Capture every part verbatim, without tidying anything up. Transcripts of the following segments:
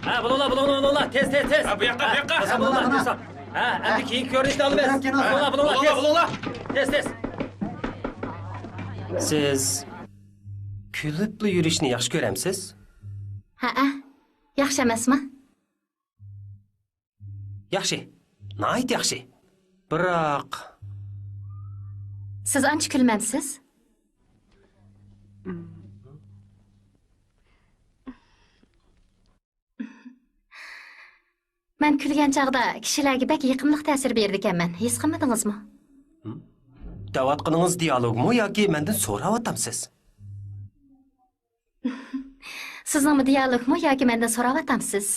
ھە، بولۇڭلار، بولۇڭلار، بولۇڭلار. تېز، تېز، تېز. ھە، بۇ ياققا، بۇ ياققا. ھە، بولۇڭلار، بولۇڭلار. ھە، ئەمدى كېيىنكى كۆرۈنۈشنى ئالىمىز. بولۇڭلار، بولۇڭلار، تېز. بولۇڭلار. تېز، تېز. سىز كۈلۈپلا يۈرۈشنى ياخشى كۆرەمسىز؟ ھەئە، ياخشى ئەمەسمۇ؟ ياخشى، ناھايىتى ياخشى. بىراق، سىز ئانچە كۈلمەمسىز؟ مەن كۈلگەن چاغدا كىشىلەرگە بەك يېقىملىق تەسىر بېرىدىكەنمەن، ھېس قىلمىدىڭىزمۇ؟ دەۋاتقىنىڭىز دىيالوگمۇ ياكى مەندىن سوراۋاتامسىز؟ سىزنىڭمۇ دىيالوگمۇ ياكى مەندىن سوراۋاتامسىز؟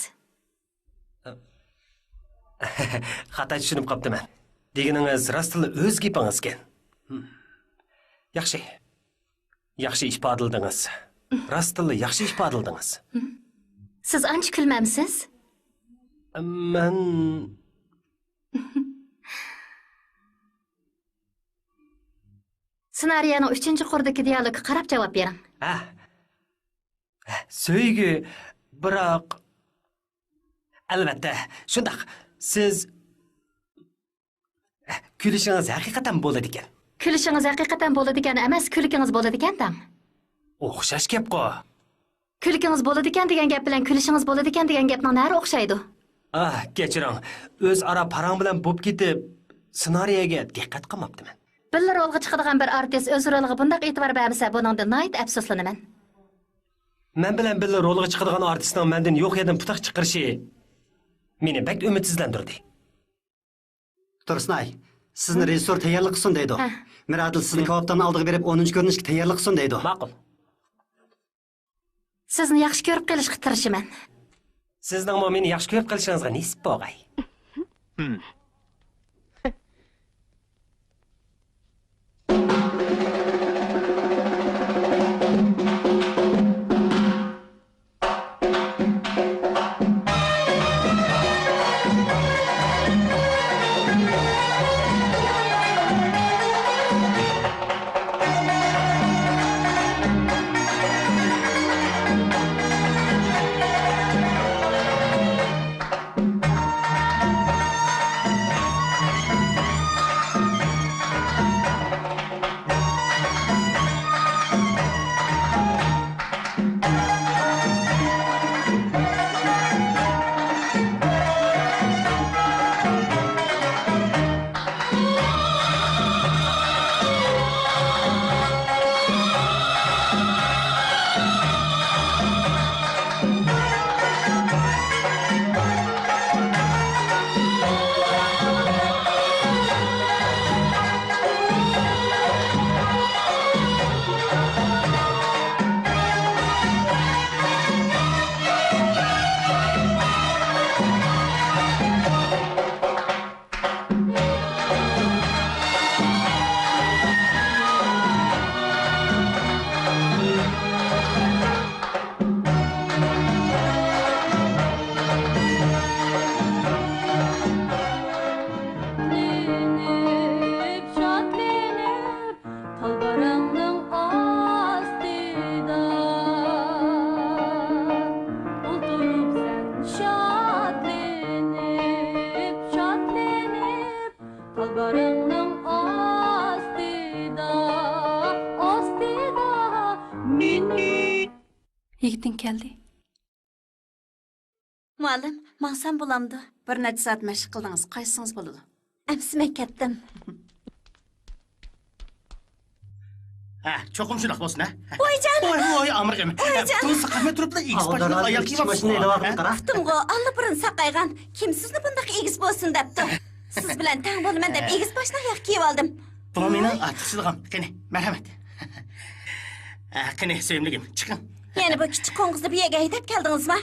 خاتا چۈشىنىپ قاپتىمەن. دېگىنىڭىز راستلا ئۆز گېپىڭىزكەن. ياخشى. ياخشى ئىپادىلىدىڭىز. راستلا ياخشى ئىپادىلىدىڭىز. سىز ئانچە كۈلمەمسىز؟ مەن سېنارىيەنىڭ ئۈچىنچى قۇرىدىكى دىيالوگقا قاراپ جاۋاب بېرىڭ. ھە. سۆيگۈ، بىراق، ئەلۋەتتە، شۇنداق. سىز كۈلۈشىڭىز ھەقىقەتەن بولىدىكەن. كۈلۈشىڭىز ھەقىقەتەن بولىدىكەن ئەمەس، كۈلكىڭىز بولىدىكەن دەڭ. ئوخشاش گەپقۇ. كۈلكىڭىز بولىدىكەن دېگەن گەپ بىلەن كۈلۈشىڭىز بولىدىكەن دېگەن گەپنىڭ نەرى ئوخشايدۇ؟ ئاھ، كەچۈرۈڭ. ئۆزئارا پاراڭ بىلەن بوپ كېتىپ، سېنارىيەگە دىققەت قىلماپتىمەن. بىللە رولغا چىقىدىغان بىر ئارتىس ئۆز رولىغا بۇنداق ئېتىبار بەرمىسە، بۇنىڭدىن ناھايىتى ئەپسۇسلىنىمەن. مەن بىلەن بىللە رولغا چىقىدىغان ئارتىسنىڭ مەندىن يوق يەردىن پۇتاق چىقىرىشى مېنى بەك ئۈمىدسىزلەندۈردى. تۇرسۇنئاي، سىزنى رېژىسسور تەييارلىق قىلسۇن دەيدۇ. ھە. مىرئادىل سىزنى كاۋاپتاننىڭ ئالدىغا بېرىپ ئون ئۈچ كۆرۈنۈشكە تەييارلىق قىلسۇن دەيدۇ. ماقۇل. سىزنى ياخشى كۆرۈپ قېلىشقا تىرىشىمەن. سىزنىڭمۇ مېنى ياخشى كۆرۈپ قېلىشىڭىزغا نېسىپ بولغاي. شادلىنىپ، شادلىنىپ، تالباراڭنىڭ ئاستىدا ئولتۇرۇپسەن، شادلىنىپ، شادلىنىپ، تالباراڭنىڭ ئاستىدا، ئاستىدا مېنى. يىگىتىڭ كەلدى. مۇئەللىم، ماڭسام بولامدۇ؟ بىر نەچچە سائەت مەشىق قىلدىڭىز، قايتسىڭىز بولىدۇ. ئەمىسە مەن كەتتىم. ھە، چوقۇم شۇنداق بولسۇن، ھە؟ ۋايجان! ۋاي، ۋاي، ئامرىقىم. ۋايجان! بۇ ساقايماي تۇرۇپلا ئېگىز باشلىق ئايال كىيىۋاپسىز. ئۇقتۇمغۇ، ئاللىبۇرۇن ساقايغان. كىم سىزنى بۇنداق ئېگىز بولسۇن دەپتۇ؟ سىز بىلەن تەڭ بولىمەن دەپ ئېگىز باشلىق ئاياغ كىيىۋالدىم. بۇ مېنىڭ ئارتۇقچىلىقىم. قېنى، مەرھەمەت. ھە، قېنى، سۆيۈملۈكۈم، چىقىڭ. يەنە بۇ كىچىك قوڭغۇزنى بۇ يەرگە ھەيدەپ كەلدىڭىزمۇ؟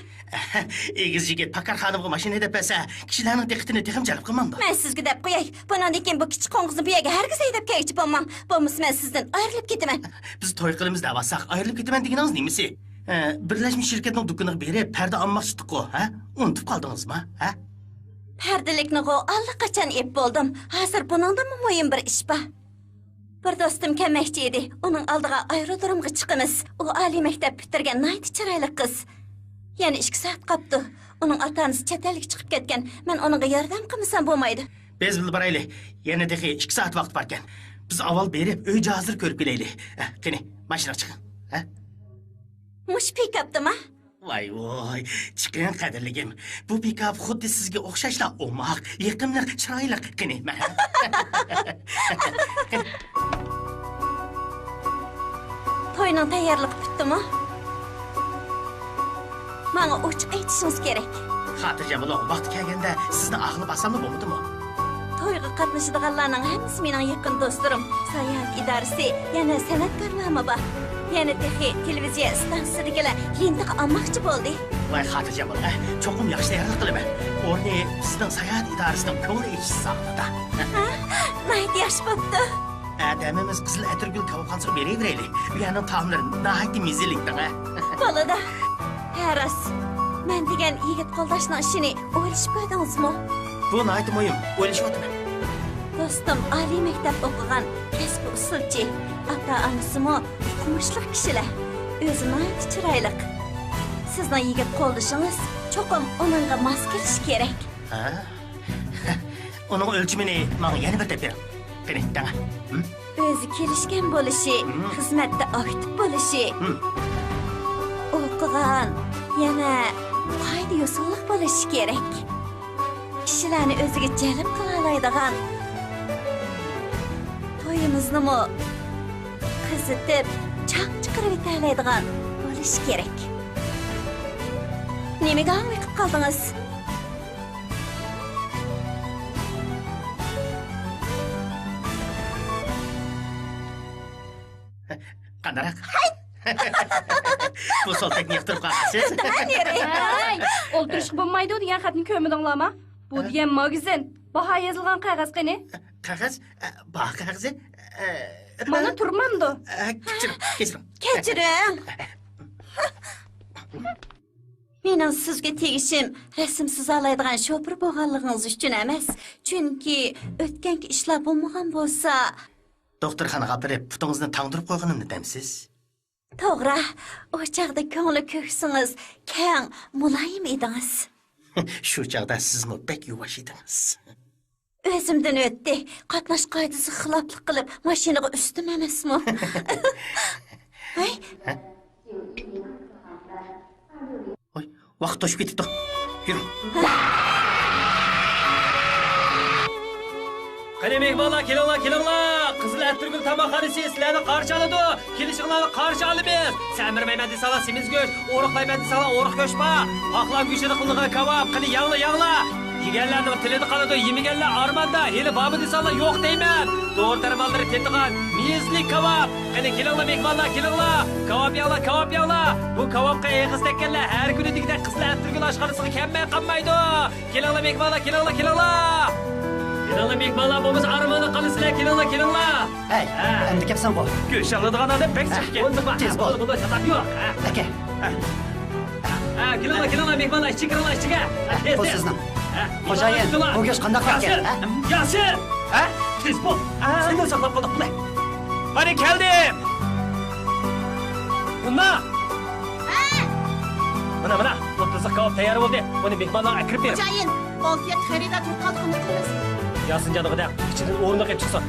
ئېگىز يىگىت پاكار خانىمغا ماشىنا ھەيدەپ بەرسە، كىشىلەرنىڭ دىققىتىنى تېخىمۇ جەلپ قىلمامدۇ؟ مەن سىزگە دەپ قوياي، بۇنىڭدىن كېيىن بۇ كىچىك قوڭغۇزنى بۇ يەرگە ھەرگىز ھەيدەپ كەلگۈچى بولماڭ. بولمىسا مەن سىزدىن ئايرىلىپ كېتىمەن. بىز توي قىلىمىز دەۋاتساق، ئايرىلىپ كېتىمەن دېگىنىڭىز نېمىسى؟ ھە، بىرلەشمە شىركەتنىڭ دۇكىنىغا بېرىپ پەردە ئالماقچىدۇققۇ، ھە؟ ئۇنتۇپ قالدىڭىزما، ھە؟ پەردىلىكنىغۇ ئاللىقاچان ئېپ بولدۇم. ھازىر بۇنىڭدىنمۇ مۇھىم بىر ئىش بار. بىر دوستۇم كەلمەكچى ئىدى. ئۇنىڭ ئالدىغا ئايرودرومغا چىقىمىز. ئۇ ئالىي مەكتەپ پۈتتۈرگەن ناھايىتى چىرايلىق قىز. يەنە ئىككى سائەت قاپتۇ. ئۇنىڭ ئاتا-ئانىسى چەت ئەلگە چىقىپ كەتكەن. مەن ئۇنىڭغا ياردەم قىلمىسام بولمايدۇ. بىز بىللە بارايلى. يەنە تېخى ئىككى سائەت ۋاقىت باركەن. بىز ئاۋۋال بېرىپ ئۆي جاھازلىرى كۆرۈپ كېلەيلى. ھە، قېنى، ماشىنىغا چىقىڭ. ھە؟ مۇشۇ پىكاپتىما؟ ۋاي ۋوي، چىقىڭ قەدىرلىكىم. بۇ پىكاپ خۇددى سىزگە ئوخشاشلا ئوماق، يېقىملىق، چىرايلىق. قېنى، مە. توينىڭ تەييارلىقى پۈتتىمۇ؟ ماڭا ئوچۇق ئېيتىشىڭىز كېرەك. خاتىرجەم بولۇڭ، ۋاقتى كەلگەندە سىزنى ئاغىلى بارساملا بولمىدىمۇ؟ تويغا قاتنىشىدىغانلارنىڭ ھەممىسى مېنىڭ يېقىن دوستلىرىم. ساياھەت ئىدارىسى، يەنە سەنئەتكارلارمۇ بار. يەنە تېخى تېلېۋىزىيە ئىستانسىسىدىكىلەر لېنتىغا ئالماقچى بولدى. ۋاي، خاتىرجەم بولۇڭ، ھە؟ چوقۇم ياخشى تەييارلىق قىلىمەن. ئورنى بىزنىڭ ساياھەت ئىدارىسىنىڭ كۆڭۈل ئېچىش زالىدا. ھە؟ ناھايىتى ياخشى بوپتۇ. ئەتە ھەممىمىز قىزىل ئەتىرگۈل كاۋاپخانىسىغا بېرىۋېرەيلى. ئۇ يەرنىڭ تائاملىرى ناھايىتى مېزىلىك دەڭ، ھە؟ بولىدۇ. ھە، راست. مەن دېگەن يىگىت قولداشنىڭ ئىشىنى ئويلىشىپ كۆردىڭىزمۇ؟ بۇ ناھايىتى مۇھىم. ئويلىشىۋاتىمەن. دوستۇم ئالىي مەكتەپ ئوقۇغان، كەسپى ئۇسسۇلچى. ئاتا-ئانىسىمۇ ئوقۇمۇشلۇق كىشىلەر. ئۆزى ناھايىتى چىرايلىق. سىزنىڭ يىگىت قولدىشىڭىز چوقۇم ئۇنىڭغا ماس كېلىشى كېرەك. ھە؟ ئۇنىڭ ئۆلچىمىنى ماڭا يەنە بىر دەپ بېرىڭ. قېنى، دەڭە. ھىم؟ ئۆزى كېلىشكەن بولۇشى، ھىم. خىزمەتتە ئاكتىپ بولۇشى، ھىم. ئوقۇغان، يەنە قائىدە-يوسۇنلۇق بولۇشى كېرەك. كىشىلەرنى ئۆزىگە جەلپ قىلالايدىغان، تويىمىزنىمۇ قىزىتىپ، چاڭ چىقىرىۋېتەلەيدىغان بولۇشى كېرەك. نېمىگە ھاڭۋېقىپ قالدىڭىز؟ قانداق؟ بۇ سولتەكنى ياقتۇرۇپ قالغانسىز؟ ھەي، ئولتۇرۇشقا بولمايدۇ دېگەن خەتنى كۆرمىدىڭلارما؟ بۇ ھە؟ دېگەن ماگىزىن. باھا يېزىلغان قەغەز قېنى؟ قەغەز؟ ئە، باھا قەغىزى؟ ئە، مانا تۇرمامدۇ؟ ئە، كەچۈرۈڭ، كەچۈرۈڭ. كەچۈرۈڭ. مېنىڭ سىزگە تېگىشىم رەسىم سىزالايدىغان شوپۇر بولغانلىقىڭىز ئۈچۈن ئەمەس، چۈنكى ئۆتكەنكى ئىشلار بولمىغان بولسا. دوختۇرخانىغا ئاپىرىپ پۇتىڭىزنى تاڭدۇرۇپ قويغىنىمنى دەمسىز؟ توغرا، ئۇ چاغدا كۆڭلى كۆكسىڭىز، كەڭ، مۇلايىم ئىدىڭىز. شۇ چاغدا سىزمۇ بەك يۇۋاش ئىدىڭىز. ئۆزۈمدىن ئۆتتى. قاتناش قائىدىسىگە خىلاپلىق قىلىپ، ماشىنىغا ئۈستۈم ئەمەسمۇ؟ ھەي؟ ۋاي، ۋاقىت توشۇپ كېتىپتۇ. يۈرۈڭ. قېنى، مېھمانلار، كېلىڭلار، كېلىڭلار! قىزىل ئەتىرگۈل تاماقخانىسى سىلەرنى قارشى ئالىدۇ. كېلىشىڭلارنى قارشى ئالىمىز. سەمرىمەيمەن دېسەڭلار سېمىز گۆش، ئورۇقلايمەن دېسەڭلار ئورۇق گۆش بار. پاقلان گۆشىدە قىلىنغان كاۋاپ، قېنى يەڭلار، يەڭلار. يېگەنلەرنىڭ تىلىدا قالىدۇ، يېمىگەنلەر ئارماندا. ھېلى بارمۇ دېسەڭلار يوق دەيمەن. دورا دەرمانلىرى تېتىغان مېزىلىك كاۋاپ. قېنى كېلىڭلار مېھمانلار، كېلىڭلار. كاۋاپ يەڭلار، كاۋاپ يەڭلار. بۇ كاۋاپقا ئېغىز تەگكەنلەر ھەر كۈنى دېگۈدەك قىزىل ئەتىرگۈل ئاشخانىسىغا كەلمەي قالمايدۇ. كېلىڭلار مېھمانلار، كېلىڭلار، كېلىڭلار. كېلىڭلار مېھمانلار، بولمىسا ئارماندا قالىسىلەر، كېلىڭلار، كېلىڭلار. ھەي، ھە. ئەمدى كەپسەنغۇ. گۆش ئالىدىغان ئادەم بەك ھە، چىقىپ كەتتى. تېز بول. بۇندا، بۇندا چاتاق يوق. ھە. ئەكە. ھە، كېلىڭلار، كېلىڭلار مېھمانلار، ئىچىگە كىرىڭلار، ئىچىگە. ھە، تېز، بۇ تېز. سىزنىڭ. ھە، خوجايىن، مېھمانلار، بۇ گۆش قانداق ياسىر، ئىكەن، ھە؟ ياسىر! ھە؟ تېز بول. ھە. سېنى ساقلاپ قالدۇق، بۇلە. مانا كەلدىم. مۇندا. ھە. مانا، مانا، ئوتتۇزلۇق كاۋاپ تەييار بولدى. بۇنى مېھمانلارغا ئەكىرىپ بېرىڭ. خوجايىن، ئولتۇرۇپ خېرىدار تۇرۇپ قالدۇق، قانداق قىلىمىز؟ ياسىنجانغا دەڭ، ئىچىدىن ئورۇندۇق ئېلىپ چىقسۇن.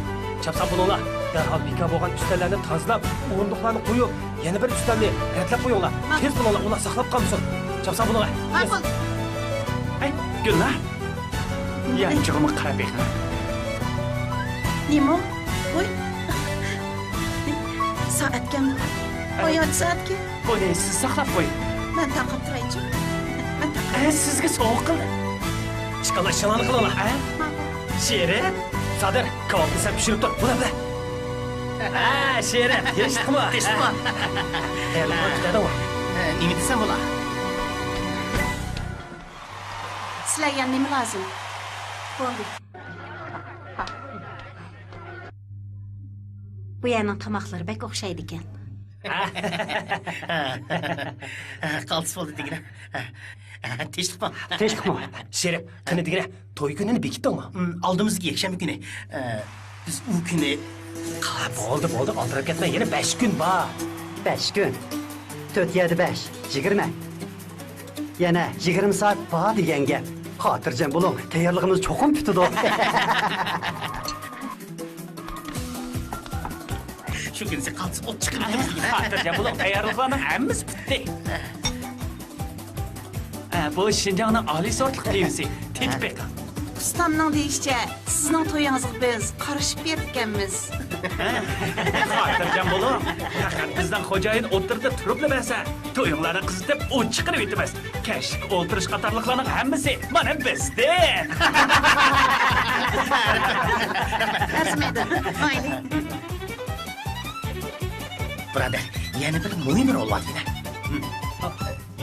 چاپسان بولۇڭلار. دەرھال بىكار بولغان ئۈستەللەرنى تازىلاپ، ئورۇندۇقلارنى قويۇپ، يەنە بىر ئۈستەلنى رەتلەپ قويۇڭلار. ماقۇل. تېز بولۇڭلار، ئۇلار ساقلاپ قالمىسۇن. چاپسان بولۇڭلار. ماقۇل. ھەي، گۈلنار. يانچۇقىمغا قاراپ بېقىڭ. نېمە؟ ۋوي. سائەتكەن. ھايات سائەتكەن. بۇنى سىز ساقلاپ قويۇڭ. مەن تاقاپ تۇرايچۇ. مەن تاقاپ. ئە، سىزگە سوۋغا قىلدىم. ئىشقىلىپ ئىشىڭلارنى قىلىڭلار، ھە؟ ماقۇل. شېرىن، سادىر، كاۋاپنى سەن پىشۇرۇپ تۇر. بۇلار بىلەن. ھە، شېرىن، تىنچلىقمۇ؟ تىنچلىقمۇ؟ تەييارلىقلار پۈتتى. ھە، نېمە دېسەم بولا؟ سىلەرگە يەنە نېمە لازىم؟ بولدى. بۇ يەرنىڭ تاماقلىرى بەك ئوخشايدىكەن. قالتىس بولدى دېگىنە. تىنچلىقمۇ؟ تىنچلىقمۇ؟ شېرىپ، قېنى دېگىنە، توي كۈنىنى بېكىتتىڭمۇ؟ ئالدىمىزدىكى يەكشەنبە كۈنى. بىز ئۇ كۈنى بولدى، بولدى، ئالدىراپ كەتمە، يەنە بەش كۈن بار. بەش كۈن؟ تۆت يەردە بەش، يىگىرمە. يەنە يىگىرمە سائەت بار دېگەن گەپ. خاتىرجەم بولۇڭ، تەييارلىقىمىز چوقۇم پۈتىدۇ. شۇ كۈنىسى قالتىس ئوت چىقىرىپ، خاتىرجەم بولۇڭ، تەييارلىقلارنىڭ ھەممىسى پۈتتى. ئە، بۇ شىنجاڭنىڭ ئالىي سورتلۇق مېۋىسى. تېتىپ بېقىڭ. ئۇستامنىڭ دېيىشىچە، سىزنىڭ تويىڭىزغا بىز قارىشىپ بېرىپتىكەنمىز. خاتىرجەم بولۇڭ. پەقەت بىزنىڭ خوجايىن ئوتتۇرىدا تۇرۇپلا بەرسە، تويۇڭلارنى قىزىتىپ ئوت چىقىرىۋېتىمىز. كەچلىك ئولتۇرۇش قاتارلىقلارنىڭ ھەممىسى مانا بىزدىن. ئەرزىمەيدۇ. مايلى. بۇرادەر، يەنە بىر مۇھىم رول بار دېگىنە.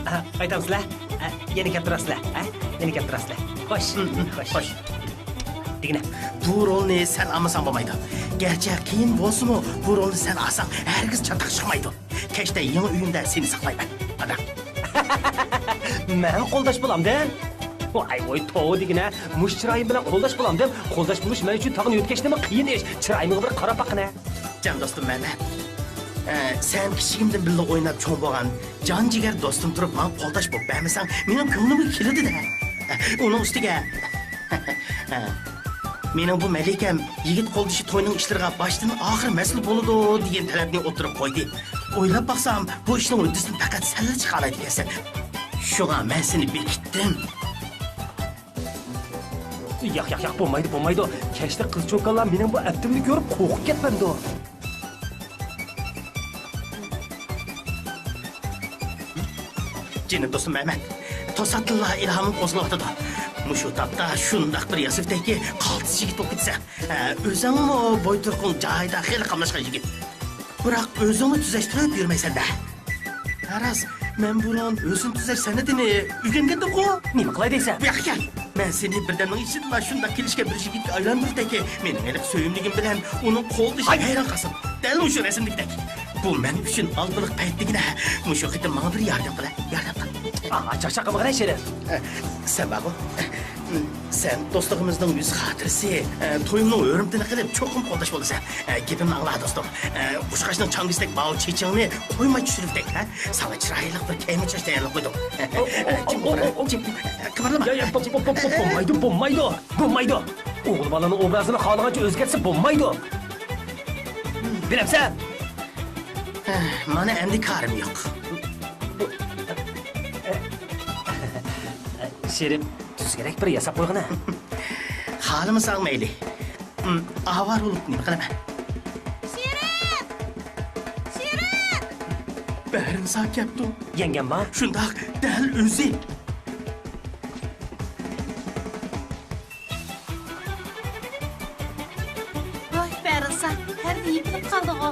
ھە، قايتامسىلەر؟ ھە، يەنە كەپ تۇراسىلەر؟ ھە، يەنە كەپ تۇراسىلەر؟ خوش، خوش. خوش. دېگىنە. بۇ رولنى سەن ئالمىساڭ بولمايدۇ. گەرچە قىيىن بولسىمۇ، بۇ رولنى سەن ئالساڭ ھەرگىز چاتاق چىقمايدۇ. كەچتە يېڭى ئۆيۈمدە سېنى ساقلايمەن. ئادا. مەن قولداش بولامدىم؟ ۋاي، ۋاي، توۋا دېگىنە. مۇشۇ چىرايىم بىلەن قولداش بولامدىم؟ قولداش بولۇش مەن ئۈچۈن تاغنى يۆتكەشتىنمۇ قىيىن ئىش. چىرايىمغا بىر قاراپ باققىنە. جان دوستۇم مەمەت، ئە، سەن كىچىكىمدىن بىللە ئويناپ چوڭ بولغان جان جىگەر دوستۇم تۇرۇپ ماڭا قولداش بولۇپ بەرمىسەڭ، مېنىڭ كۆڭلۈمگە كېلىدۇ-دە. ئۇنىڭ ئۈستىگە، مېنىڭ بۇ مەلىكەم يىگىت قولدىشى توينىڭ ئىشلىرىغا باشتىن ئاخىر مەسئۇل بولىدۇ دېگەن تەلەپنى ئوتتۇرىغا قويدى. ئويلاپ باقسام، بۇ ئىشنىڭ ھۆددىسىدىن پەقەت سەنلا چىقالايدىكەنسەن. شۇڭا مەن سېنى بېكىتتىم. ياق، ياق، ياق، بولمايدۇ، بولمايدۇ. كەچتە قىز-چوكانلار مېنىڭ بۇ ئەپتىمنى كۆرۈپ قورقۇپ كەتمەمدۇ؟ جېنىم دوستۇم مەمەت، توساتتىنلا ئىلھامىم قوزغىلىۋاتىدۇ. مۇشۇ تاپتا شۇنداق بىر ياسىۋېتەيكى، قالتىس يىگىت بولۇپ كېتىسەن. ھە، ئۆزۈڭمۇ بوي-تۇرقۇڭ جايىدا، خېلى قاملاشقان يىگىت. بىراق ئۆزۈڭنى تۈزەشتۈرۈپ يۈرمەيسەن-دە. ھە راست، مەن بۇرۇن ھۆسن تۈزەش سەنئىتىنى ئۆگەنگەندىمغۇ؟ نېمە قىلاي دەيسەن؟ بۇ ياققا كەل. مەن سېنى بىردەمنىڭ ئىچىدىلا شۇنداق كېلىشكەن بىر يىگىتكە ئايلاندۇرۇپتەككى، مېنىڭ ھېلىقى سۆيۈملۈكۈم بىلەن ئۇنىڭ قولدىشى ھەيران قالسۇن. دەل مۇشۇ رەسىمدىكىدەك. بۇ مەن ئۈچۈن ئالدىلىق پەيت دېگىنە. مۇشۇ قېتىم ماڭا بىر ياردەم قىلە، ياردەم قىل. ئاھا، چاقچاق قىلمىغىن شېرىن. سەن بارغۇ. سەن دوستلۇقىمىزنىڭ يۈز خاتىرىسى، تويۇمنىڭ ھۆرمىتىنى قىلىپ، چوقۇم قولداش بولىسەن. گېپىمنى ئاڭلا، دوستۇم. قۇشقاچنىڭ چاڭگىسىدەك ماۋۇ چېچىڭنى قويماي چۈشۈرۈپتەك، ھە؟ ساڭا چىرايلىق بىر كەيمە چاچ تەييارلاپ قويدۇم. جىم ئولتۇر، جىم. قىمىرلىما. يا، يا، بو-، بو-، بو-، بو-، بولمايدۇ، بولمايدۇ، بولمايدۇ. ئوغۇل بالىنىڭ ئوبرازىنى خالىغانچە ئۆزگەرتسە بولمايدۇ. بىلەمسەن؟ مانا ئەمدى كارىم يوق. شېرىپ، تۈزۈكرەك بىر ياساپ قويغىنە. خالىمىساڭ مەيلى. ئاۋارە بولۇپ نېمە قىلىمەن؟ شېرىپ! شېرىپ! بەرىنسا كەپتۇ. يەڭگەمما؟ شۇنداق، دەل ئۆزى. ۋاي، بەرىنسا، پەردە يېپىلىپ قالدىغۇ.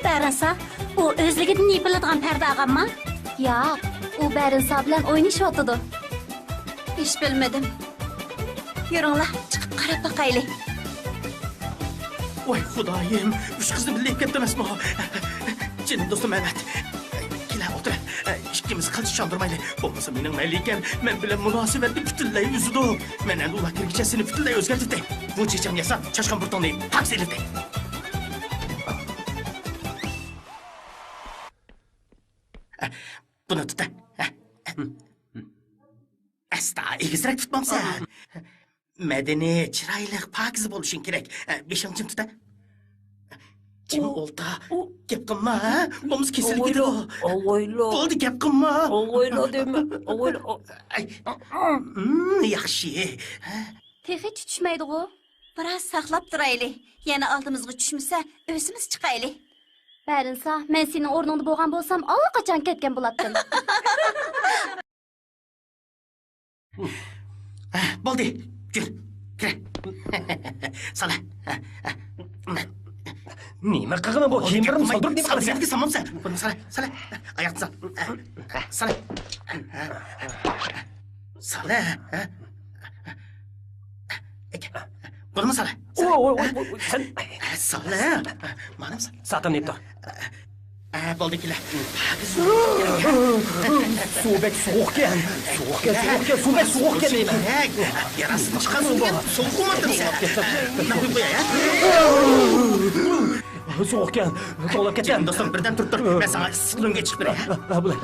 بەرىنسا، ئۇ ئۆزلۈكىدىن يېپىلىدىغان پەردە ئالغانما؟ ياق، ئۇ بەرىنسا بىلەن ئوينىشىۋاتىدۇ. ھېچ بىلمىدىم. يۈرۈڭلار، چىقىپ قاراپ باقايلى. ۋاي خۇدايىم، ئۈچ قىزنى بىللە يەپ كەپتۇ ئەمەسمۇ؟ جېنىم دوستۇم مەمەت. كېلە، ئولتۇر. ئىككىمىز قىلچە چاندۇرمايلى. بولمىسا مېنىڭ مەلىكەم مەن بىلەن مۇناسىۋەتنى پۈتۈنلەي ئۈزىدۇ. مەن ئەمدى ئۇلار كىرگۈچە سېنى پۈتۈنلەي ئۆزگەرتىۋېتەي. بۇ چېچىڭنى ياساپ، چاشقان بۇرۇتۇڭنى پاكىز ئېلىۋېتەي. بۇنى تۇت. ئەستا ئېگىزرەك تۇتمامسەن؟ مەدەنىي، چىرايلىق، پاكىز بولۇشۇڭ كېرەك. بېشىڭ جىم تۇت. جىم ئولتۇر. گەپ قىلما، ھە؟ بولمىسا كېسىلىپ كېتىدۇ. ئاۋايلا. بولدى، گەپ قىلما. ئاۋايلا دېمە. ئاۋايلا. ئەي. ياخشى. تېخىچە چۈشمەيدىغۇ؟ بىراز ساقلاپ تۇرايلى. يەنە ئالدىمىزغا چۈشمىسە، ئۆزىمىز چىقايلى. بەرىنسا، مەن سېنىڭ ئورنۇڭدا بولغان بولسام، ئاللىقاچان كەتكەن بولاتتىم. بولدى، يۈر، كىرە. سالە. نېمە قىلغىنى بۇ؟ كىيىملىرىمنى سالدۇرۇپ نېمە قىلىسەن؟ سالمامسەن؟ بۇنى سالە، سالە. ئاياقنى سال. سالە. سالە. بۇنىمۇ سالە. ۋوي، ۋوي، ۋوي، ۋوي، سەن. سالە. مانا سالە. سائىتىمنى يەپ تۇر. ئە، بولدى، كېلە. سۇ بەك سوغۇقكەن. سوغۇقكەن، سوغۇقكەن، سۇ بەك سوغۇقكەن دەيمەن. ياراڭسىز چىققان سۇ سوغۇقمۇ ئاتتىم سەن؟ مەن قويۇپ قوياي، ھە؟ سوغۇقكەن، توڭلاپ كەتتىم. دوستۇم، بىردەم تۇرۇپ تۇر. مەن ساڭا ئىسسىق لۆڭگە چىقىپ بېرەي. ھە، بولدى.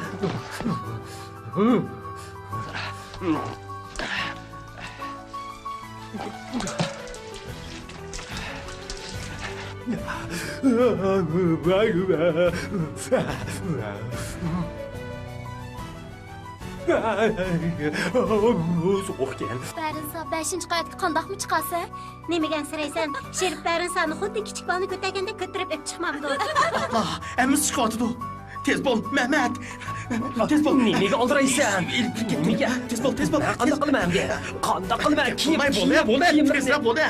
سوغۇقكەن. بەرىنسا، بەشىنچى قەۋەتكە قانداقمۇ چىقارسەن؟ نېمىگە ئەنسىرەيسەن؟ شېرىپ بەرىنسانى خۇددى كىچىك بالىنى كۆتەرگەندەك كۆتۈرۈپ ئېلىپ چىقمامدۇ؟ ئاپا، ھەممىسى چىقىۋاتىدۇ. تېز بول، مەمەت. تېز بول. نېمىگە ئالدىرايسەن؟ ئېلىپ كىرىپ كەتكىن. نېمىگە؟ تېز بول، تېز بول. قانداق قىلىمەن ئەمدى؟ قانداق قىلىمەن؟ كىيىم، بولدى، بولدى. كىيىملىرىمنى. تېزرەك بولدى.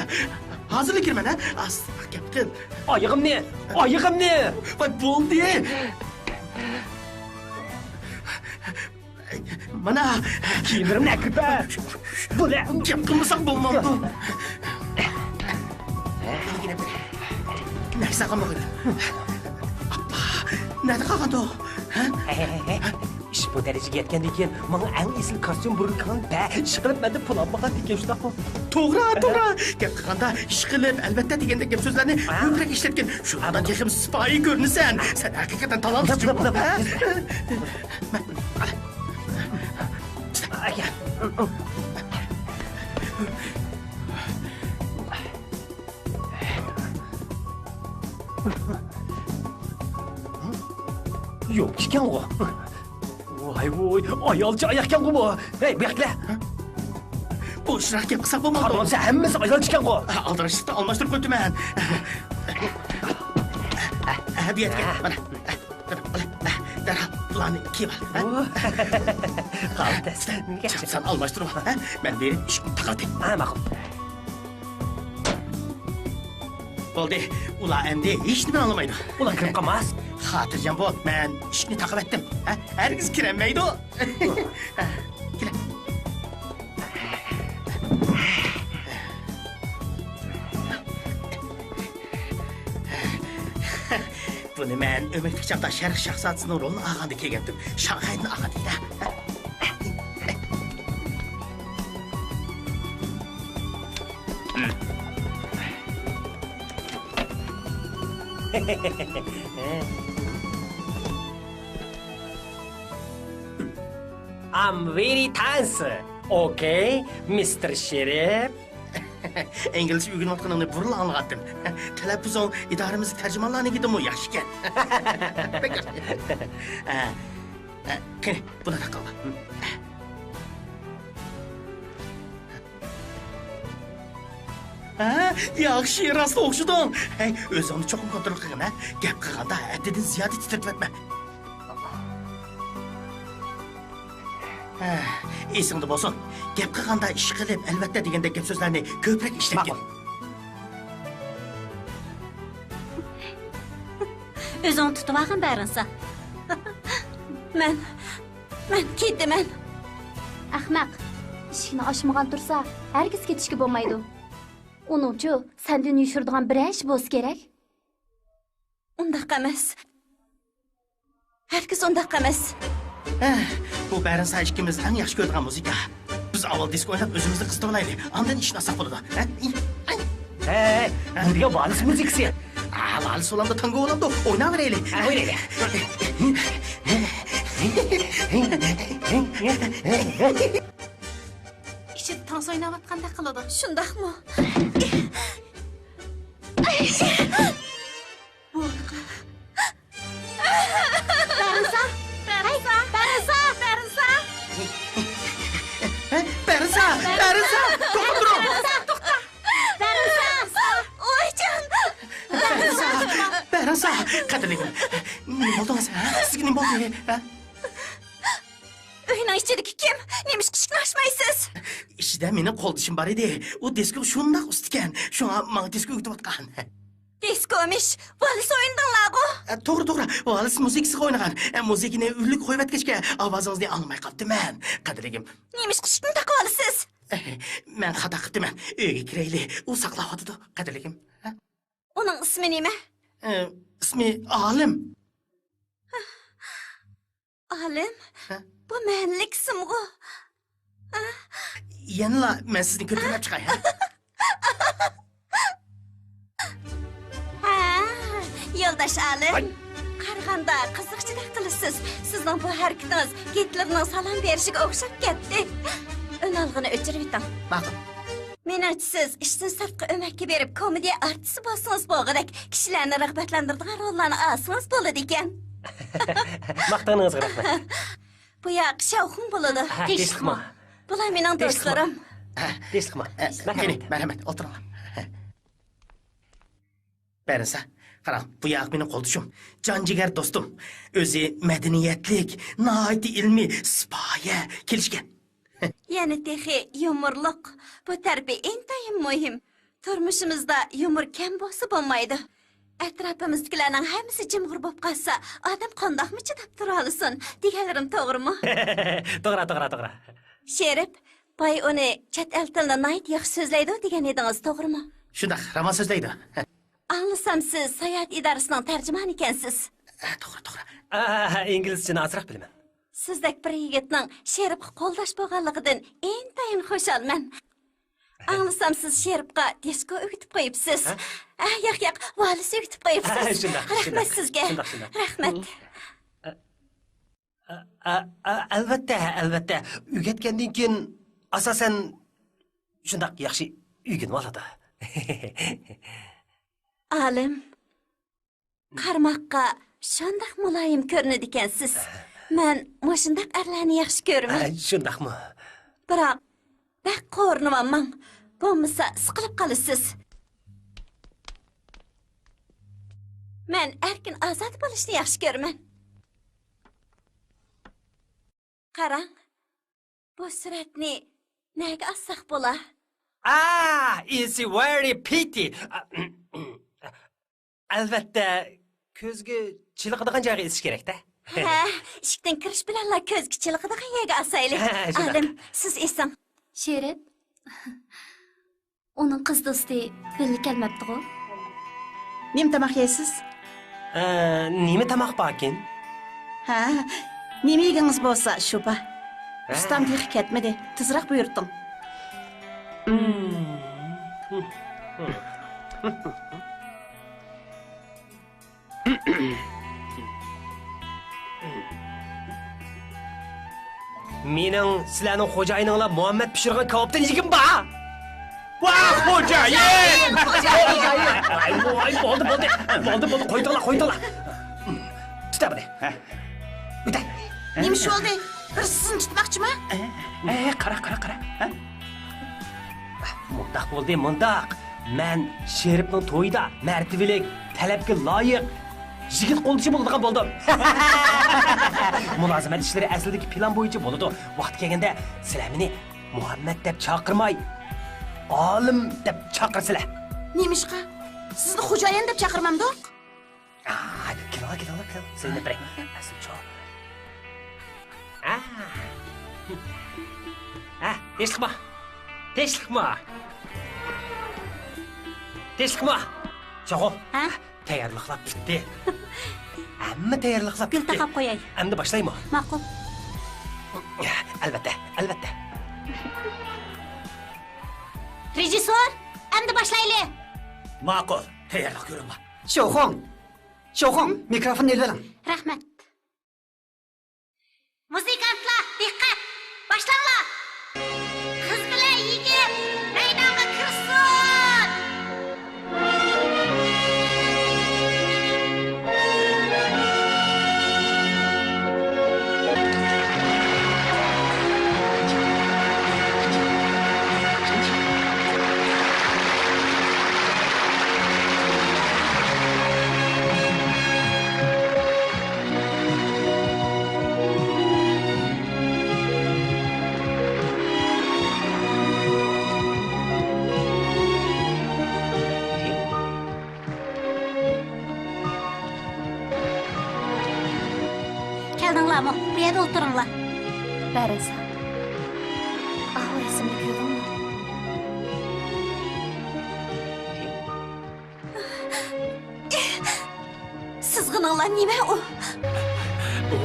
ھازىرلا كىرىمەن، ھە؟ ئاستا گەپ قىل. ئايىغىمنى، ئايىغىمنى. ۋاي، بولدى. مانا. كىيىملىرىمنى ئەكىرىپ بەر. بولە. گەپ قىلمىساڭ بولمامدۇ؟ نەرسە قالمىغىن. ئاپا، نەدە قالغاندۇ؟ ھە؟ ئىش بۇ دەرىجىگە يەتكەندىن كېيىن ماڭا ئەڭ ئېسىل كاستيۇم بۇرۇلكاڭنى بەر، ئىشقىلىپ مەندە پۇل ئالمىغان ئىكەن، شۇنداقمۇ؟ توغرا، توغرا. گەپ قىلغاندا ئىشقىلىپ، ئەلۋەتتە دېگەندەك گەپ سۆزلەرنى كۆپرەك ئىشلەتكىن. شۇنداق تېخىمۇ سىپايى كۆرۈنىسەن. سەن ھەقىقەتەن تالانتلىق. يوق ئىكەنغۇ. ۋاي ۋۇي، ئايالچە ئاياقكەنغۇ بۇ. ھەي، بۇياققا كېلە. بوشراق گەپ قىلساق بولمامدۇ؟ قارىمامسەن، ھەممىسى ئايالچىكەنغۇ. ئالدىراشلىقتا ئالماشتۇرۇپ قويدۇم مەن. ھە، بۇياققا كەل، مانا. دەرھال، دەرھال بۇلارنى كىيىپ ئال، ھە؟ قالدى. سەن ئالماشتۇرۇپ ئال، ھە؟ مەن بېرىپ ئىشىكنى تاقىۋېتەي. ھە، ماقۇل. بولدى، ئۇلار ئەمدى ھېچنېمە ئاڭلىمايدۇ. ئۇلار كىرىپ قالماس. خاتىرجەم بول، مەن ئىشىكنى تاقىۋەتتىم. ھە؟ ھەرگىز كىرەلمەيدۇ. كېلە. بۇنى مەن ئۆمەكلىك چاغدا شەرق شاھزادىسىنىڭ رولىنى ئالغاندا كىيگەنتىم. شاڭخەيدىن ئالغان ئىدى. I'm very tense. Okay, مىستېر شېرىپ. ئىنگلىزچە ئۆگىنىۋاتقىنىڭنى بۇرۇنلا ئاڭلىغانتىم. تەلەپپۇزۇڭ ئىدارىمىزدىكى تەرجىمانلارنىڭكىدىنمۇ ياخشىكەن. بەك ياخشى. ئە، ئە، قېنى، بۇنى تاقاۋال. ھە، ياخشى، راست ئوخشىدىڭ. ھەي، ئۆزۈڭنى چوقۇم كونترول قىلغىن، ھە؟ گەپ قىلغاندا ھەددىدىن زىيادە تىترىتىۋەتمە. ھە، ئېسىڭدە بولسۇن. گەپ قىلغاندا ئىشقىلىپ، ئەلۋەتتە دېگەندەك گەپ سۆزلەرنى كۆپرەك ئىشلەتكىن. ماقۇل. ئۆزۈڭ تۇتۇۋالغىن بەرىنسا. مەن، مەن كېتىمەن. ئەخمەق، ئىشىكنى ئاچمىغان تۇرسا، ھەرگىز كېتىشكە بولمايدۇ. ئۇنىڭچۇ سەندىن يوشۇرىدىغان بىرەر ئىش بولسا كېرەك؟ ئۇنداق ئەمەس. ھەرگىز ئۇنداق ئەمەس. ھە، بۇ بەرىنسا ئىككىمىز ئەڭ ياخشى كۆرىدىغان مۇزىكا. بىز ئاۋۋال دىسكو ئويناپ ئۆزىمىزنى قىزىتىۋالايلى. ئاندىن ئىشنى ئالساق بولىدۇ. ھە؟ ھەي، بۇ دېگەن ۋالس مۇزىكىسى. ھە، ۋالس بولامدۇ، تانگو بولامدۇ؟ ئويناۋېرەيلى. ھە، ئوينايلى. ئىچىدە تانس ئويناۋاتقاندەك قىلىدۇ. شۇنداقمۇ؟ بۇ بەرىنسا! بەرىنسا! بەرىنسا! بەرىنسا! بەرىنسا! بەرىنسا! توختاپ تۇرۇڭ! بەرىنسا! توختا! بەرىنسا! ۋايجان! بەرىنسا! بەرىنسا! قەدىرلىكىم، نېمە بولدىڭىز؟ ھە؟ سىزگە نېمە بولدى؟ ھە؟ ئۆينىڭ ئىچىدىكى كىم؟ نېمىشقا ئىشىكنى ئاچمايسىز؟ ئىچىدە مېنىڭ قولدىشىم بار ئىدى. ئۇ دىسكو شۇنداق ئۇستىكەن. شۇڭا ماڭا دىسكو ئۆگىتىۋاتقان. دىسكومىش، ۋالس ئوينىدىڭلارغۇ؟ ئە، توغرا، توغرا، ۋالس مۇزىكىسىغا ئوينىغان. ئە، مۇزىكىنى ئۈنلۈك قويۇۋەتكەچكە، ئاۋازىڭىزنى ئاڭلىماي قاپتىمەن، قەدىرلىكىم. نېمىشقا ئىشىكنى تاقىۋالىسىز؟ ئە، مەن خاتا قىپتىمەن. ئۆيگە كىرەيلى، ئۇ ساقلاۋاتىدۇ، قەدىرلىكىم. ھە؟ ئۇنىڭ ئىسمى نېمە؟ ئە، ئىسمى ئالىم. ئالىم، ھە؟ بۇ مەھەللىلىك ئىسىمغۇ؟ يەنىلا مەن سىزنى كۆتۈرمەپ چىقاي، ھە؟ ھە، يولداش ئالىم. ۋاي. قارىغاندا قىزىقچىدەك قىلىسىز. سىزنىڭ بۇ ھەرىكىتىڭىز گىتلېرنىڭ سالام بېرىشىگە ئوخشاپ كەتتى. ئۈنئالغۇنى ئۆچۈرۈۋېتىڭ. ماقۇل. مېنىڭچە، سىز ئىشتىن سىرتقا ئۆمەككە بېرىپ، كومېدىيە ئارتىسى بولسىڭىز بولغۇدەك، كىشىلەرنى رىغبەتلەندۈرىدىغان روللارنى ئالسىڭىز بولىدىكەن. ماختىغىنىڭىزغا رەھمەت. بۇ ياق شاۋخۇڭ بولىدۇ. ھە، تىنچلىقمۇ؟ بۇلار مېنىڭ دوستلىرىم. تىنچلىقمۇ؟ ھە، تىنچلىقمۇ؟ ھە، مەرھەمەت. قېنى، مەرھەمەت، ئولتۇرۇڭلار. بەرىنسا، قاراڭ، بۇ ياق مېنىڭ قولدىشىم، جان جىگەر دوستۇم. ئۆزى مەدەنىيەتلىك، ناھايىتى ئىلمىي، سىپايە، كېلىشكەن. يەنە تېخى يۇمۇرلۇق. بۇ تەرىپى ئىنتايىن مۇھىم. تۇرمۇشىمىزدا يۇمۇر كەم بولسا بولمايدۇ. ئەتراپىمىزدىكىلەرنىڭ ھەممىسى جىمغۇر بولۇپ قالسا، ئادەم قانداقمۇ چىداپ تۇرالىسۇن؟ دېگەنلىرىم توغرىمۇ؟ توغرا، توغرا، توغرا. شېرىپ، باي ئۇنى چەت ئەل تىلىنى ناھايىتى ياخشى سۆزلەيدۇ دېگەن ئىدىڭىز، توغرىمۇ؟ شۇنداق، راۋان سۆزلەيدۇ. ئاڭلىسام، سىز ساياھەت ئىدارىسىنىڭ تەرجىمانى ئىكەنسىز. ھە، توغرا، توغرا. ئا، ئىنگلىزچىنى ئازراق بىلىمەن. سىزدەك بىر يىگىتنىڭ شېرىپقا قولداش بولغانلىقىدىن ئىنتايىن خۇشالمەن. ئاڭلىسام، سىز شېرىپقا دىسكو ئۆگىتىپ قويۇپسىز. ھە؟ ھە، ياق، ياق، ۋالىس ئۆگىتىپ قويۇپسىز. ھە، شۇنداق، رەھمەت شۇنداق. سىزگە. شۇنداق، شۇنداق. رەھمەت. ئە، ئە، ئە، ئەلۋەتتە، ئەلۋەتتە. ئۆگەتكەندىن كېيىن، ئاساسەن، شۇنداق ياخشى ئۆگىنىۋالىدۇ. ئالىم، قارىماققا شۇنداق مۇلايىم كۆرۈنىدىكەنسىز. مەن مۇشۇنداق ئەرلەرنى ياخشى كۆرىمەن. ئە، شۇنداقمۇ؟ بىراق، بەك قورۇنۇۋالماڭ، بولمىسا سىقىلىپ قالىسىز. مەن ئەركىن ئازادە بولۇشنى ياخشى كۆرىمەن. قاراڭ، بۇ سۈرەتنى نەگە ئاسساق بولا؟ Ah, it's very pretty. ئەلۋەتتە، كۆزگە چېلىقىدىغان جايغا ئېسىش كېرەك-دە. ھە، ئىشىكتىن كىرىش بىلەنلا كۆزگە چېلىقىدىغان يەرگە ئاسايلى. ھە، شۇنداق. ئالىم، سىز ئېسىڭ. شېرىپ، ئۇنىڭ قىز دوستى بىللە كەلمەپتىغۇ؟ نېمە تاماق يەيسىز؟ ئە، نېمە تاماق باركىن؟ ھە، نېمە يېگىڭىز بولسا، شۇ بار. ھە. ئۇستام تېخى كەتمىدى، تېزراق بۇيرۇتۇڭ. مېنىڭ سىلەرنىڭ خوجايىنىڭلار مۇھەممەد پىشۇرغان كاۋاپتىن يېگۈم بار. ۋاھ، خوجايىن! خوجايىن! ۋاي، ۋاي، بولدى، بولدى. بولدى، بولدى، قويدۇڭلار، قويدۇڭلار. تۇت بۇنى. ھە. ئۆتەي. نېمە ئىش بولدى؟ بىر سىزنى تۇتماقچىما؟ ئە، قارا، قارا، قارا. ھە؟ مۇنداق بولدى، مۇنداق. مەن شېرىپنىڭ تويىدا مەرتىۋىلىك، تەلەپكە لايىق يىگىت قولدىشى بولىدىغان بولدۇم. مۇلازىمەت ئىشلىرى ئەسلىدىكى پىلان بويىچە بولىدۇ. ۋاقتى كەلگەندە سىلەر مېنى مۇھەممەد دەپ چاقىرماي، ئالىم دەپ چاقىرىسىلەر. نېمىشقا؟ سىزنى خوجايىن دەپ چاقىرمامدۇق؟ ئا، كېلىڭلار، كېلىڭلار، كېلىڭ. سىلەرنى بېرەي. ئەسلىچۇ. ئا. ئا، تىنچلىقمۇ؟ تىنچلىقمۇ؟ تىنچلىقمۇ؟ چوغۇ. ھە؟ تەييارلىقلار پۈتتى. ھەممە تەييارلىقلار گۈل پۈتتى. تاقاپ قوياي. ئەمدى باشلايمۇ؟ ماقۇل. ئەلۋەتتە، ئەلۋەتتە. رېژىسسور، ئەمدى باشلايلى. ماقۇل، تەييارلىق كۆرۈڭلار. شوخۇڭ! شوخۇڭ، مىكروفوننى ئېلىۋېلىڭ. رەھمەت. مۇزىكانتلار، دىققەت! باشلاڭلار! قىز بىلەن يىگىت مەيدانغا كىرسۇن! كەلدىڭلارمۇ؟ بۇ يەردە ئولتۇرۇڭلار. بەرىسا. ئاۋۇ رەسىمنى كۆردۈڭمۇ؟ سىزغىنىڭلار نېمە ئۇ؟ ئۇ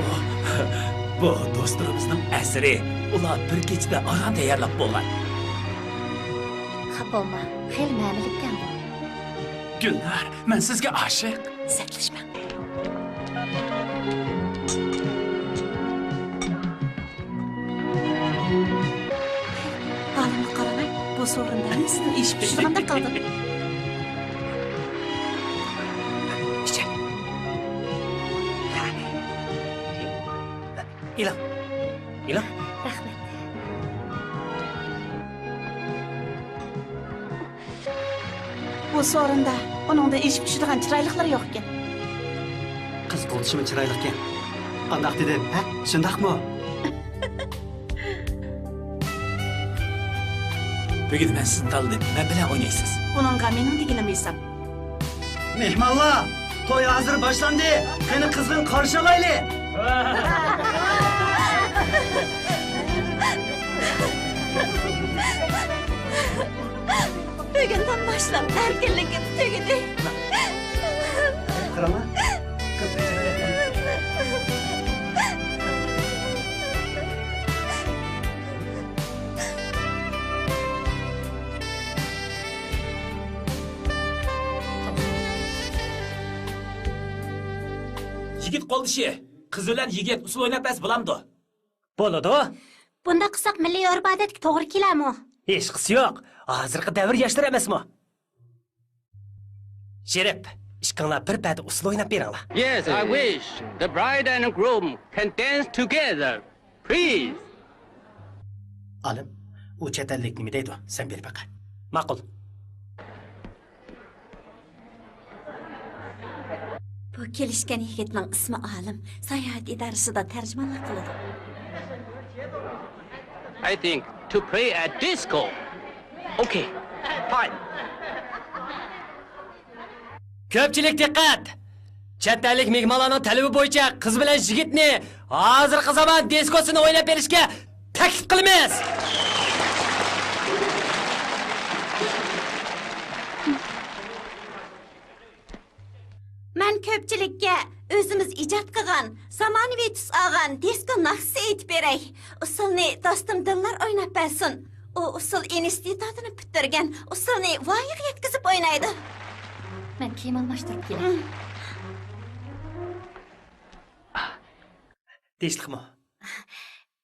بۇ دوستلىرىمىزنىڭ ئەسىرى. ئۇلار بىر كېچىدە ئاران تەييارلاپ بولغان. خاپا بولما، خېلى مەنىلىككەن بۇ. گۈلنار، مەن سىزگە ئاشىق. سەتلىشمەڭ. ھالىمغا قارىماي، بۇ سورۇندا ھەممىسىنىڭ ئېشىپ چۈشىدىغاندەك قىلدىم. ئىچە. ئېلىڭ. ئېلىڭ. رەھمەت. بۇ سورۇندا ئۇنىڭدىن ئېشىپ چۈشىدىغان چىرايلىقلار يوق ئىكەن. قىز قۇلتىشىمۇ چىرايلىقكەن. قانداق دېدىم، ھە؟ شۇنداقمۇ؟ بۈگۈن مەن سىزنى تاللىدىم، مەن بىلەن ئوينايسىز. ئۇنىڭغا مېنىڭ دېگىنىم ھېساب. مېھمانلار، توي ھازىر باشلاندى. قېنى، قىزغىن قارشى ئالايلى. بۈگۈندىن باشلاپ ئەركىنلىكىم تۈگىدى. قاراڭلار، قىز. يىگىت قولدىشى، قىز بىلەن يىگىت ئۇسسۇل ئويناپ بەرسە بولامدۇ؟ بولىدۇ. بۇنداق قىلساق مىللىي ئۆرپ-ئادەتكە توغرا كېلەرمۇ؟ ھېچقىسى يوق. ھازىرقى دەۋر ياشلىرى ئەمەسمۇ؟ شېرىپ، ئىككىڭلار بىر پەدە ئۇسسۇل ئويناپ بېرىڭلار. Yes, I wish the bride and groom can dance together, please. ئالىم، ئۇ چەت ئەللىك نېمە دەيدۇ؟ سەن بېرىپ بېقە. ماقۇل. بۇ كېلىشكەن يىگىتنىڭ ئىسمى ئالىم، ساياھەت ئىدارىسىدا تەرجىمانلىق قىلىدۇ. I think to play at disco. Okay, fine. كۆپچىلىك دىققەت! چەت ئەللىك مېھمانلارنىڭ تەلىپى بويىچە قىز بىلەن يىگىتنى ھازىرقى زامان دىسكوسىنى ئويناپ بېرىشكە تەكلىپ قىلىمىز! مەن كۆپچىلىككە ئۆزىمىز ئىجاد قىلغان، زامانىۋى تۈس ئالغان دىسكو ناخشىسى ئېيتىپ بېرەي. ئۇسسۇلنى دوستۇم دىلنار ئويناپ بەرسۇن. ئۇ ئۇسسۇل ئىنستىتۇتىنى پۈتتۈرگەن، ئۇسسۇلنى ۋايىغا يەتكۈزۈپ ئوينايدۇ. مەن كىيىم ئالماشتۇرۇپ كېلەي. ھىم. تىنچلىقمۇ؟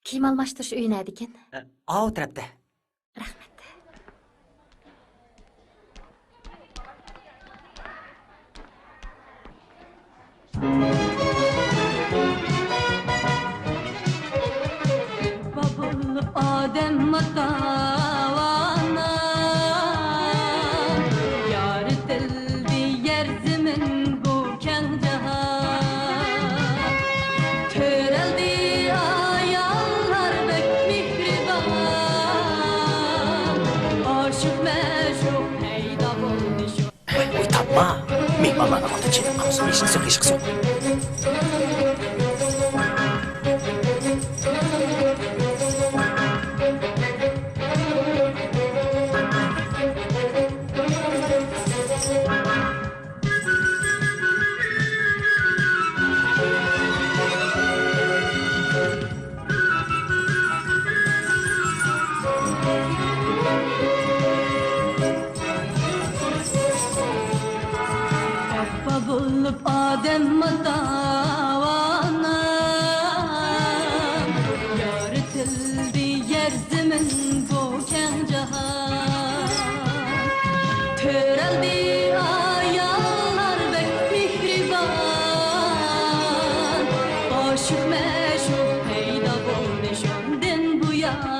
كىيىم ئالماشتۇرۇش ئۆيى نەدىكىن؟ ئاۋۇ تەرەپتە. رەھمەت. بولۇپ ئادەم ماتاۋانا، يارىتىلدى يەر زېمىن بۇ كەڭ جاھان. تۆرەلدى ئاياللار بەك مېھرىبان، ئاشىق مەشۇق پەيدا بولدى شۇ. ئوي تاپما، مېھمانلارنىڭ ئالدىدا چېلىپ قالسۇن، ھېچقىسى يوق، ھېچقىسى يوق. ئاپپا بولۇپ ئادەم ماتاۋانا، يارىتىلدى يەر زېمىن بۇ كەڭ جاھان. تۆرەلدى ئاياللار بەك مېھرىبان، ئاشىق مەشۇق پەيدا بولدى شۇندىن بۇيان.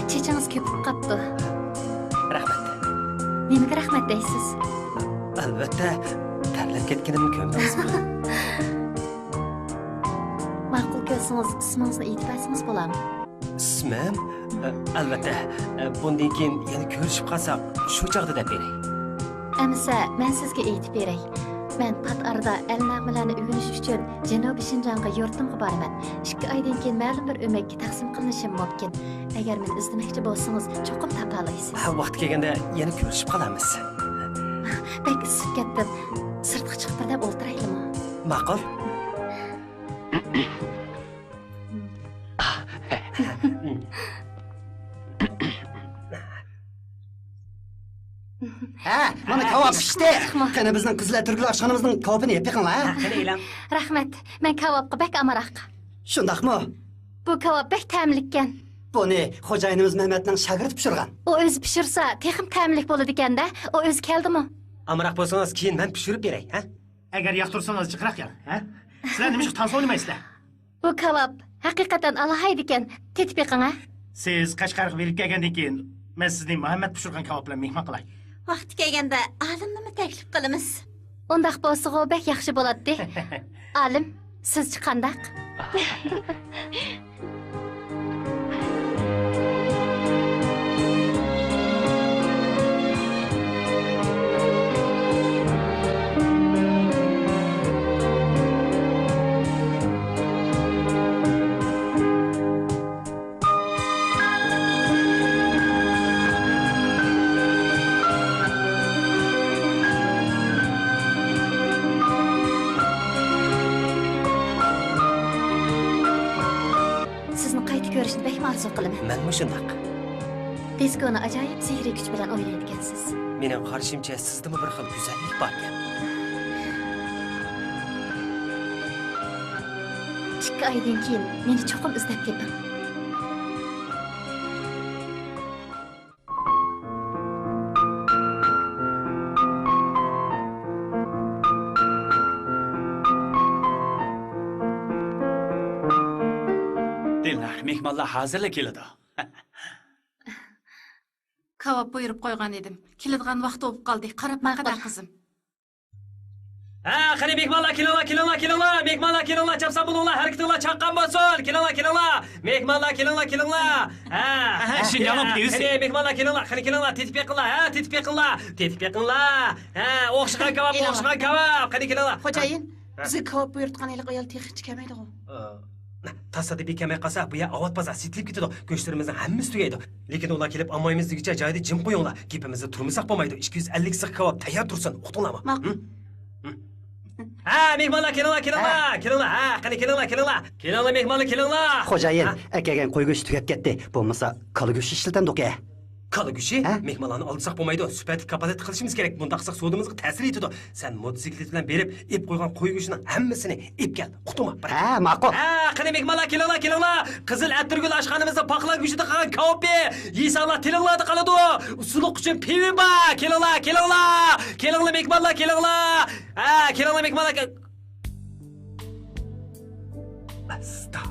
چېچىڭىز كۆپۈپ قاپتۇ. رەھمەت. نېمىگە رەھمەت دەيسىز؟ ئەلۋەتتە، تەرلەپ كەتكىنىمنى كۆردىڭىزمۇ؟ ماقۇل كۆرسىڭىز، ئىسمىڭىزنى ئېيتىپ بەرسىڭىز بولامدۇ؟ ئىسمىم؟ ئە، ئەلۋەتتە. ئە، بۇندىن كېيىن يەنە كۆرۈشۈپ قالساق، شۇ چاغدا دەپ بېرەي. ئەمىسە، مەن سىزگە ئېيتىپ بېرەي. مەن پات ئارىدا ئەلنەغمىلەرنى ئۆگىنىش ئۈچۈن جەنۇبىي شىنجاڭغا يۇرتۇمغا بارىمەن. ئىككى ئايدىن كېيىن مەلۇم بىر ئۆمەككە تەقسىم قىلىنىشىم مۇمكىن. ئەگەر مېنى ئىزدىمەكچى بولسىڭىز، چوقۇم تاپالايسىز. ھە، ۋاقتى كەلگەندە يەنە كۆرۈشۈپ قالارمىز. بەك ئىسسىپ كەتتىم. سىرتقا چىقىپ بىردەم ئولتۇرايلىمۇ؟ ماقۇل. ھە، مانا كاۋاپ پىشتى. قېنى، بىزنىڭ قىزىل ئەتىرگۈل ئاشخانىمىزنىڭ كاۋىپىنى يەپ بېقىڭلار، ھە؟ قېنى، ئېلىڭ. رەھمەت، مەن كاۋاپقا بەك ئامراق. شۇنداقمۇ؟ بۇ كاۋاپ بەك تەملىككەن. بۇنى خوجايىنىمىز مەمەتنىڭ شاگىرتى پىشۇرغان. ئۇ ئۆزى پىشۇرسا، تېخىمۇ تەملىك بولىدىكەن-دە. ئۇ ئۆزى كەلدىمۇ؟ ئامراق بولسىڭىز، كېيىن مەن پىشۇرۇپ بېرەي، ھە؟ ئەگەر ياقتۇرسىڭىز، جىقراق كەل، ھە؟ سىلەر نېمىشقا تانسا ئوينىمايسىلەر؟ بۇ كاۋاپ ھەقىقەتەن ئالاھىدىكەن، تېتىپ بېقىڭ، ھە؟ سىز قەشقەرگە بېرىپ كەلگەندىن كېيىن، مەن سىزنى مۇھەممەد پىشۇرغان كاۋاپ بىلەن مېھمان قىلاي. ۋاقتى كەلگەندە ئالىمنىمۇ تەكلىپ قىلىمىز. ئۇنداق بولسىغۇ بەك ياخشى بولاتتى. ئالىم، سىزچە قانداق؟ سىزنى قايتا كۆرۈشنى بەكمۇ ئارزۇ قىلىمەن. مەنمۇ شۇنداق. دىسكونى ئاجايىپ سېھرىي كۈچ بىلەن ئوينايدىكەنسىز. مېنىڭ قارىشىمچە، سىزدىمۇ بىر خىل گۈزەللىك باركەن. ئىككى ئايدىن كېيىن مېنى چوقۇم ئىزدەپ تېپىڭ. دىلنار، مېھمانلار ھازىرلا كېلىدۇ. كاۋاپ بۇيرۇپ قويغان ئىدىم. كېلىدىغان ۋاقتى بولۇپ قالدى. قاراپ باقىدە، قىزىم. ھە، قېنى، مېھمانلار، كېلىڭلار، كېلىڭلار، كېلىڭلار! مېھمانلار، كېلىڭلار، چاپسان بولۇڭلار، ھەرىكىتىڭلار چاققان بولسۇن! كېلىڭلار، كېلىڭلار! مېھمانلار، كېلىڭلار، كېلىڭلار! ھە، ھە، ھە، شىنجاڭلىق ھە، قېنى، مېھمانلار، كېلىڭلار، قېنى، كېلىڭلار، تېتىپ بېقىڭلار، ھە، تېتىپ بېقىڭلار، تېتىپ بېقىڭلار! ھە، ئوخشىغان كاۋاپ، ئوخشىغان كاۋاپ! قېنى، كېلىڭلار! خوجايىن، ھە. بىزگە كاۋاپ بۇيرۇتقان ھېلىقى ئايال تېخىچە كەلمەيدىغۇ؟ ئا، تاسادىپىي كەلمەي قالسا، بۇ يەر ئاۋات بازار، سېتىلىپ كېتىدۇ. گۆشلىرىمىزنىڭ ھەممىسى تۈگەيدۇ. لېكىن ئۇلار كېلىپ ئالمايمىز دېگۈچە جايىدا جىم قويۇڭلار. گېپىمىزدە تۇرمىساق بولمايدۇ. ئىككى يۈز ئەللىك سىخ كاۋاپ تەييار تۇرسۇن. ئۇقتۇڭلارمۇ؟ ماقۇل. ھە؟ ھە، مېھمانلار، كېلىڭلار، كېلىڭلار، ھە. كېلىڭلار، ھە، قېنى، كېلىڭلار، كېلىڭلار. كېلىڭلار، مېھمانلار، كېلىڭلار. خوجايىن، ھە؟ ئەكەلگەن قوي گۆشى تۈگەپ كەتتى. بولمىسا، كالا گۆشى ئىشلىتەمدۇق ھە؟ كالا گۆشى؟ ھە؟ مېھمانلارنى ئالدىساق بولمايدۇ. سۈپەتلىك كاپالەتلىك قىلىشىمىز كېرەك. مۇنداق قىلساق، سودىمىزغا تەسىر يېتىدۇ. سەن موتوسىكلىت بىلەن بېرىپ، ئېلىپ قويغان قوي گۆشىنىڭ ھەممىسىنى ئېلىپ كەل. ئۇقتۇڭمۇ؟ ھە، ماقۇل. ھە، قېنى، مېھمانلار، كېلىڭلار، كېلىڭلار! قىزىل ئەتىرگۈل ئاشخانىمىزدا پاقلان گۆشىدە قىلغان كاۋىپى! يېسەڭلار، تىلىڭلاردا قالىدۇ! ئۇسسۇلۇق ئۈچۈن پىۋى بار! كېلىڭلار، كېلىڭلار! كېلىڭلار، مېھمانلار، كېلىڭلار! ھە، كېلىڭلار، مېھمانلار، كە-، ئاستا.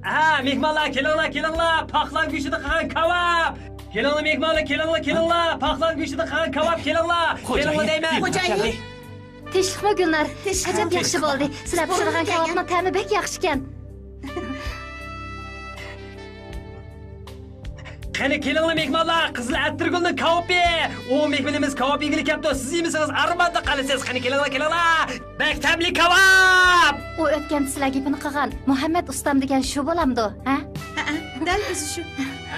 ھە، مېھمانلار، كېلىڭلار، كېلىڭلار! پاقلان گۆشىدە قىلغان كاۋاپ! كېلىڭلار، مېھمانلار، كېلىڭلار، كېلىڭلار! پاقلان گۆشىدە قىلغان كاۋاپ، كېلىڭلار! خوجايىن، كېلىڭلار دەيمەن! خوجايىن! تىنچلىقمۇ، گۈلنار؟ تىنچلىق. ئەجەب ياخشى بولدى. سىلەر پىشۇرغان كاۋاپنىڭ تەمى بەك ياخشىكەن. قېنى كېلىڭلار، مېھمانلار، قىزىل ئەتىرگۈلنىڭ كاۋىپى! ئۇ مېھمىنىمىز كاۋاپ يېگىلى كەپتۇ، سىز يېمىسىڭىز ئارماندا قالىسىز. قېنى كېلىڭلار، كېلىڭلار! بەك تەملىك كاۋاپ! ئۇ ئۆتكەندە سىلەر گېپىنى قىلغان مۇھەممەد ئۇستام دېگەن شۇ بولامدۇ، ھە؟ ھەئە، دەل ئۆزى شۇ.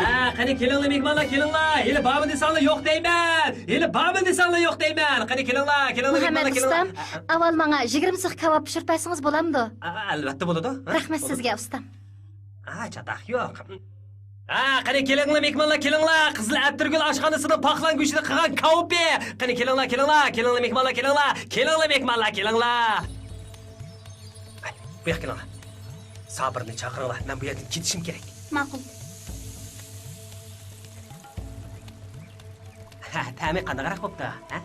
ھە، قېنى كېلىڭلار، مېھمانلار، كېلىڭلار! ھېلى بارمۇ دېسەڭلار يوق دەيمەن! ھېلى بارمۇ دېسەڭلار يوق دەيمەن! قېنى كېلىڭلار، كېلىڭلار، مۇھەممەد مېھمانلار، كېلىڭلار! ئۇستام، ئاۋۋال ماڭا يىگىرمە سىخ كاۋاپ پىشۇرۇپ بەرسىڭىز بولامدۇ؟ ھە، ئەلۋەتتە بولىدۇ. ھە، رەھمەت سىزگە، ئۇستام. ھە، چاتاق يوق. ھە، قېنى كېلىڭلار، مېھمانلار، كېلىڭلار! قىزىل ئەتىرگۈل ئاشخانىسىنىڭ پاقلان گۆشىدە قىلغان كاۋىپى! قېنى كېلىڭلار، كېلىڭلار، كېلىڭلار، مېھمانلار، كېلىڭلار! كېلىڭلار، مېھمانلار، كېلىڭلار! بۇ ياققا كېلىڭلار. سابىرنى چاقىرىڭلار، مەن بۇ يەردىن كېتىشىم كېرەك. ماقۇل. ھە، تەمى قانداقراق بوپتۇ، ھە؟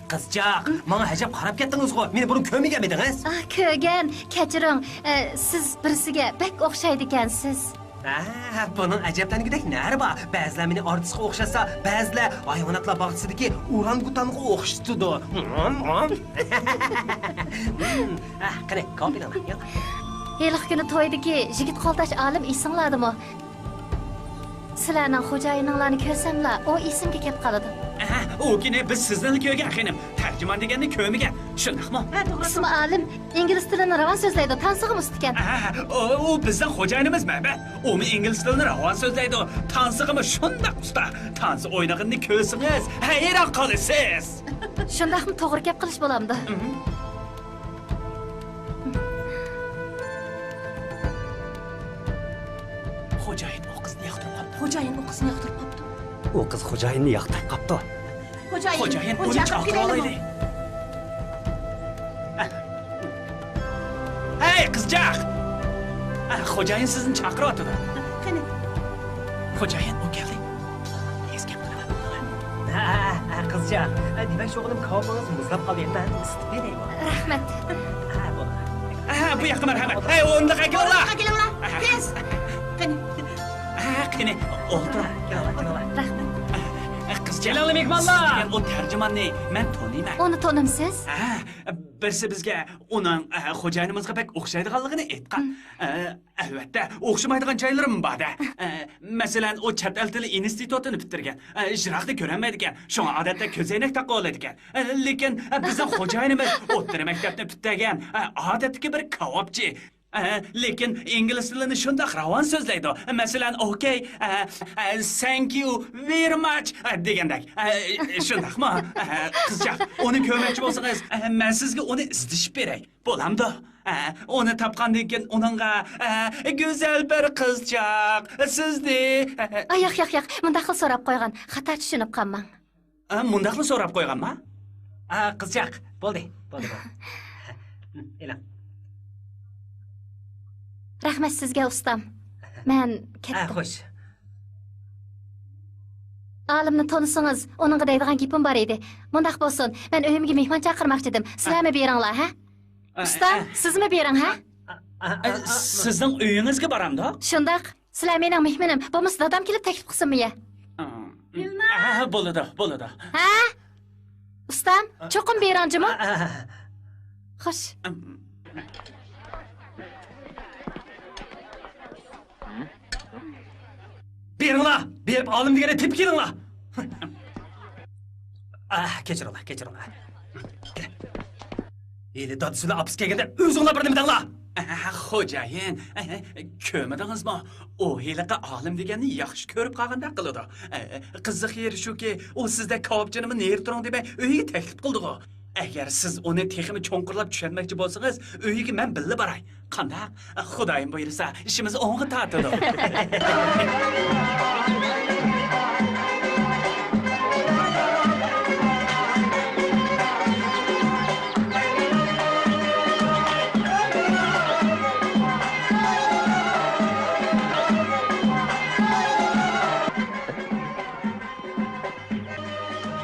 قىزچاق، ماڭا ئەجەب قاراپ كەتتىڭىزغۇ، مېنى بۇرۇن كۆرمىگەنمىدىڭىز؟ ئا، كۆرگەن، كەچۈرۈڭ، ئە، سىز بىرسىگە بەك ئوخشايدىكەنسىز. ھە، بۇنىڭ ئەجەبلەنگۈدەك نەرى بار؟ بەزىلەر مېنى ئارتىسقا ئوخشاتسا، بەزىلەر ھايۋاناتلار باغچىسىدىكى ئورانگۇتانغا ئوخشىتىدۇ. ھە، قېنى، كاۋاپ ئېلىڭلار. ھېلىقى كۈنى تويدىكى يىگىت قولداش ئالىم ئېسىڭلاردىمۇ؟ سىلەرنىڭ خوجايىنىڭلارنى كۆرسەملا، ئۇ ئېسىمگە كەپ قالىدۇ. ئەھە، ئۇ كۈنى بىز سىزنىلا كۆرگەن، خېنىم. تەرجىمان دېگەننى كۆرمىگەن. شۇنداقمۇ؟ ھە، توغرا. ئىسمى ئالىم، ئىنگلىز تىلىنى راۋان سۆزلەيدۇ، تانسىغىمۇ ئۇستىكەن. ئەھە، ئۇ، ئۇ بىزنىڭ خوجايىنىمىز مەبە. ئۇمۇ ئىنگلىز تىلىنى راۋان سۆزلەيدۇ، تانسىغىمۇ شۇنداق ئۇستا. تانسا ئوينىغىنىنى كۆرسىڭىز، ھەيران قالىسىز. شۇنداقمۇ توغرا گەپ قىلىش بولامدۇ؟ خوجايىن ئۇ قىزنى ياقتۇرۇپ قاپتۇ. خوجايىن ئۇ قىزنى ياقتۇرۇپ قاپتۇ. ئۇ قىز خوجايىننى ياقتۇرۇپ قاپتۇ. خوجايىن، خوجايىن، ئۇنى چاقىرىۋالايلى. ھەي، قىزچاق! خوجايىن سىزنى چاقىرىۋاتىدۇ. قېنى؟ خوجايىن، ئۇ كەلدى. ھە، ھە، ھە، قىزچاق. ھە، دېمەكچى بولغىنىم، كاۋىڭىز مۇزلاپ قالدى. مەن ئىسىتىپ بېرەي. رەھمەت. ھە، بولدى. ھە، بۇ ياققا مەرھەمەت. ھەي، ئورۇندۇققا ئەكېلىڭلار. ئورۇندۇققا ئەكېلىڭلار. تېز. قېنى. ھە، قېنى، ئولتۇرۇڭ. كېلىڭلار، كېلىڭلار. رەھمەت. ھە، قىزچاق. كېلىڭلار، مېھمانلار. سىز دېگەن ئۇ تەرجىماننى مەن تونۇيمەن. ئۇنى تونۇمسىز؟ ھە، بىرسى بىزگە ئۇنىڭ، ھە، خوجايىنىمىزغا بەك ئوخشايدىغانلىقىنى ئېيتقان. ھە. ئەلۋەتتە، ئوخشىمايدىغان جايلىرىمۇ بار-دە. ئە، مەسىلەن، ئۇ چەت ئەل تىلى ئىنستىتۇتىنى پۈتتۈرگەن. ئە، يىراقنى كۆرەلمەيدىكەن. شۇڭا ئادەتتە كۆزەينەك تاقىۋالىدىكەن. ئە، لېكىن، ئە، بىزنىڭ خوجايىنىمىز ئوتتۇرا مەكتەپنى پۈتتۈرگەن. ئە، ئادەتتىكى بىر كاۋاپچى. ئە، لېكىن ئىنگلىز تىلىنى شۇنداق راۋان سۆزلەيدۇ. مەسىلەن، ئوكەي، ئە، ئە، thank you very much، ئە، دېگەندەك. ئە، شۇنداقمۇ؟ ئە، قىزچاق، ئۇنى كۆرمەكچى بولسىڭىز، ئە، مەن سىزگە ئۇنى ئىزدىشىپ بېرەي. بولامدۇ؟ ئە، ئۇنى تاپقاندىن كېيىن ئۇنىڭغا، ئە، گۈزەل بىر قىزچاق سىزنى، ئە، ئا، ياق، ياق، ياق، مۇنداقلا سوراپ قويغان، خاتا چۈشىنىپ قالماڭ. ئە، مۇنداقلا سوراپ قويغانما؟ ئە، قىزچاق، بولدى، بولدى، بولدى. ئېلىڭ. رەھمەت سىزگە، ئۇستام. مەن كەتتىم. ئە، خوش. ئالىمنى تونۇسىڭىز، ئۇنىڭغا دەيدىغان گېپىم بار ئىدى. مۇنداق بولسۇن، مەن ئۆيۈمگە مېھمان چاقىرماقچىدىم. سىلەرمۇ بېرىڭلار، ھە؟ ئە، ئۇستا، ئە، ئە. سىزمۇ بېرىڭ، ھە؟ ئە، ئە، ئە، ئە، سىزنىڭ ئۆيىڭىزگە بارامدۇ؟ شۇنداق. سىلەر مېنىڭ مېھمىنىم. بولمىسا دادام كېلىپ تەكلىپ قىلسۇنمۇ يە؟ ئە، بولىدۇ، بولىدۇ. ھە؟ ئۇستام، چوقۇم بېرىڭ جۇمۇ. ئە، ئە، ئە. خوش. بېرىڭلار، بېرىپ ئالىم دېگەننى تېپىپ كېلىڭلار. ئاھ، كەچۈرۈڭلار، كەچۈرۈڭلار. ھېلى دادىسى بىلەن ئاپىسى كەلگەندە ئۆزۈڭلار بىر نېمە دەڭلار. ئاھ، خوجايىن، ئاھ، كۆرمىدىڭىزمۇ؟ ئۇ ھېلىقى ئالىم دېگەننى ياخشى كۆرۈپ قالغاندەك قىلىدۇ. ئاھ، قىزىق يېرى شۇكى، ئۇ سىزدەك كاۋاپچىنىمۇ نېرى تۇرۇڭ دېمەي ئۆيىگە تەكلىپ قىلدىغۇ. ئەگەر سىز ئۇنى تېخىمۇ چوڭقۇرلاپ چۈشەنمەكچى بولسىڭىز، ئۆيىگە مەن بىللە باراي. قانداق؟ خۇدايىم بۇيرۇسا، ئىشىمىز ئوڭغا تارتىدۇ.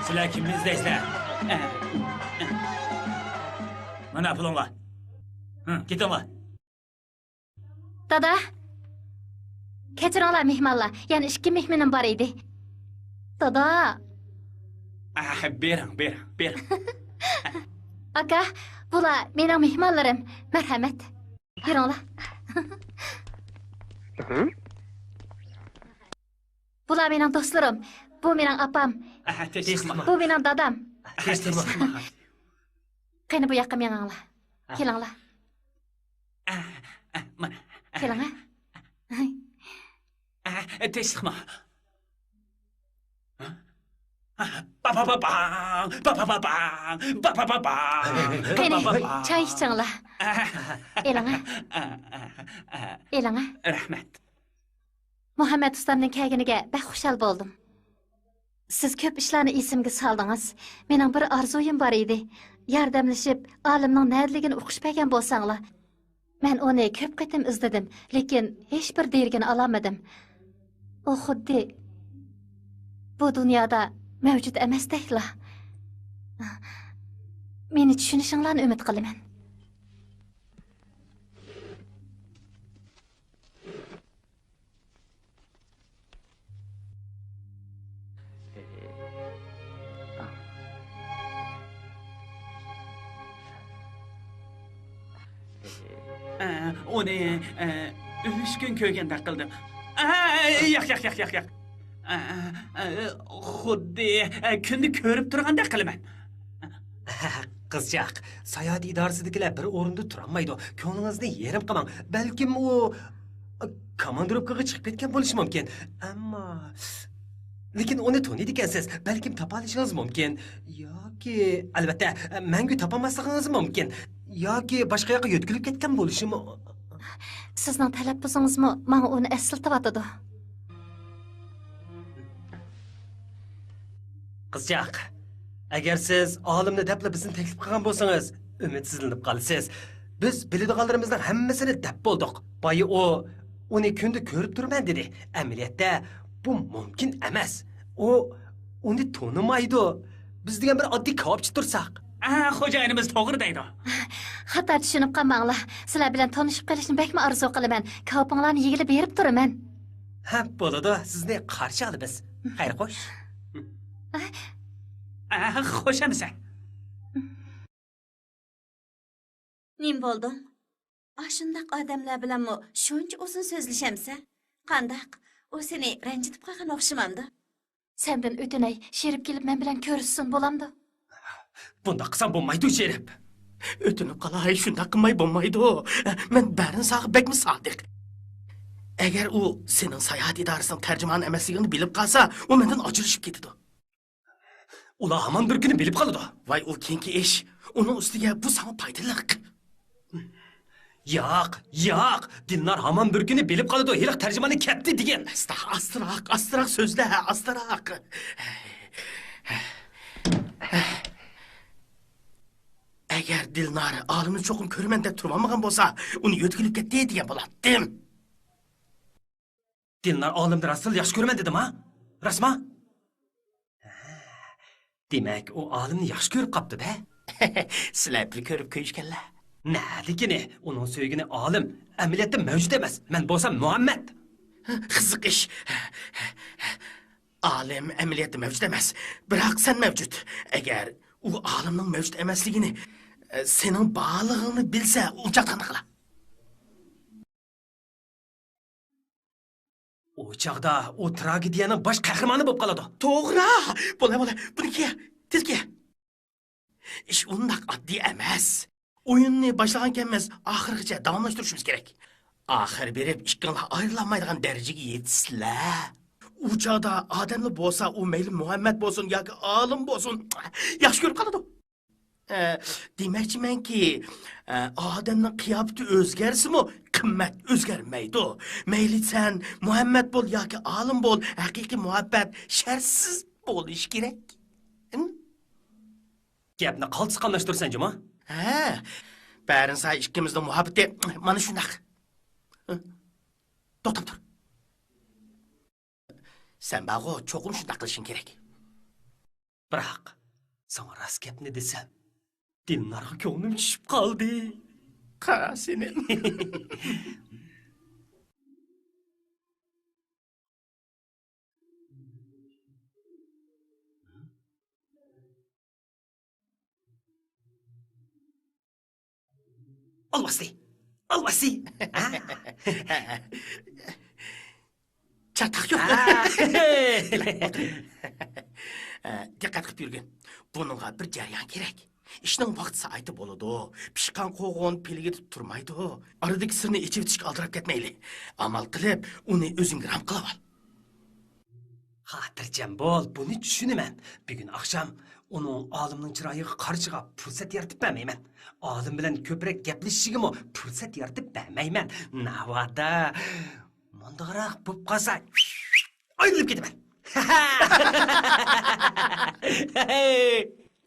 سىلەر كىمنى ئىزدەيسىلەر؟ مانا پۇلۇڭلار. ھە، كېتىڭلار. دادا! كەچۈرۈڭلار، مېھمانلار. يەنە ئىككى مېھمىنىم بار ئىدى. دادا! ئاھ، بېرىڭ، بېرىڭ، بېرىڭ. ئاكا، بۇلار مېنىڭ مېھمانلىرىم. مەرھەمەت. يۈرۈڭلار. بۇلار مېنىڭ دوستلىرىم. بۇ مېنىڭ ئاپام. ئاھ، تىنچلىقما. بۇ مېنىڭ دادام. ئاھ، تىنچلىقما. قېنى، بۇ ياققا مېڭىڭلار. ئاھ. كېلىڭلار. ئاھ، ئاھ، مانا. كېلىڭ، ھە. ئاھ، تىنچلىقما. با، با، با، باڭ! با، با، با، باڭ! با، با، با، باڭ! قېنى، با، با، با، باڭ! چاي ئىچىڭلار. ئېلىڭە. ئېلىڭە. رەھمەت. مۇھەممەت ئۇستامنىڭ كەلگىنىگە بەك خۇشال بولدۇم. سىز كۆپ ئىشلارنى ئېسىمگە سالدىڭىز. مېنىڭ بىر ئارزۇيۇم بار ئىدى. ياردەملىشىپ، ئالىمنىڭ نەدىلىكىنى ئۇقۇشۇپ بەرگەن بولساڭلار. مەن ئۇنى كۆپ قېتىم ئىزدىدىم، لېكىن ھېچبىر دېرىكىنى ئالالمىدىم. ئۇ خۇددى بۇ دۇنيادا مەۋجۇت ئەمەستەكلا. مېنى چۈشىنىشىڭلارنى ئۈمىد قىلىمەن. ئۇنى، ئە، ئۈچ كۈن كۆرگەندەك قىلدىم. ئە، ياق، ياق، ياق، ياق، ياق. ئە، ئە، خۇددى، ئە، كۈندە كۆرۈپ تۇرغاندەك قىلىمەن. قىزچاق، ساياھەت ئىدارىسىدىكىلەر بىر ئورۇندا تۇرالمايدۇ. كۆڭلىڭىزنى يېرىم قىلماڭ. بەلكىم ئۇ، ئە، كاماندىروپكىغا چىقىپ كەتكەن بولۇشى مۇمكىن. ئەمما، لېكىن ئۇنى تونۇيدىكەنسىز. بەلكىم تاپالىشىڭىز مۇمكىن. ياكى، ئەلۋەتتە، مەڭگۈ تاپالماسلىقىڭىز مۇمكىن. ياكى باشقا ياققا يۆتكىلىپ كەتكەن بولۇشىمۇ. سىزنىڭ تەلەپپۇزىڭىزمۇ ماڭا ئۇنى ئەسلىتىۋاتىدۇ. قىزچاق، ئەگەر سىز ئالىمنى دەپلا بىزنى تەكلىپ قىلغان بولسىڭىز، ئۈمىدسىزلىنىپ قالىسىز. بىز بىلىدىغانلىرىمىزنىڭ ھەممىسىنى دەپ بولدۇق. بايا ئۇ، ئۇنى كۈندە كۆرۈپ تۇرىمەن دېدى. ئەمەلىيەتتە، بۇ مۇمكىن ئەمەس. ئۇ ئۇنى تونۇمايدۇ. بىز دېگەن بىر ئاددىي كاۋاپچى تۇرساق. ئە، خوجايىنىمىز توغرا دەيدۇ. خاتا چۈشىنىپ قالماڭلار. سىلەر بىلەن تونۇشۇپ قېلىشنى بەكمۇ ئارزۇ قىلىمەن. كاۋىپىڭلارنى يېگىلى بېرىپ تۇرىمەن. ھە، بولىدۇ. سىزنى قارشى ئالىمىز. خەير خوش. ئە، خوش ئەمىسە. نېمە بولدۇڭ؟ ئاشۇنداق ئادەملەر بىلەنمۇ شۇنچە ئۇزۇن سۆزلىشەمسە؟ قانداق؟ ئۇ سېنى رەنجىتىپ قالغان ئوخشىمامدۇ؟ سەندىن ئۆتۈنەي، شېرىپ كېلىپ مەن بىلەن كۆرۈشسۇن، بولامدۇ؟ بۇنداق قىلساڭ بولمايدۇ، شېرىپ. ئۆتۈنۈپ قالاي، شۇنداق قىلماي بولمايدۇ. مەن بەرىنساغا بەكمۇ سادىق. ئەگەر ئۇ سېنىڭ ساياھەت ئىدارىسىنىڭ تەرجىمانى ئەمەسلىكىڭنى بىلىپ قالسا، ئۇ مەندىن ئاجرىشىپ كېتىدۇ. ئۇلار ھامان بىر كۈنى بىلىپ قالىدۇ. ۋاي، ئۇ كېيىنكى ئىش. ئۇنىڭ ئۈستىگە بۇ ساڭا پايدىلىق. ياق، ياق، دىلنار ھامان بىر كۈنى بىلىپ قالىدۇ، ھېلىقى تەرجىمانى كەتتى دېگىن. ئاستا، ئاستىراق، ئاستىراق سۆزلە، ئاستىراق. ئەگەر دىلنار ئالىمنى چوقۇم كۆرىمەن دەپ تۇرۇۋالمىغان بولسا، ئۇنى يۆتكىلىپ كەتتى دېگەن بولاتتىم. دىلنار ئالىمنى راستلا ياخشى كۆرىمەن دېدىما؟ راستما؟ دېمەك، ئۇ ئالىمنى ياخشى كۆرۈپ قاپتۇ-دە. سىلەر بىر كۆرۈپ كۆيۈشكەنلەر. نەدىكىنى؟ ئۇنىڭ سۆيگىنى ئالىم ئەمەلىيەتتە مەۋجۇت ئەمەس. مەن بولسام مۇھەممەد. قىزىق ئىش. ئالىم ئەمەلىيەتتە مەۋجۇت ئەمەس. بىراق سەن مەۋجۇت. ئەگەر ئۇ ئالىمنىڭ مەۋجۇت ئەمەسلىكىنى، سېنىڭ بارلىقىڭنى بىلسە، ئۇ چاغدا قانداق قىلار؟ ئۇ چاغدا ئۇ تراگېدىيەنىڭ باش قەھرىمانى بولۇپ قالىدۇ. توغرا! بولە، بولە. بۇنى كىيە. تېز كىيە. ئىش ئۇنداق ئاددىي ئەمەس. ئويۇننى باشلىغانكەنمىز، ئاخىرغىچە داۋاملاشتۇرۇشىمىز كېرەك. ئاخىرى بېرىپ ئىككىڭلار ئايرىلالمايدىغان دەرىجىگە يېتىسىلەر. ئۇ چاغدا ئادەملا بولسا، ئۇ مەيلى مۇھەممەد بولسۇن ياكى ئالىم بولسۇن، ياخشى كۆرۈپ قالىدۇ. ئە، دېمەكچىمەنكى، ئە، ئادەمنىڭ قىياپىتى ئۆزگەرسىمۇ، قىممەت ئۆزگەرمەيدۇ. مەيلى سەن مۇھەممەد بول ياكى ئالىم بول، ھەقىقىي مۇھەببەت شەرتسىز بولۇشى كېرەك. ھىم؟ گەپنى قالتىس قاملاشتۇرىسەن جۇمۇ. ھە، بەرىنسا ئىككىمىزنىڭ مۇھەببىتى مانا شۇنداق. توختاپ تۇر. سەن بارغۇ، چوقۇم شۇنداق قىلىشىڭ كېرەك. بىراق، ساڭا راست گەپنى دېسەم، دىلنارغا كۆڭلۈم چۈشۈپ قالدى. قارا سېنى. ئالۋاستى! ئالۋاستى! ھە؟ چاتاق يوق. ھە. دىققەت قىلىپ يۈرگىن. بۇنىڭغا بىر جەريان كېرەك. ئىشنىڭ ۋاقتى سائىتى بولىدۇ. پىشقان قوغۇن پىلىگە تۇتۇپ تۇرمايدۇ. ئارىدىكى سىرنى ئېچىۋېتىشكە ئالدىراپ كەتمەيلى. ئامال قىلىپ، ئۇنى ئۆزۈڭگە رام قىلىۋال. خاتىرجەم بول، بۇنى چۈشىنىمەن. بۈگۈن ئاخشام ئۇنىڭ ئالىمنىڭ چىرايىغا قارىشىغا پۇرسەت يارىتىپ بەرمەيمەن. ئالىم بىلەن كۆپرەك گەپلىشىشىگىمۇ پۇرسەت يارىتىپ بەرمەيمەن. ناۋادا مۇنداقراق بوپ قالسا، ئايرىلىپ كېتىمەن.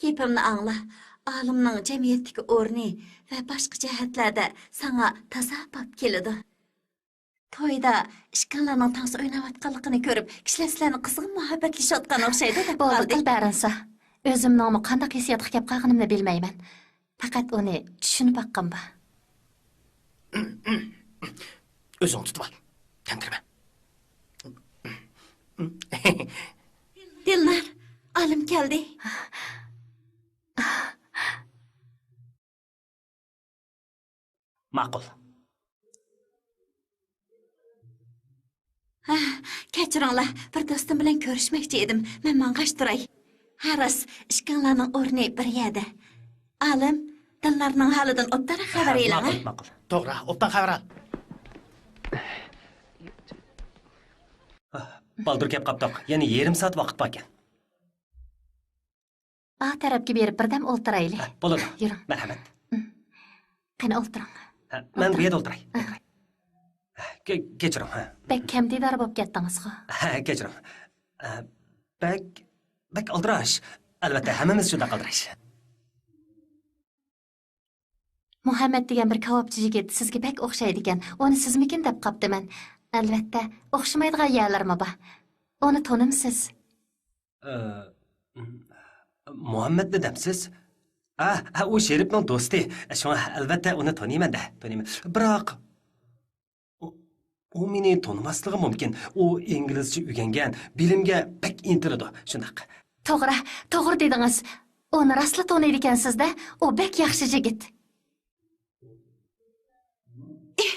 گېپىمنى ئاڭلا. ئالىمنىڭ جەمئىيەتتىكى ئورنى ۋە باشقا جەھەتلەردە ساڭا تازا باب كېلىدۇ. تويدا ئىككىڭلارنىڭ تانسا ئويناۋاتقانلىقىنى كۆرۈپ، كىشىلەر سىلەرنى قىزغىن مۇھەببەتلىشىۋاتقان ئوخشايدۇ دەپ بولدى قالدى. قىل بەرىنسا. ئۆزۈمنىڭمۇ قانداق ھېسسىياتقا كەپ قالغىنىمنى بىلمەيمەن. پەقەت ئۇنى چۈشىنىپ باققان بار. ئۆزۈڭ تۇتۇۋال. تەمتىرىمە. دىلنار، ئالىم كەلدى. ماقۇل. تۇرۇڭلار، بىر دوستۇم بىلەن كۆرۈشمەكچى ئىدىم. مەن ماڭغاچ تۇراي. ھە راست، ئىككىڭلارنىڭ ئورنى بىر يەردە. ئالىم، دىلنارنىڭ ھالىدىن ئوبدانراق خەۋەر ئېلىڭ، ھە؟ ماقۇل، ماقۇل. توغرا، ئوبدان خەۋەر ئال. بالدۇر كەپ قاپتۇق. يەنە يېرىم سائەت ۋاقىت باركەن. ئا تەرەپكە بېرىپ بىردەم ئولتۇرايلى. ھە، بولىدۇ. يۈرۈڭ. مەرھەمەت. قېنى ئولتۇراڭ. ھە، مەن بۇ يەردە ئولتۇراي. ئولتۇراي. ھە، كە-، كەچۈرۈڭ، ھە. بەك كەم دىدار بولۇپ كەتتىڭىزغۇ. ھە، كەچۈرۈڭ. ھە، بەك، بەك ئالدىراش. ئەلۋەتتە، ھەممىمىز شۇنداق ئالدىراش. مۇھەممەد دېگەن بىر كاۋاپچى يىگىت سىزگە بەك ئوخشايدىكەن. ئۇنى سىزمىكىن دەپ قاپتىمەن. ئەلۋەتتە، ئوخشىمايدىغان يەرلىرىمۇ بار. ئۇنى تونۇمسىز؟ ئە، مۇھەممەدنى دەمسىز؟ ئا، ئا، ئۇ شېرىپنىڭ دوستى. شۇڭا ئەلۋەتتە ئۇنى تونۇيمەن-دە، تونۇيمەن. بىراق، ئۇ، ئۇ مېنى تونۇماسلىقى مۇمكىن. ئۇ ئىنگلىزچە ئۆگەنگەن، بىلىمگە بەك ئىنتىلىدۇ. شۇنداق. توغرا، توغرا دېدىڭىز. ئۇنى راستلا تونۇيدىكەنسىز-دە، ئۇ بەك ياخشى يىگىت. ئېھ،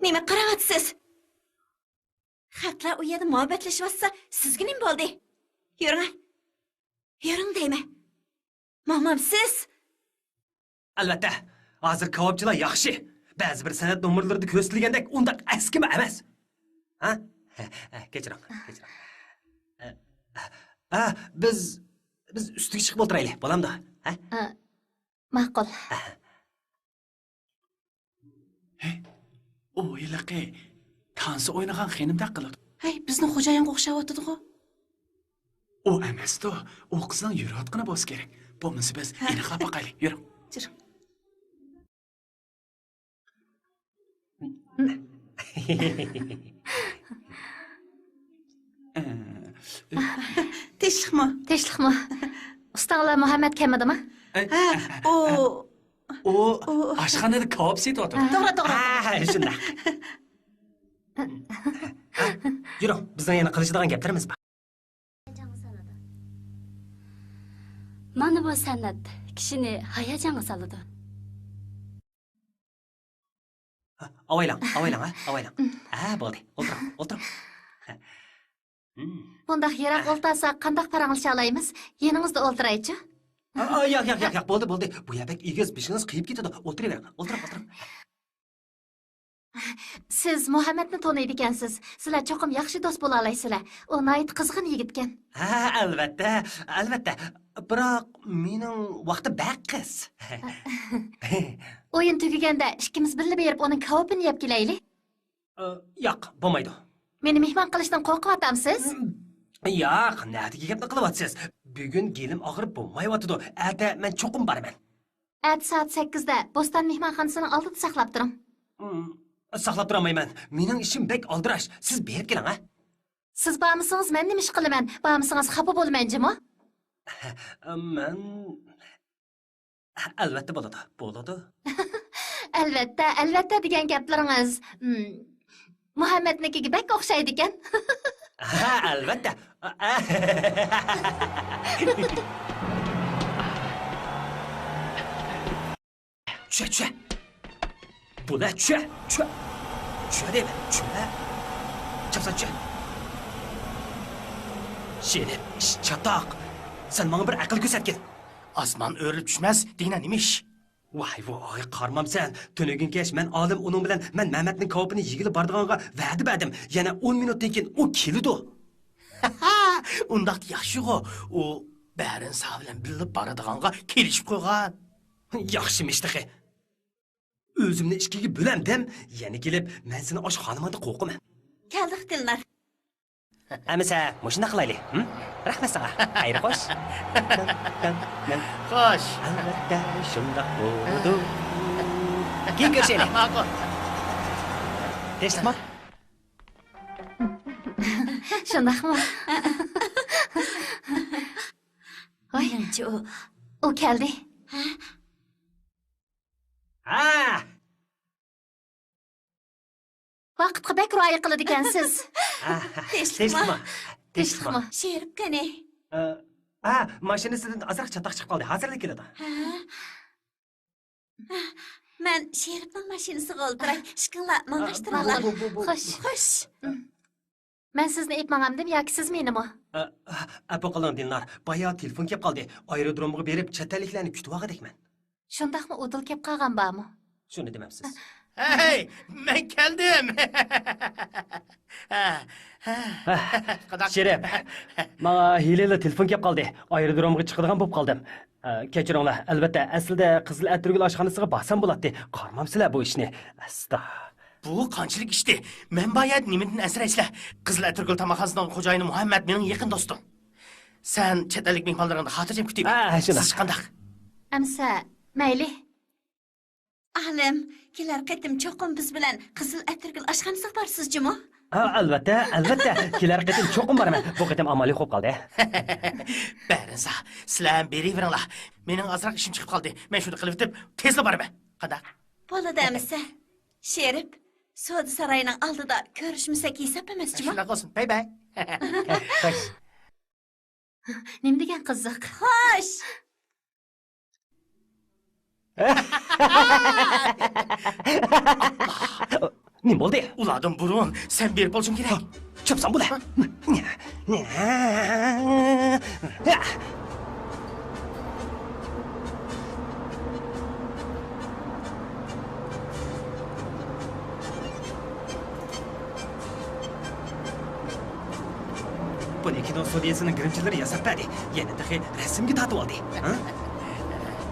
نېمە قاراۋاتىسىز؟ خەقلەر ئۇ يەردە مۇھەببەتلىشىۋاتسا، سىزگە نېمە بولدى؟ يۈرۈڭ. يۈرۈڭ دەيمەن. ماڭمامسىز؟ ئەلۋەتتە، ھازىر كاۋاپچىلار ياخشى. بەزى بىر سەنئەت نومۇرلىرىدا كۆرسىتىلگەندەك ئۇنداق ئەسكىمۇ ئەمەس. ھە؟ ھە، ھە، كەچۈرۈڭ، كەچۈرۈڭ. ھە، ھە، بىز، بىز ئۈستىگە چىقىپ ئولتۇرايلى، بولامدۇ؟ ھە؟ ھە، ماقۇل. ھە. ھەي، ئۇ ھېلىقى تانسا ئوينىغان خېنىمدەك قىلىدۇ. ھەي، بىزنىڭ خوجايىنغا ئوخشاۋاتىدىغۇ. ئۇ ئەمەستۇ، ئۇ قىزنىڭ يۈرۈۋاتقىنى بولسا كېرەك. بولمىسا بىز ھە. ئېنىقلاپ باقايلى، يۈرۈڭ. يۈرۈڭ. تىنچلىقمۇ؟ تىنچلىقمۇ؟ ئۇستاڭلار مۇھەممەد كەلمىدىما؟ ھە، ئۇ ئۇ ئۇ ئاشخانىدا كاۋاپ سېتىۋاتىدۇ. توغرا، توغرا. ھە، ھە، شۇنداق. يۈرۈڭ، بىزنىڭ يەنە قىلىشىدىغان گەپلىرىمىز بار. مانا بۇ سەنئەت كىشىنى ھاياجانغا سالىدۇ. ئاۋايلاڭ، ئاۋايلاڭ، ھە، ئاۋايلاڭ. ھە، بولدى. ئولتۇرۇڭ، ئولتۇرۇڭ. بۇنداق يىراق ئولتۇرساق قانداق پاراڭلىشالايمىز؟ يېنىڭىزدا ئولتۇرايچۇ؟ ئا، ئا، ياق، ياق، ياق، ياق، بولدى، بولدى. بۇ يەر بەك ئېگىز، بېشىڭىز قېيىپ كېتىدۇ. ئولتۇرۇۋېرىڭ، ئولتۇرۇڭ، ئولتۇرۇڭ. سىز مۇھەممەدنى تونۇيدىكەنسىز. سىلەر چوقۇم ياخشى دوست بولالايسىلەر. ئۇ ناھايىتى قىزغىن يىگىتكەن. ھە، ئەلۋەتتە، ئەلۋەتتە. بىراق مېنىڭ ۋاقتىم بەك قىس. ئويۇن تۈگىگەندە ئىككىمىز بىللە بېرىپ ئۇنىڭ كاۋىپىنى يەپ كېلەيلى. ئە، ياق، بولمايدۇ. مېنى مېھمان قىلىشتىن قورقۇۋاتامسىز؟ ياق، نەدىكى گەپنى قىلىۋاتىسىز؟ بۈگۈن گېلىم ئاغرىپ بولمايۋاتىدۇ. ئەتە مەن چوقۇم بارىمەن. ئەتە سائەت سەككىزدە بوستان مېھمانخانىسىنىڭ ئالدىدا ساقلاپ تۇرۇڭ. ئىم، ساقلاپ تۇرالمايمەن. مېنىڭ ئىشىم بەك ئالدىراش. سىز بېرىپ كېلىڭ، ھە؟ سىز بارمىسىڭىز مەن نېمە ئىش قىلىمەن؟ بارمىسىڭىز خاپا بولىمەن جۇمۇ. مەن، ئەلۋەتتە بولىدۇ، بولىدۇ. ئەلۋەتتە، ئەلۋەتتە دېگەن گەپلىرىڭىز، ئىم، مۇھەممەدنىڭكىگە بەك ئوخشايدىكەن. ھە، ئەلۋەتتە. چۈشە، چۈشە. بولە، چۈشە، چۈشە. چۈشە دەيمەن، چۈشە. چاپسان چۈشە. شېرىپ، چاتاق. سەن ماڭا بىر ئەقىل كۆرسەتكىن. ئاسمان ئۆرۈلۈپ چۈشمەس دېگىنە نېمە ئىش؟ ۋاي، ۋاي، قارىمامسەن. تۈنۈگۈن كەچ مەن ئالىم ئۇنىڭ بىلەن مەن مەمەتنىڭ كاۋىپىنى يېگىلى بارىدىغانغا ۋەدە بەردىم. يەنە ئون مىنۇتتىن كېيىن ئۇ كېلىدۇ. ئۇنداق ياخشىغۇ. ئۇ بەرىن سا بىلەن بىللە بارىدىغانغا كېلىشىپ قويغان. ياخشىمىش تېخى. ئۆزۈمنى ئىككىگە بۆلەمدىم. يەنە كېلىپ، مەن سېنى ئاشۇ خانىمىڭدا قوقىمەن. كەلدۇق، دىلنار. ئەمىسە مۇشۇنداق قىلايلى، ھىم؟ رەھمەت ساڭا. خەير خوش. خوش. ئەلۋەتتە، شۇنداق بولىدۇ. كېيىن كۆرۈشەيلى. ماقۇل. تىنچلىقمۇ؟ شۇنداقمۇ؟ ۋاي. مېنىڭچە ئۇ. ئۇ كەلدى. ھە؟ ھە! ۋاقىتقا بەك رىئايە قىلىدىكەنسىز. ھە، ھە. تىنچلىقمۇ؟ تىنچلىقمۇ؟ تىنچلىقمۇ؟ شېرىپ قېنى؟ ئە، ھە، ماشىنىسىدىن ئازراق چاتاق چىقىپ قالدى. ھازىرلا كېلىدۇ. ھە. مەن شېرىپنىڭ ماشىنىسىغا ئولتۇراي. ئىككىڭلار ماڭغاچ تۇرۇڭلار. بۇ، بۇ، بۇ، بۇ. خوش. خوش. مەن سىزنى ئېلىپ ماڭامدىم ياكى سىز مېنىمۇ؟ ئە، ئەپۇ قىلىڭ، دىلنار. بايا تېلېفون كېلىپ قالدى. ئايرودرومغا بېرىپ، چەت ئەللىكلەرنى كۈتۈۋالغۇدەكمەن. شۇنداقمۇ، ئۇدۇل كەپ قالغان بارمۇ؟ شۇنى دېمەمسىز؟ ھەي، مەن كەلدىم. ھە، ھە. ھە، قانداق؟ شېرىپ، ماڭا ھېلىلا تېلېفون كەپ قالدى. ئايرودرومغا چىقىدىغان بولۇپ قالدىم. ھە، كەچۈرۈڭلار، ئەلۋەتتە، ئەسلىدە قىزىل ئەتىرگۈل ئاشخانىسىغا بارسام بولاتتى. قارىمامسىلەر بۇ ئىشنى؟ ئەستا. بۇ قانچىلىك ئىشتى؟ مەن بار يەردە نېمىدىن ئەنسىرەيسىلەر؟ قىزىل ئەتىرگۈل تاماقخانىسىنىڭ خوجايىنى مۇھەممەت مېنىڭ يېقىن دوستۇم. سەن چەت ئەللىك مېھمانلىرىڭنى خاتىرجەم كۈتۈۋەر. ھە، شۇنداق. سىز قانداق؟ ئەمسە، مەيلى. ئالىم، كېلەر قېتىم چوقۇم بىز بىلەن قىزىل ئەتىرگۈل ئاشخانىسىغا بارىسىز جۇمۇ؟ ھە، ئەلۋەتتە، ئەلۋەتتە. كېلەر قېتىم چوقۇم بارىمەن. بۇ قېتىم ئامال يوق بولۇپ قالدى. بەرىنسا، سىلەر ھەم بېرىۋېرىڭلار. مېنىڭ ئازراق ئىشىم چىقىپ قالدى. مەن شۇنى قىلىۋېتىپ، تېزلا بارىمەن. قانداق؟ بولىدۇ ئەمىسە. شېرىپ، سودا سارايىنىڭ ئالدىدا كۆرۈشمىسەك ھېساب ئەمەس جۇمۇ؟ شۇنداق بولسۇن. بەي بەي. خوش. نېمە دېگەن قىزىق. خوش! نېمە بولدى؟ ئۇلاردىن بۇرۇن سەن بېرىپ بولۇشۇڭ كېرەك. چاپسان بول. بۇنى كىنو ستۇدىيەسىنىڭ گىرىمچىلىرى ياساپ بەردى. يەنە تېخى رەسىمگە تارتىۋالدى. ھە؟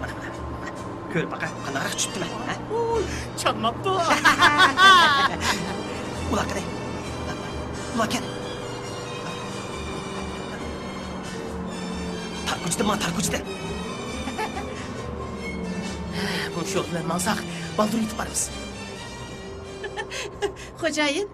مانا، مانا، مانا. كۆرۈپ باقە، قانداقراق چۈشۈپتىمەن، ھە؟ ئۇي، چانماپتۇ. ئۇلار قېنى؟ ئۇلار كەن. تار كوچىدىن ماڭ، تار كوچىدىن. بۇ يول بىلەن ماڭساق، بالدۇر يېتىپ بارىمىز. خوجايىن،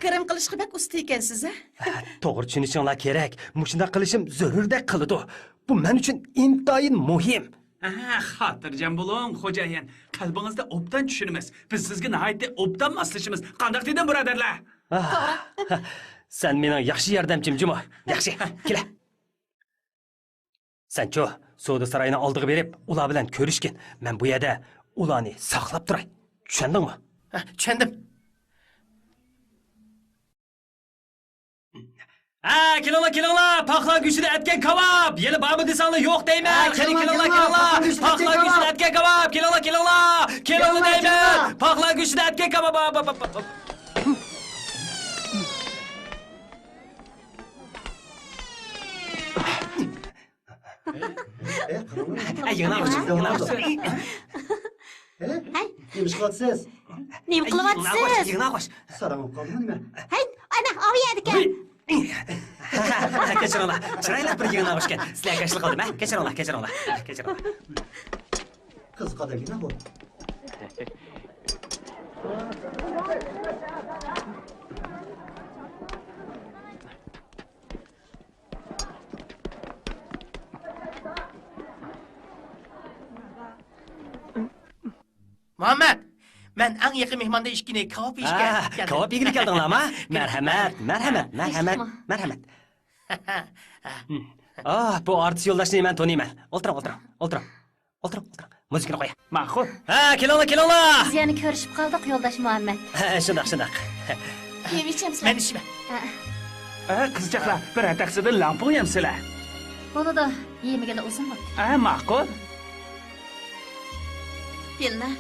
گىرىم قىلىشقا بەك ئۇستا ئىكەنسىز، ھە؟ ھە، توغرا چۈشىنىشىڭلار كېرەك. مۇشۇنداق قىلىشىم زۆرۈردەك قىلىدۇ. بۇ مەن ئۈچۈن ئىنتايىن مۇھىم. ھە، خاتىرجەم بولۇڭ، خوجايىن. قەلبىڭىزنى ئوبدان چۈشىنىمىز. بىز سىزگە ناھايىتى ئوبدان ماسلىشىمىز. قانداق دېدىم، بۇرادەرلەر؟ ئاھ، سەن مېنىڭ ياخشى ياردەمچىم جۇمۇ. ياخشى، كېلە. سەنچۇ، سودا ساراينىڭ ئالدىغا بېرىپ، ئۇلار بىلەن كۆرۈشكىن. مەن بۇ يەردە ئۇلارنى ساقلاپ تۇراي. چۈشەندىڭمۇ؟ ھە، چۈشەندىم. ھە، كېلىڭلار، كېلىڭلار! پاقلان گۆشىدە ئەتكەن كاۋاپ! يەنە بارمۇ دېسەڭلار يوق دەيمەن! ھە، قېنى، كېلىڭلار، كېلىڭلار، كېلىڭلار! پاقلان گۆشىدە ئەتكەن كاۋاپ! كېلىڭلار، كېلىڭلار! كېلىڭلار دەيمەن! پاقلان گۆشىدە ئەتكەن كاۋاپ! ئەي، يىڭناغۇچ، يىڭناغۇچ. ھەي، نېمە ئىش قىلىۋاتىسىز؟ نېمە قىلىۋاتىسىز؟ يىڭناغۇچ. ساراڭ بولۇپ قالدىمۇ نېمە؟ ھەي، ئانا، ئاۋۇ يەردىكەن. كەچۈرۈڭلار، چىرايلىق بىر يىڭناغۇچكەن. سىلەرگە كاشىلا قىلدىم، ھە؟ كەچۈرۈڭلار، كەچۈرۈڭلار، كەچۈرۈڭلار. قىزىق ئادەمكەن بۇ. مۇھەممەد، مەن ئەڭ يېقىن مېھماندا ئىككىنى كاۋاپ يېيىشكە ھە، كەلدىم. كاۋاپ يېگىلى كەلدىڭلارمۇ؟ مەرھەمەت، مەرھەمەت، مەرھەمەت، مەرھەمەت. ئاھ، بۇ ئارتىس يولداشنى مەن تونۇيمەن. ئولتۇرۇڭ، ئولتۇرۇڭ، ئولتۇرۇڭ. ئولتۇرۇڭ، ئولتۇرۇڭ. مۇزىكىنى قوياي. ماقۇل. ھە، كېلىڭلار، كېلىڭلار. بىز يەنە كۆرۈشۈپ قالدۇق، يولداش مۇھەممەد. ھە، شۇنداق، شۇنداق. يېمە ئىچەمسىلەر؟ مەن ئىچىمەن. ھە. ئە، قىزچاقلار، بىرەر تەخسىدىن لامپۇڭ يەمسىلەر. بولىدۇ، يېمىگىلى ئۇزۇن بوپتۇ. ھە، ماقۇل. دىلنار،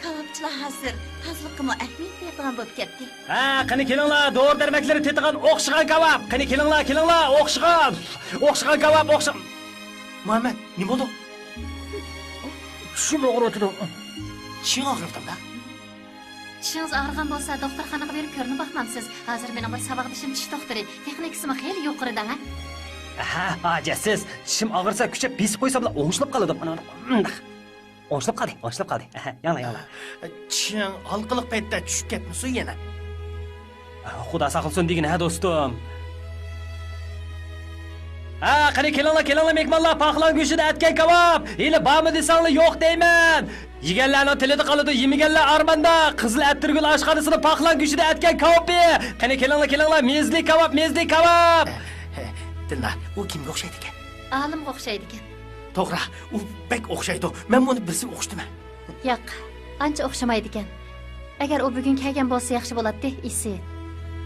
كاۋاپچىلار ھازىر تازىلىققىمۇ ئەھمىيەت بېرىدىغان بولۇپ كەتتى. ھە، قېنى كېلىڭلار، دورا دەرمەكلىرى تېتىغان ئوخشىغان كاۋاپ. قېنى كېلىڭلار، كېلىڭلار، ئوخشىغان. ئوخشىغان كاۋاپ، ئوخشىغان. مۇھەممەد، نېمە بولدۇڭ؟ چىشىم ئاغرىۋاتىدۇ. چىشىڭ ئاغرىۋاتامدا؟ چىشىڭىز ئاغرىغان بولسا، دوختۇرخانىغا بېرىپ كۆرۈنۈپ باقمامسىز؟ ھازىر مېنىڭ بىر ساۋاقدىشىم چىش دوختۇرى، تېخنىكىسىمۇ خېلى يۇقىرى دەڭ، ھە؟ ھە، ھاجەتسىز. چىشىم ئاغرىسا، كۈچەپ بېسىپ قويساملا ئوڭشىلىپ قالىدۇ. مانا، مانا، مۇنداق. ئوڭشىلىپ قالدى، ئوڭشىلىپ قالدى. ئەھە، ياڭلا، ياڭلا. چىشىڭ ھالقىلىق پەيتتە چۈشۈپ كەتمىسۇن يەنە. خۇدا ساقلىسۇن دېگىنە، ھە، دوستۇم. ھە، قېنى، كېلىڭلار، كېلىڭلار، مېھمانلار، پاقلان گۆشىدە ئەتكەن كاۋاپ. ھېلى بارمۇ دېسەڭلار، يوق دەيمەن. يېگەنلەرنىڭ تىلىدا قالىدۇ، يېمىگەنلەر ئارماندا. قىزىل ئەتىرگۈل ئاشخانىسىنىڭ پاقلان گۆشىدە ئەتكەن كاۋىپى. قېنى، كېلىڭلار، كېلىڭلار، مېزىلىك كاۋاپ، مېزىلىك كاۋاپ. ھە، دىلنار، ئۇ كىمگە ئوخشايدىكەن؟ ئالىمغا ئوخشايدىكەن. توغرا، ئۇ بەك ئوخشايدۇ. مەنمۇ ئۇنى بىرسىگە ئوخشىتىمەن. ياق، ئانچە ئوخشىمايدىكەن. ئەگەر ئۇ بۈگۈن كەلگەن بولسا ياخشى بولاتتى، ئىسىت.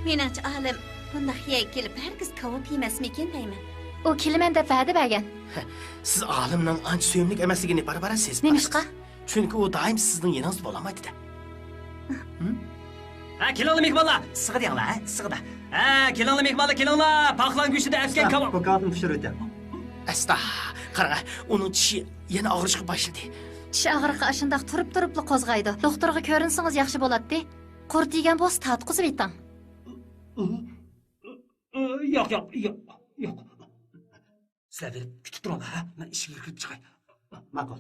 مېنىڭچە، ئالىم بۇنداق يەرگە كېلىپ ھەرگىز كاۋاپ يېمەسمىكىن دەيمەن. ئۇ كېلىمەن دەپ ۋەدە بەرگەن. سىز ئالىمنىڭ ئانچە سۆيۈملۈك ئەمەسلىكىنى بارا-بارا سېزىپ نېمىشقا؟ قالىسىز. چۈنكى ئۇ دائىم سىزنىڭ يېنىڭىزدا بولالمايدۇ-دە. ھە، كېلىڭلار مېھمانلار، ئىسسىغا دەڭلار، ھە، ئىسسىغا. ھە، كېلىڭلار مېھمانلار، كېلىڭلار، پاقلان گۆشىدە ئەتكەن كاۋاپ. بۇ كاۋاپنى پىشۇرۇۋېتىڭ. ئەستا، قاراڭ، ئۇنىڭ چىشى يەنە ئاغرىشقا باشلىدى. چىش ئاغرىقى ئاشۇنداق تۇرۇپ-تۇرۇپلا قوزغايدۇ. دوختۇرغا كۆرۈنسىڭىز ياخشى بولاتتى. قۇرت يېگەن بولسا تارتقۇزۇۋېتىڭ. ياق، ياق، ياق، ياق. سىلەر بېرىپ كۈتۈپ تۇرۇڭلار، ھە؟ مەن ئىشىككە كىرىپ چىقاي. ماقۇل.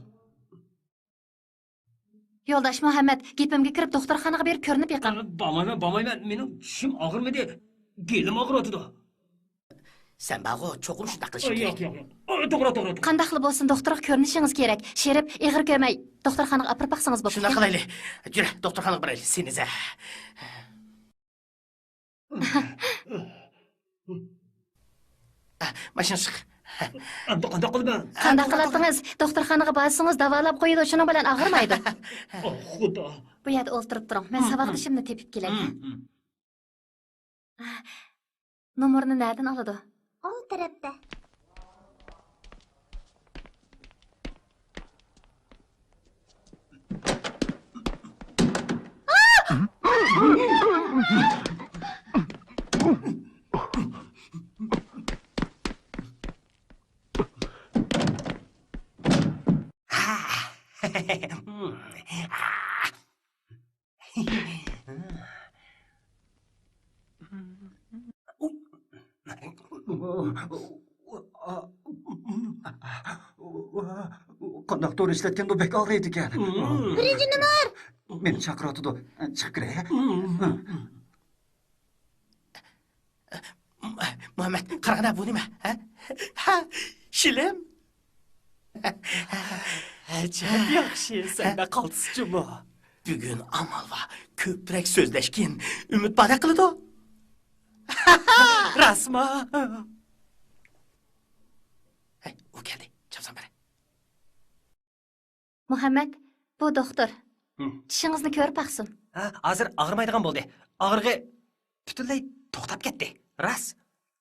يولداش مۇھەممەد، گېپىمگە كىرىپ دوختۇرخانىغا بېرىپ كۆرۈنۈپ بېقىڭ. بارمايمەن، بارمايمەن. مېنىڭ چىشىم ئاغرىمىدى. گېلىم ئاغرىۋاتىدۇ. سەن بارغۇ، چوقۇم شۇنداق قىلىشىڭ كېرەك. ياق، ياق، ياق. توغرا، توغرا، توغرا. قانداقلا بولسۇن، دوختۇرغا كۆرۈنۈشىڭىز كېرەك. شېرىپ، ئېغىر كۆرمەي، دوختۇرخانىغا ئاپىرىپ باقسىڭىز بوپتىكەن. شۇنداق قىلايلى. يۈر، دوختۇرخانىغا بارايلى، سېمىزە. ماشىنا چىق. ئەمدى قانداق قىلىمەن؟ قانداق قىلاتتىڭىز؟ دوختۇرخانىغا بارسىڭىز داۋالاپ قويىدۇ، شۇنىڭ بىلەن ئاغرىمايدۇ. ئاھ، خۇدا. بۇ يەردە ئولتۇرۇپ تۇرۇڭ، مەن ساۋاقدىشىمنى تېپىپ كېلەي. نومۇرنى نەدىن ئالىدۇ؟ ئول تەرەپتە. قانداق دورا ئىشلەتكەندۇ، بەك ئاغرىيدىكەن. بىرىنچى نومۇر! مېنى چاقىرىۋاتىدۇ. چىقىپ كىرەي. مۇھەممەد، قاراڭدا، بۇ نېمە؟ ھە؟ ھە، شىلىم. ئەجەب ياخشى، سەندە قالتىس جۇمۇ. بۈگۈن ئامال بار، كۆپرەك سۆزلەشكىن، ئۈمىد باردەك قىلىدۇ. راستمۇ؟ ھەي، ئۇ كەلدى، چاپسان بېرە. مۇھەممەد، بۇ دوختۇر. ھىم. چىشىڭىزنى كۆرۈپ باقسۇن. ھە، ھازىر ئاغرىمايدىغان بولدى. ئاغرىقى پۈتۈنلەي توختاپ كەتتى. راست،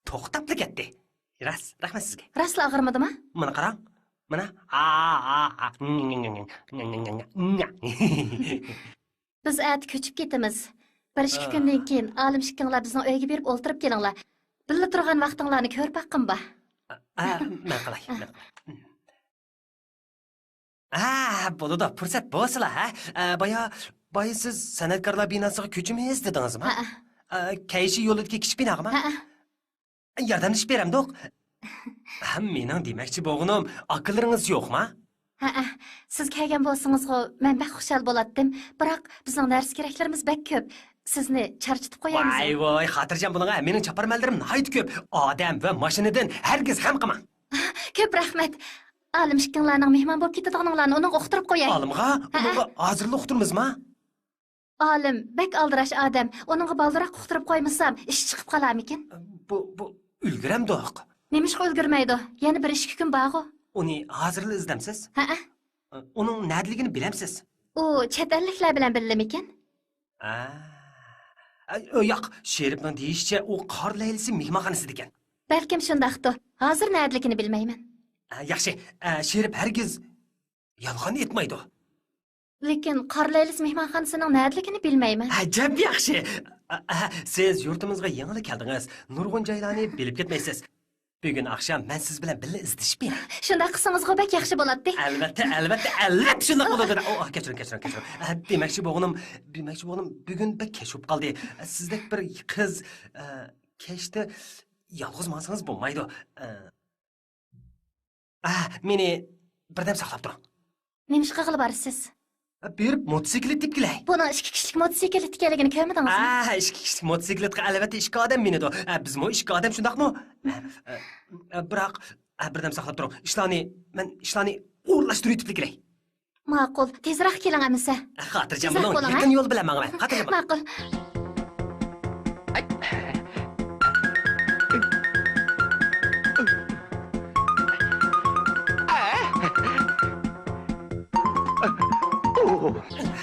توختاپلا كەتتى. راست، رەھمەت سىزگە. راستلا ئاغرىمىدىما؟ مانا قاراڭ. مانا. ھا، ھا، ھا. بىز ئەتە كۆچۈپ كېتىمىز. بىر ئىككى كۈندىن كېيىن ئالىم ئىككىڭلار بىزنىڭ ئۆيگە بېرىپ ئولتۇرۇپ كېلىڭلار. بىللە تۇرغان ۋاقتىڭلارنى كۆرۈپ باققىم بار. ھە، مەن قىلاي، مەن قىلاي. ھە، بولىدۇ، پۇرسەت بولسىلا، ھە. ئە، بايا، بايا سىز سەنئەتكارلار بىناسىغا كۆچىمىز دېدىڭىزما؟ ھەئە. ئە، كەيشى يولىدىكى كىچىك بىناغىما؟ ھەئە. ياردەملىشىپ بېرەمدۇق؟ ھە، مېنىڭ دېمەكچى بولغىنىم، ئاكىلىرىڭىز يوقما؟ ھەئە، سىز كەلگەن بولسىڭىزغۇ، مەن بەك خۇشال بولاتتىم. بىراق، بىزنىڭ نەرسە-كېرەكلىرىمىز بەك كۆپ. سىزنى چارچىتىپ قويايمىز. ۋاي، ۋاي، خاتىرجەم بولۇڭ، ھە، مېنىڭ چاپارمەنلىرىم ناھايىتى كۆپ. ئادەم ۋە ماشىنىدىن ھەرگىز غەم قىلماڭ. كۆپ رەھمەت. ئالىم ئىككىڭلارنىڭ مېھمان بولۇپ كېتىدىغىنىڭلارنى ئۇنىڭغا ئۇقتۇرۇپ قوياي. ئالىمغا؟ ھەئە. ئۇنىڭغا ھازىرلا ئۇقتۇرىمىزما؟ ئالىم بەك ئالدىراش ئادەم. ئۇنىڭغا بالدۇرراق ئۇقتۇرۇپ قويمىسام، ئىش چىقىپ قالارمىكىن؟ بۇ، بۇ ئۈلگۈرەمدۇق. نېمىشقا ئۈلگۈرمەيدۇ؟ يەنە بىر ئىككى كۈن بارغۇ. ئۇنى ھازىرلا ئىزدەمسىز؟ ھەئە. ئۇنىڭ نەدىلىكىنى بىلەمسىز؟ ئۇ چەت ئەللىكلەر بىلەن بىللىمىكىن؟ ئا، ئا، ياق، شېرىپنىڭ دېيىشىچە، ئۇ قار لەيلىسى مېھمانخانىسىدىكەن. بەلكىم شۇنداقتۇ. ھازىر نەدىلىكىنى بىلمەيمەن. ئا، ياخشى، ئا، شېرىپ ھەرگىز يالغان ئېيتمايدۇ. لېكىن قار لەيلىسى مېھمانخانىسىنىڭ نەدىلىكىنى بىلمەيمەن. ئەجەب ياخشى. ئا، ئا، سىز يۇرتىمىزغا يېڭىلا كەلدىڭىز. نۇرغۇن جايلارنى بىلىپ كەتمەيسىز. بۈگۈن ئاخشام مەن سىز بىلەن بىللە ئىزدىشىپ بېرەي. شۇنداق قىلسىڭىزغۇ بەك ياخشى بولاتتى. ئەلۋەتتە، ئەلۋەتتە، ئەلۋەتتە شۇنداق بولىدۇ. ئو، ئا، كەچۈرۈڭ، كەچۈرۈڭ، كەچۈرۈڭ. ئا، دېمەكچى بولغىنىم، دېمەكچى بولغىنىم، بۈگۈن بەك كەچ بولۇپ قالدى. سىزدەك بىر قىز، ئا، كەچتە يالغۇز ماڭسىڭىز بولمايدۇ. ئا، ئا، مېنى بىردەم ساقلاپ تۇرۇڭ. نېمە ئىش قىلغىلى بارىسىز؟ بېرىپ موتوسىكلىت تېپىپ كېلەي. بۇنىڭ ئىككى كىشىلىك موتوسىكلىت ئىكەنلىكىنى كۆرمىدىڭىزمۇ؟ ئا، ئىككى كىشىلىك موتوسىكلىتقا ئەلۋەتتە ئىككى ئادەم مىنىدۇ. ئا، بىزمۇ ئىككى ئادەم، شۇنداقمۇ؟ ئا، ئا، بىراق، ئا، بىردەم ساقلاپ تۇرۇڭ. ئىشلارنى، مەن ئىشلارنى ئورۇنلاشتۇرۇۋېتىپلا كېلەي. ماقۇل، تېزراق كېلىڭ ئەمىسە. خاتىرجەم بولۇڭ، يېقىن يول بىلەن ماڭىمەن. خاتىرجەم بولۇڭ. ماقۇل.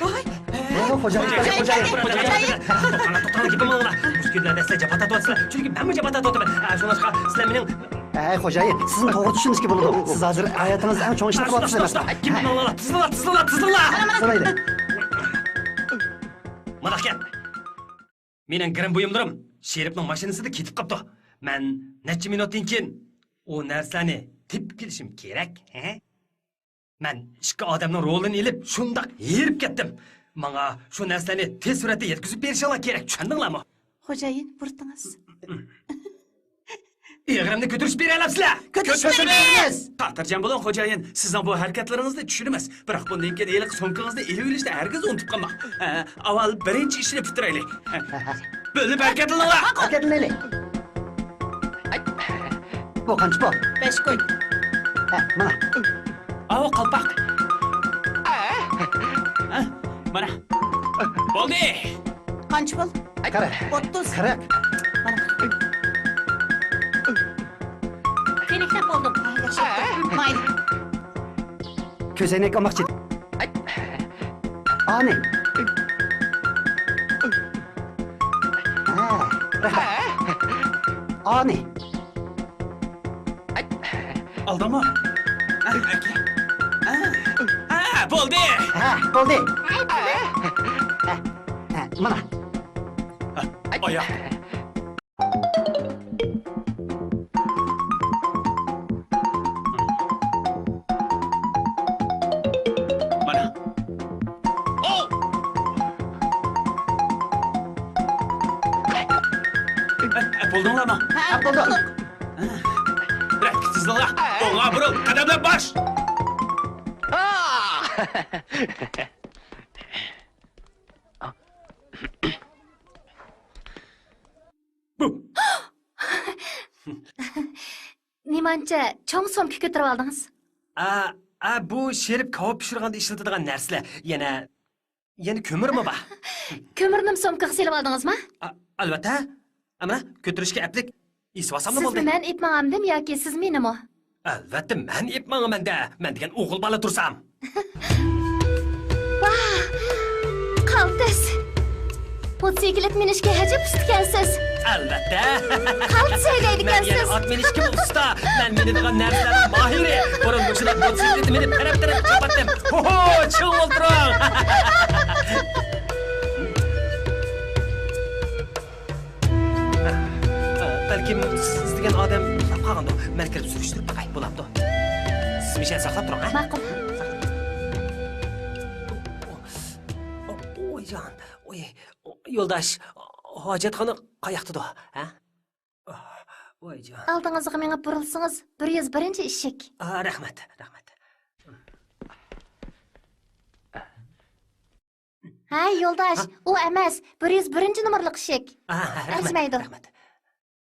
ۋاي، خوجايىن، خوجايىن، خوجايىن. توختاڭلار، توختاڭلار، گېپىمنى ئاڭلاڭلار. كۈنلەردە سىلەر جاپا تارتىۋاتىسىلەر، چۈنكى مەنمۇ جاپا تارتىۋاتىمەن. ھە، شۇڭلاشقا سىلەر مېنىڭ. ھەي، خوجايىن، سىزنى توغرا چۈشىنىشكە بولىدۇ. سىز ھازىر ھاياتىڭىزدا ئەڭ چوڭ ئىشنى قىلىۋاتىسىلەر. ھە، شۇنداق، شۇنداق. كېلىڭلار، تېزلىڭلار، تېزلىڭلار، تېزلىڭلار. سىلەر. مانا گەپ. مېنىڭ گىرىم بۇيۇملىرىم شېرىپنىڭ ماشىنىسىدا كېتىپ قاپتۇ. مەن نەچچە مىنۇتتىن كېيىن ئۇ نەرسىلەرنى تېپىپ كېلىشىم كېرەك. ھە؟ مەن ئىككى ئادەمنىڭ رولىنى ئېلىپ، شۇنداق ھېرىپ كەتتىم. ماڭا شۇ نەرسىلەرنى تېز سۈرئەتتە يەتكۈزۈپ بېرىشىڭلار كېرەك، چۈشەندىڭلارمۇ؟ خوجايىن، بۇرۇتىڭىز. ئېغىرىمنى كۆتۈرۈشۈپ بېرەلەمسىلەر؟ كۆتۈرۈشۈپ بېرىمىز. خاتىرجەم بولۇڭ، خوجايىن. سىزنىڭ بۇ ھەرىكەتلىرىڭىزنى چۈشىنىمىز. بىراق بۇندىن كېيىن ھېلىقى سومكىڭىزنى ئېلىۋېلىشنى ھەرگىز ئۇنتۇپ قالماڭ. ھە، ئاۋۋال بىرىنچى ئىشنى پۈتتۈرەيلى. ھە. بۆلۈپ ھەرىكەتلىنىڭلار. ھەرىكەتلىنەيلى. بۇ قانچە پۇل؟ بەش كوي. ھە، مانا. ئاۋۇ قالپاق. ھە، مانا. بولدى. قانچە پۇل؟ قىرىق. ئوتتۇز. قىرىق. مانا. كۆينەكلەپ بولدۇم. ياخشى. مايلى. كۆزەينەك ئالماقچى. ئانى. ھە، رەھمەت. ئانى. ئالدىڭمۇ؟ ھە، بولدى. ھە، بولدى. ھە، ھە، مانا. ئاياق. مانا. بولدۇڭلارمۇ؟ ھە، بولدۇق. بىرەر تېزلىڭلار. ئوڭغا بۇرۇل، قەدەملەپ باش. نېمانچە چوڭ سومكا كۆتۈرۈۋالدىڭىز؟ ئا، ئا، بۇ شېرىپ كاۋاپ پىشۇرغاندا ئىشلىتىدىغان نەرسىلەر. يەنە، يەنە كۆمۈرمۇ بار. كۆمۈرنىمۇ سومكىغا سېلىۋالدىڭىزمۇ؟ ئا، ئەلۋەتتە. ئەمما كۆتۈرۈشكە ئەپلىك ئېسىۋالساملا بولدى. سىزمۇ مەن ئېيتماڭامدىم ياكى سىز مېنىمۇ؟ ئەلۋەتتە، مەن ئېيتماڭىمەن-دە، مەن دېگەن ئوغۇل بالا تۇرسام. ۋاھ، قالتىس! موتوسىكلىت مىنىشكە ئەجەب ئۇستىكەنسىز. ئەلۋەتتە. قالتىس ھەيدەيدىكەنسىز. مەن يەنە ئات مىنىشكىمۇ ئۇستا. مەن مىنىدىغان نەرسىلەرنىڭ ماھىرى. بۇرۇن مۇشۇنداق موتوسىكلىتنى مىنىپ تەرەپ-تەرەپكە چاپاتتىم. ھوھو، چىڭ ئولتۇرۇڭ. بەلكىم سىز ئىزدىگەن ئادەم ئۇخلاپ قالغاندۇ. مەن كىرىپ سۈرۈشتۈرۈپ باقاي، بولامدۇ؟ سىز مىشەن ساقلاپ تۇرۇڭ، ھە؟ ماقۇل. ۋايجان، ۋاي، يولداش، ھاجەتخانا قاياقتىدۇ، ھە؟ ۋايجان. ئالدىڭىزغا مېڭىپ بۇرۇلسىڭىز، بىر يۈز بىرىنچى ئىشىك. ئا، رەھمەت، رەھمەت. ھەي، يولداش، ھە؟ ئۇ ئەمەس، بىر يۈز بىرىنچى نومۇرلۇق ئىشىك. ئا، رەھمەت، ئەرزىمەيدۇ. رەھمەت.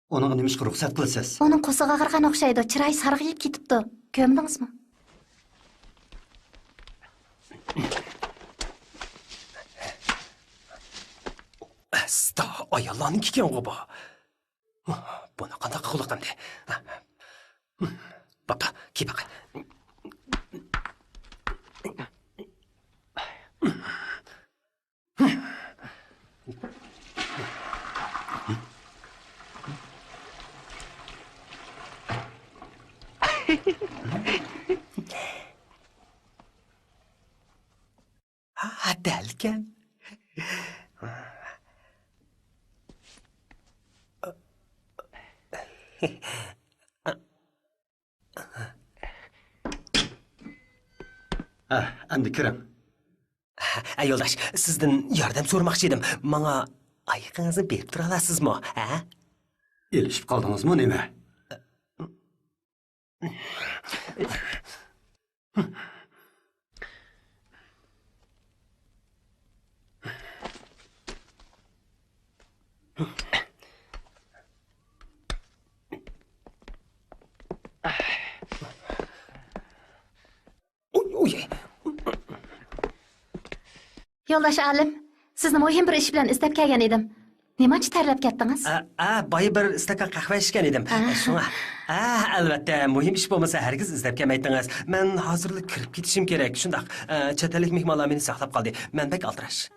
ئۇنىڭغا نېمىشقا رۇخسەت قىلىسىز؟ ئۇنىڭ قورسىقى ئاغرىغان ئوخشايدۇ، چىرايى سارغىيىپ كېتىپتۇ. كۆرمىدىڭىزمۇ؟ ئەستا، ئاياللارنىڭ كىيگەنغۇ بۇ. بۇنى قانداق قىلغۇلۇق ئەمدى؟ بوپتۇ، كىيىپ باقاي. ھا، دەلكەن. ھە، ئەمدى كىرىڭ. ھە، يولداش، سىزدىن ياردەم سورىماقچى ئىدىم. ماڭا ئايىقىڭىزنى بېرىپ تۇرالارسىزمۇ، ھە؟ ئېلىشىپ قالدىڭىزمۇ نېمە؟ ئۇي، ئۇي. يولداش ئالىم، سىزنى مۇھىم بىر ئىش بىلەن ئىزدەپ كەلگەن ئىدىم. نېمانچە تەرلەپ كەتتىڭىز؟ ئا، ئا، بايا بىر ئىستاكان قەھۋە ئىچكەن ئىدىم. ئا. شۇڭا. ئا، ئەلۋەتتە، مۇھىم ئىش بولمىسا ھەرگىز ئىزدەپ كەلمەيتتىڭىز. مەن ھازىرلا كىرىپ كېتىشىم كېرەك. شۇنداق، ئا، چەت ئەللىك مېھمانلار مېنى ساقلاپ قالدى. مەن بەك ئالدىراش.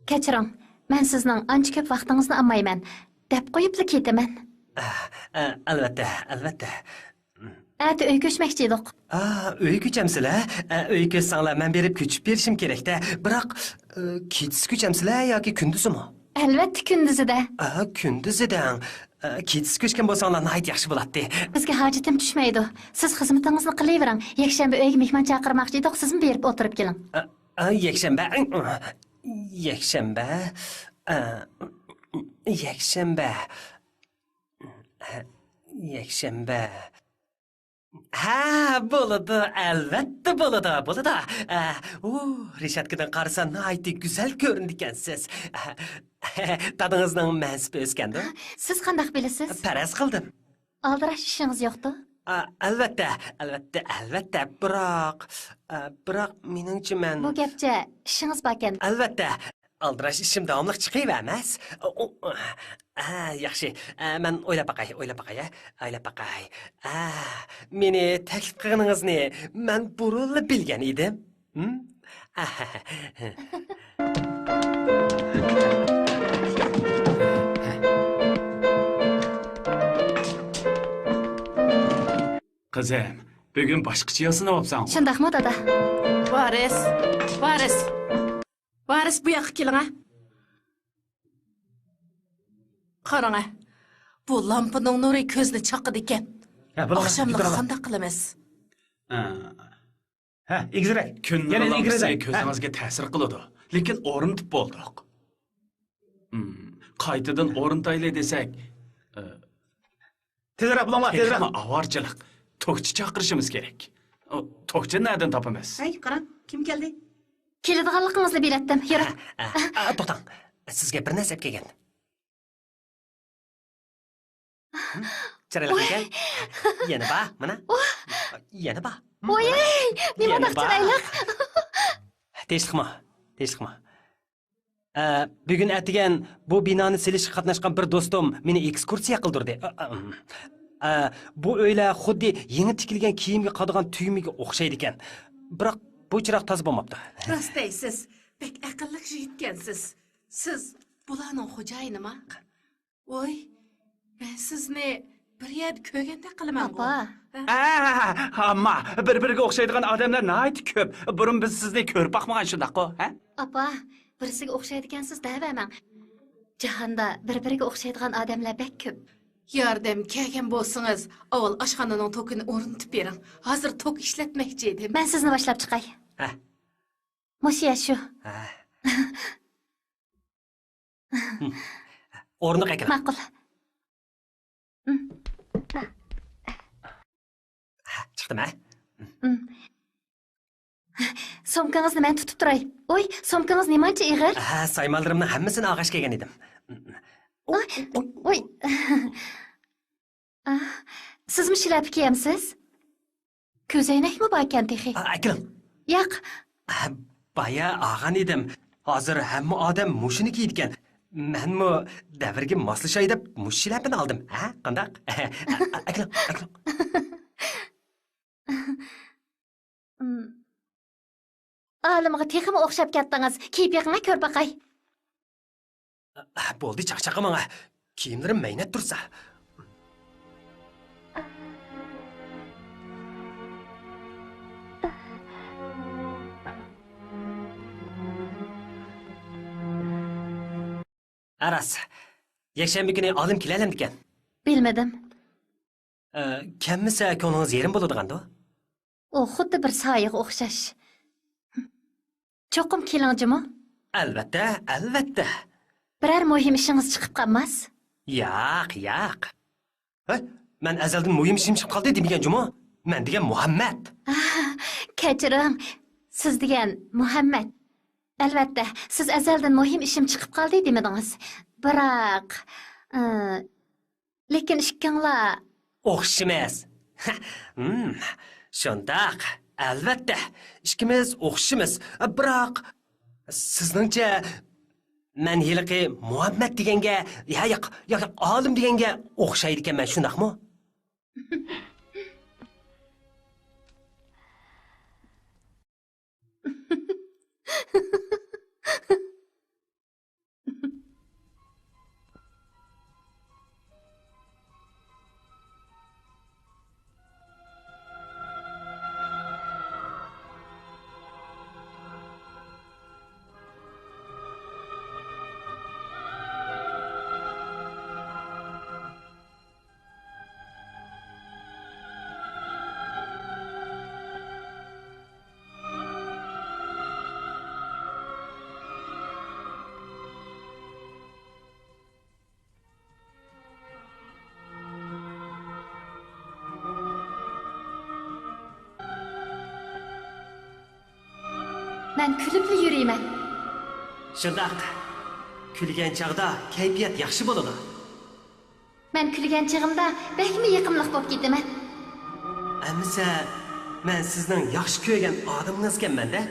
كەچۈرۈڭ، مەن سىزنىڭ ئانچە كۆپ ۋاقتىڭىزنى ئالمايمەن. دەپ قويۇپلا كېتىمەن. ئە، ئە، ئەلۋەتتە، ئەلۋەتتە. ئەتە ئۆي كۆچمەكچى ئىدۇق. ئا، ئۆي كۆچەمسىلە؟ ئە، ئۆي كۆچسەڭلار، مەن بېرىپ كۆچۈپ بېرىشىم كېرەك-دە. بىراق، ئە، كېچىسى كۆچەمسىلە ياكى كۈندۈزىمۇ؟ ئەلۋەتتە، كۈندۈزىدە. ئا، كۈندۈزىدەڭ. ئە، كېچىسى كۆچكەن بولساڭلار ناھايىتى ياخشى بولاتتى. بىزگە ھاجىتىم چۈشمەيدۇ. سىز خىزمىتىڭىزنى قىلىۋېرىڭ. يەكشەنبە ئۆيگە مېھمان چاقىرماقچى ئىدۇق، سىزمۇ بېرىپ ئولتۇرۇپ كېلىڭ. ئە، ئە، يەكشەنبە؟ يەكشەنبە؟ ئە، يەكشەنبە. يەكشەنبە. ھە، بولىدۇ، ئەلۋەتتە بولىدۇ، بولىدۇ. ئە، ئۇ، رېشاتكىدىن قارىسا ناھايىتى گۈزەل كۆرۈنىدىكەنسىز. دادىڭىزنىڭ مەنسىپى ئۆسكەندۇ؟ سىز قانداق بىلىسىز؟ پەرەز قىلدىم. ئالدىراش ئىشىڭىز يوقتۇ؟ ئا، ئەلۋەتتە، ئەلۋەتتە، ئەلۋەتتە، بىراق، ئا، بىراق مېنىڭچە مەن بۇ گەپچە ئىشىڭىز باركەن. ئەلۋەتتە، ئالدىراش ئىشىم داۋاملىق چىقىۋەرمەس. ئۇ، ئۇ، ئا، ياخشى. ئا، مەن ئويلاپ باقاي، ئويلاپ باقاي، ئا، ئويلاپ باقاي. ئا، مېنى تەكلىپ قىلغىنىڭىزنى مەن بۇرۇنلا بىلگەن ئىدىم. ھىم؟ قىزىم، بۈگۈن باشقىچە ياسىنىۋاپسەن. شۇنداقمۇ، دادا؟ ۋارىس، ۋارىس. ۋارىس، بۇ ياققا كېلىڭە. قاراڭە، بۇ لامپىنىڭ نۇرى كۆزنى چاقىدىكەن. ھە، بۇلار ئاخشاملىققا قانداق قىلىمىز؟ ھە، ھە، ئېگىزرەك. كۈن نۇرى لامپىسى كۆزىڭىزگە تەسىر قىلىدۇ، لېكىن ئورنىتىپ بولدۇق. ھىم، قايتىدىن ئورنىتايلى دېسەك، ئە، تېزرەك بولۇڭلار، تېزرەك. تېخىمۇ ئاۋارىچىلىق. توكچى چاقىرىشىمىز كېرەك. ئۇ، توكچىنى نەدىن تاپىمىز؟ ھەي، قاراڭ، كىم كەلدى؟ كېلىدىغانلىقىڭىزنى بىلەتتىم، يۈرۈڭ. ئە، ئە، ئە، توختاڭ. سىزگە بىر نەرسە ئەپ كەلگەن. ھىم؟ چىرايلىق ئىكەن. يەنە بار، مانا. يەنە بار. ۋوي، نېمانداق چىرايلىق. تېشلىقما، تېشلىقما. ئە، بۈگۈن ئەتىگەن بۇ بىنانى سېلىشقا قاتناشقان بىر دوستۇم مېنى ئېكسكۇرسىيە قىلدۇردى. ئە، ئە، ئە، بۇ ئۆيلەر خۇددى يېڭى تىكىلگەن كىيىمگە قادىغان تۈگمىگە ئوخشايدىكەن. بىراق بۇ چىراغ تازا بولماپتۇ. راست دەيسىز، بەك ئەقىللىق يىگىتكەنسىز. سىز بۇلارنىڭ خوجايىنىما؟ ۋوي، مەن سىزنى بىر يەردە كۆرگەندەك قىلىمەنغۇ. ئاپا. ھە؟ ئە، ئەمما بىر-بىرىگە ئوخشايدىغان ئادەملەر ناھايىتى كۆپ. بۇرۇن بىز سىزنى كۆرۈپ باقمىغان، شۇنداققۇ، ھە؟ ئاپا، بىرسىگە ئوخشايدىكەنسىز دەۋەرمەڭ. جاھاندا بىر-بىرىگە ئوخشايدىغان ئادەملەر بەك كۆپ. ياردەم كەلگەن بولسىڭىز، ئاۋۋال ئاشخانىنىڭ توكىنى ئورنىتىپ بېرىڭ. ھازىر توك ئىشلەتمەكچى ئىدىم. مەن سىزنى باشلاپ چىقاي. ھە. مۇشۇ يەر شۇ. ھە. ئورنىغا ئەكىلىڭ. ماقۇل. چىقتىم، ھە؟ سومكىڭىزنى مەن تۇتۇپ تۇراي. ئۇي، سومكىڭىز نېمانچە ئېغىر؟ ھە، سايمانلىرىمنىڭ ھەممىسىنى ئالغاچ كەلگەن ئىدىم. ئۇي، ئۇي. ئاھ، سىزمۇ شىلەپە كىيەمسىز؟ كۆزەينەكمۇ باركەن تېخى؟ ئا، ئەكىلىڭ. ياق. ئا، بايا ئالغان ئىدىم. ھازىر ھەممە ئادەم مۇشۇنى كىيىدىكەن. مەنمۇ دەۋرگە ماسلىشاي دەپ مۇشۇ شىلەپىنى ئالدىم. ھە، قانداق؟ ئا، ئا، ئەكىلىڭ، ئەكىلىڭ. ئالىمغا تېخىمۇ ئوخشاپ كەتتىڭىز. كىيىپ بېقىڭە، كۆرۈپ باقاي. بولدى، چاقچاقلىماڭە. كىيىملىرىم مەينەت تۇرسا. ھە، راست. يەكشەنبە كۈنى ئالىم كېلەلەمدىكەن؟ بىلمىدىم. ئە، كەلمىسە كۆڭلىڭىز يېرىم بولىدىغاندۇ؟ ئۇ خۇددى بىر سايىغا ئوخشاش. چوقۇم كېلىڭ جۇمۇ. ئەلۋەتتە، ئەلۋەتتە. بىرەر مۇھىم ئىشىڭىز چىقىپ قالماس؟ ياق، ياق. ھە؟ مەن ئەزەلدىن مۇھىم ئىشىم چىقىپ قالدى دېمىگەن جۇمۇ. مەن دېگەن مۇھەممەد. ئاھ، كەچۈرۈڭ. سىز دېگەن مۇھەممەد. ئەلۋەتتە، سىز ئەزەلدىن مۇھىم ئىشىم چىقىپ قالدى دېمىدىڭىز. بىراق، ئى، لېكىن ئىككىڭلار ئوخشىمىز. ھىم، شۇنداق. ئەلۋەتتە، ئىككىمىز ئوخشىمىز. بىراق، سىزنىڭچە، مەن ھېلىقى مۇھەممەد دېگەنگە، يا، ياق، ياق، ياق، ئالىم دېگەنگە ئوخشايدىكەنمەن، شۇنداقمۇ؟ مەن كۈلۈپلا يۈرىمەن. شۇنداق. كۈلگەن چاغدا كەيپىيات ياخشى بولىدۇ. مەن كۈلگەن چېغىمدا بەكمۇ يېقىملىق بولۇپ كېتىمەن. ئەمىسە، مەن سىزنىڭ ياخشى كۆرگەن ئادىمىڭىزكەنمەن-دە.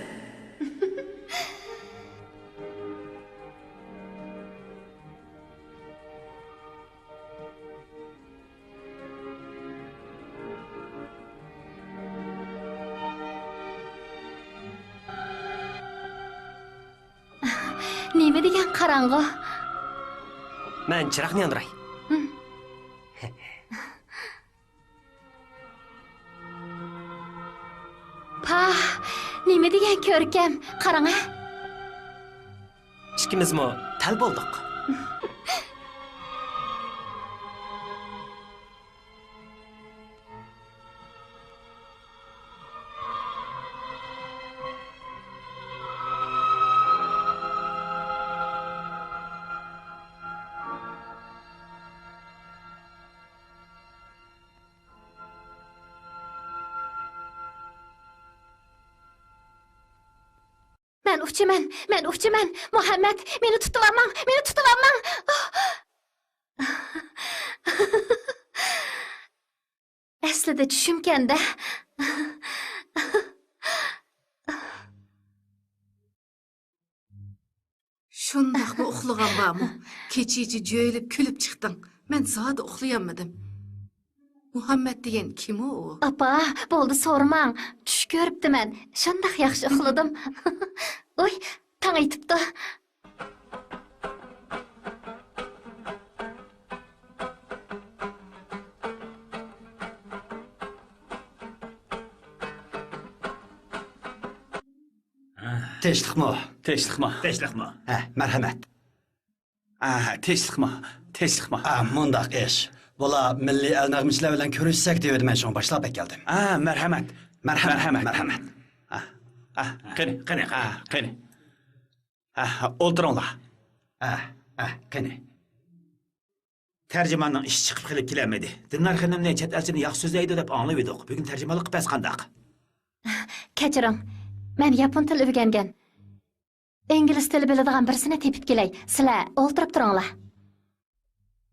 نېمە دېگەن قاراڭغۇ؟ مەن چىراغنى ياندۇراي. ھىم. پاھ، نېمە دېگەن كۆركەم، قاراڭە. ئىككىمىزمۇ تەل بولدۇق. مەن ئۇچىمەن، مەن ئۇچىمەن. مۇھەممەد، مېنى تۇتۇۋالماڭ، مېنى تۇتۇۋالماڭ. ئەسلىدە چۈشۈمكەن-دە. شۇنداقمۇ ئۇخلىغان بارمۇ؟ كېچىچە جۆيلۈپ كۈلۈپ چىقتىڭ. مەن زادى ئۇخلىيالمىدىم. مۇھەممەد دېگەن كىم ئۇ؟ ئاپا، بولدى سورىماڭ. چۈش كۆرۈپتىمەن. شۇنداق ياخشى ئۇخلىدىم. ئۇي، تاڭ ئېتىپتۇ. تىنچلىقمۇ؟ تىنچلىقمۇ؟ تىنچلىقمۇ؟ ھە، مەرھەمەت. ئاھ، تىنچلىقمۇ؟ تىنچلىقمۇ؟ ئاھ، مۇنداق ئىش. بۇلار مىللىي ئەل نەغمىچىلەر بىلەن كۆرۈشسەك دېۋىدى، مەن شۇڭا باشلاپ ئەكەلدىم. ئاھ، مەرھەمەت. مەرھەمەت، مەرھەمەت. مەرھەمەت. ئاھ. ئاھ، قېنى، قېنى، ئاھ، قېنى. ئاھ، ئولتۇرۇڭلار. ئاھ، ئاھ، قېنى. تەرجىماننىڭ ئىشى چىقىپ قېلىپ كېلەلمىدى. دىلنار خېنىمنى چەت ئەلچىنى ياخشى سۆزلەيدۇ دەپ ئاڭلىۋىدۇق. بۈگۈن تەرجىمانلىققا بەس قانداق؟ كەچۈرۈڭ. مەن ياپون تىلى ئۆگەنگەن. ئىنگلىز تىلى بىلىدىغان بىرسىنى تېپىپ كېلەي. سىلەر ئولتۇرۇپ تۇرۇڭلار.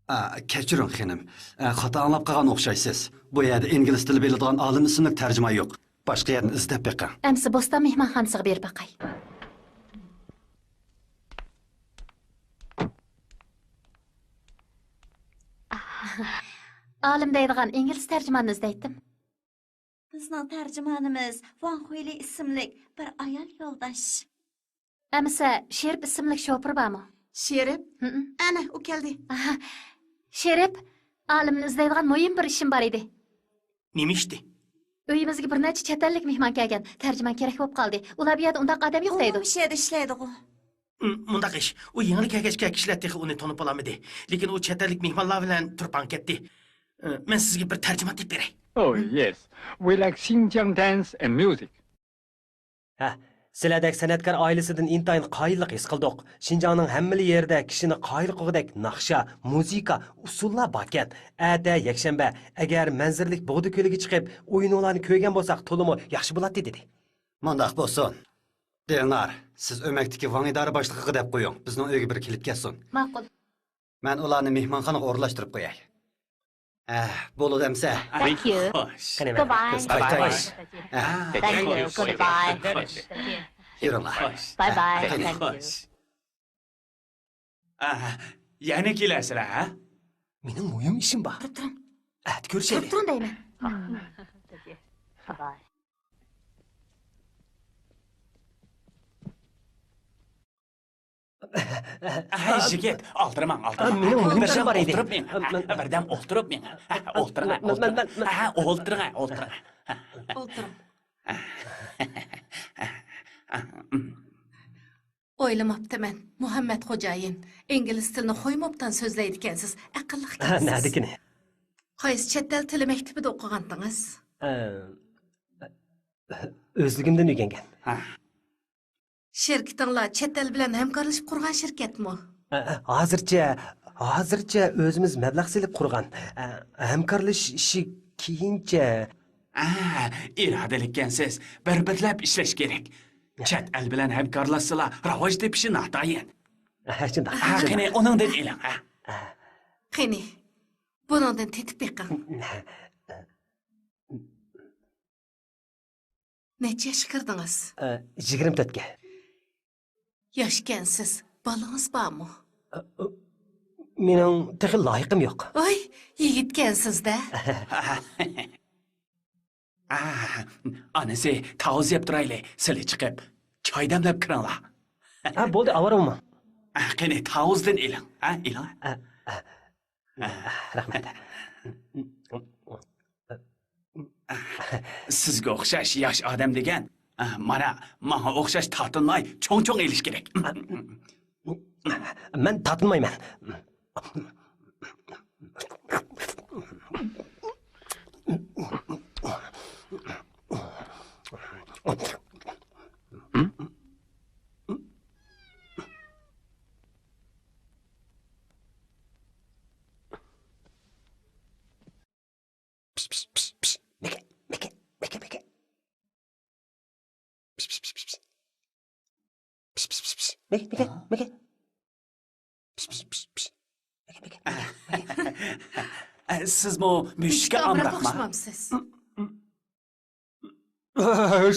ئا، كەچۈرۈڭ خېنىم. ئا، خاتا ئاڭلاپ قالغان ئوخشايسىز. بۇ يەردە ئىنگلىز تىلى بىلىدىغان ئالىم ئىسىملىك تەرجىمان يوق. باشقا يەردىن ئىزدەپ بېقىڭ. ئەمسە بوستان مېھمانخانىسىغا بېرىپ باقاي. ئالىم دەيدىغان ئىنگلىز تەرجىماننى ئىزدەيتتىم. بىزنىڭ تەرجىمانىمىز ۋاڭ خۇيلى ئىسىملىك بىر ئايال يولداش. ئەمىسە، شېرىپ ئىسىملىك شوپۇر بارمۇ؟ شېرىپ؟ ھىم. ئەنە، ئۇ كەلدى. ئاھا. شېرىپ، ئالىمنى ئىزدەيدىغان مۇھىم بىر ئىشىم بار ئىدى. نېمە ئىشتى؟ ئۆيىمىزگە بىر نەچچە چەت ئەللىك مېھمان كەلگەن. تەرجىمان كېرەك بولۇپ قالدى. ئۇلار بۇ يەردە ئۇنداق ئادەم يوق دەيدۇ. ئۇمۇ مۇشۇ يەردە ئىشلەيدىغۇ؟ م-، مۇنداق ئىش، ئۇ يېڭىلا كەلگەچكە كىشىلەر تېخى ئۇنى تونۇپ بولالمىدى. لېكىن ئۇ چەت ئەللىك مېھمانلار بىلەن تۇرپان كەتتى. ئە، مەن سىزگە بىر تەرجىمان تېپىپ بېرەي. Oh, yes. We like Xinjiang dance and music. ھە، سىلەردەك سەنئەتكار ئائىلىسىدىن ئىنتايىن قايىللىق ھېس قىلدۇق. شىنجاڭنىڭ ھەممىلا يېرىدە كىشىنى قايىل قىلغۇدەك ناخشا، مۇزىكا، ئۇسسۇللار باركەن. ئەتە يەكشەنبە، ئەگەر مەنزىرىلىك بۇغدا كۆلىگە چىقىپ، ئويۇن-ئوۋلارنى كۆرگەن بولساق تولىمۇ ياخشى بولاتتى، دېدى. مۇنداق بولسۇن. دىلنار، سىز ئۆمەكتىكى ۋاڭ ئىدارە باشلىقىغا دەپ قويۇڭ، بىزنىڭ ئۆيگە بىر كېلىپ كەتسۇن. ماقۇل. مەن ئۇلارنى مېھمانخانىغا ئورۇنلاشتۇرۇپ قوياي. ھە، بولىدۇ ئەمسە. Thank you. خوش. قېنى، مەن Goodbye. قايتاي. ھە. Thank you. Goodbye. خوش. يۈرۈڭلار. خوش. Bye bye. قېنى. Thank you. خوش. ئاھا، يەنە كېلەرسىلەر، ھە؟ مېنىڭ مۇھىم ئىشىم بار. تۇرۇپ تۇرۇڭ. ئەتە كۆرۈشەيلى. تۇرۇپ تۇرۇڭ دەيمەن. Bye. ھەي، يىگىت، ئالدىرىماڭ، ئالدىرىماڭ. مېنىڭ مۇھىم ئىشىم بار ئىدى. بىردەم ئولتۇرۇپ مېڭىڭ. ھە، ئولتۇرۇڭ، ئولتۇرۇڭ. ھە، ئولتۇرۇڭ، ئولتۇرۇڭ. ئولتۇرۇڭ. ئويلىماپتىمەن، مۇھەممەت خوجايىن، ئىنگلىز تىلىنى خويمۇ ئوبدان سۆزلەيدىكەنسىز، ئەقىللىقكەنسىز. ھە، نەدىكىنى؟ قايسى چەت ئەل تىلى مەكتىپىدە ئوقۇغانتىڭىز؟ ئە، ئۆزلۈكۈمدىن ئۆگەنگەن. ھە. شىركىتىڭلار چەت ئەل بىلەن ھەمكارلىشىپ قۇرغان شىركەتمۇ؟ ئە، ھازىرچە، ھازىرچە ئۆزىمىز مەبلەغ سېلىپ قۇرغان. ئە، ھەمكارلىشىش ئىشى كېيىنچە. ئە، ئىرادىلىككەنسىز، بىر-بىرلەپ ئىشلەش كېرەك. چەت ئەل بىلەن ھەمكارلاشسىلا راۋاج تېپىشى ناتايىن. ھە، شۇنداق. ھە، قېنى، ئۇنىڭدىن ئېلىڭ، ھە. قېنى، بۇنىڭدىن تېتىپ بېقىڭ. نەچچە ياشقا كىردىڭىز؟ ئە، يىگىرمە تۆتكە. ياشكەنسىز، بالىڭىز بارمۇ؟ ئە، ئۇ، مېنىڭ تېخى لايىقىم يوق. ۋاي، يىگىتكەنسىز-دە. ئا، ئانىسى، تاۋۇز يەپ تۇرايلى، سىلى چىقىپ، چاي دەملەپ كىرىڭلار. ھە، بولدى، ئاۋارە بولماڭ. ئا، قېنى، تاۋۇزدىن ئېلىڭ، ھە، ئېلىڭ. ئە، ئە. ئە، رەھمەت. سىزگە ئوخشاش ياش ئادەم دېگەن، ئە، مانا، ماڭا ئوخشاش تارتىنماي، چوڭ-چوڭ ئېلىش كېرەك. مەن تارتىنمايمەن. پىس، پىس، پىس، پىس. مىكە، مىكە، مىكە، مىكە. پىس، پىس، پىس، پىس. پىس، پىس، پىس، پىس. مىكە، مىكە، ھە؟ مىكە. پىس، پىس، پىس، پىس. مىكە، مىكە، مىكە، مىكە. ئە، سىزمۇ مۈشۈككە ئامراقما؟ ئوخشىمامسىز؟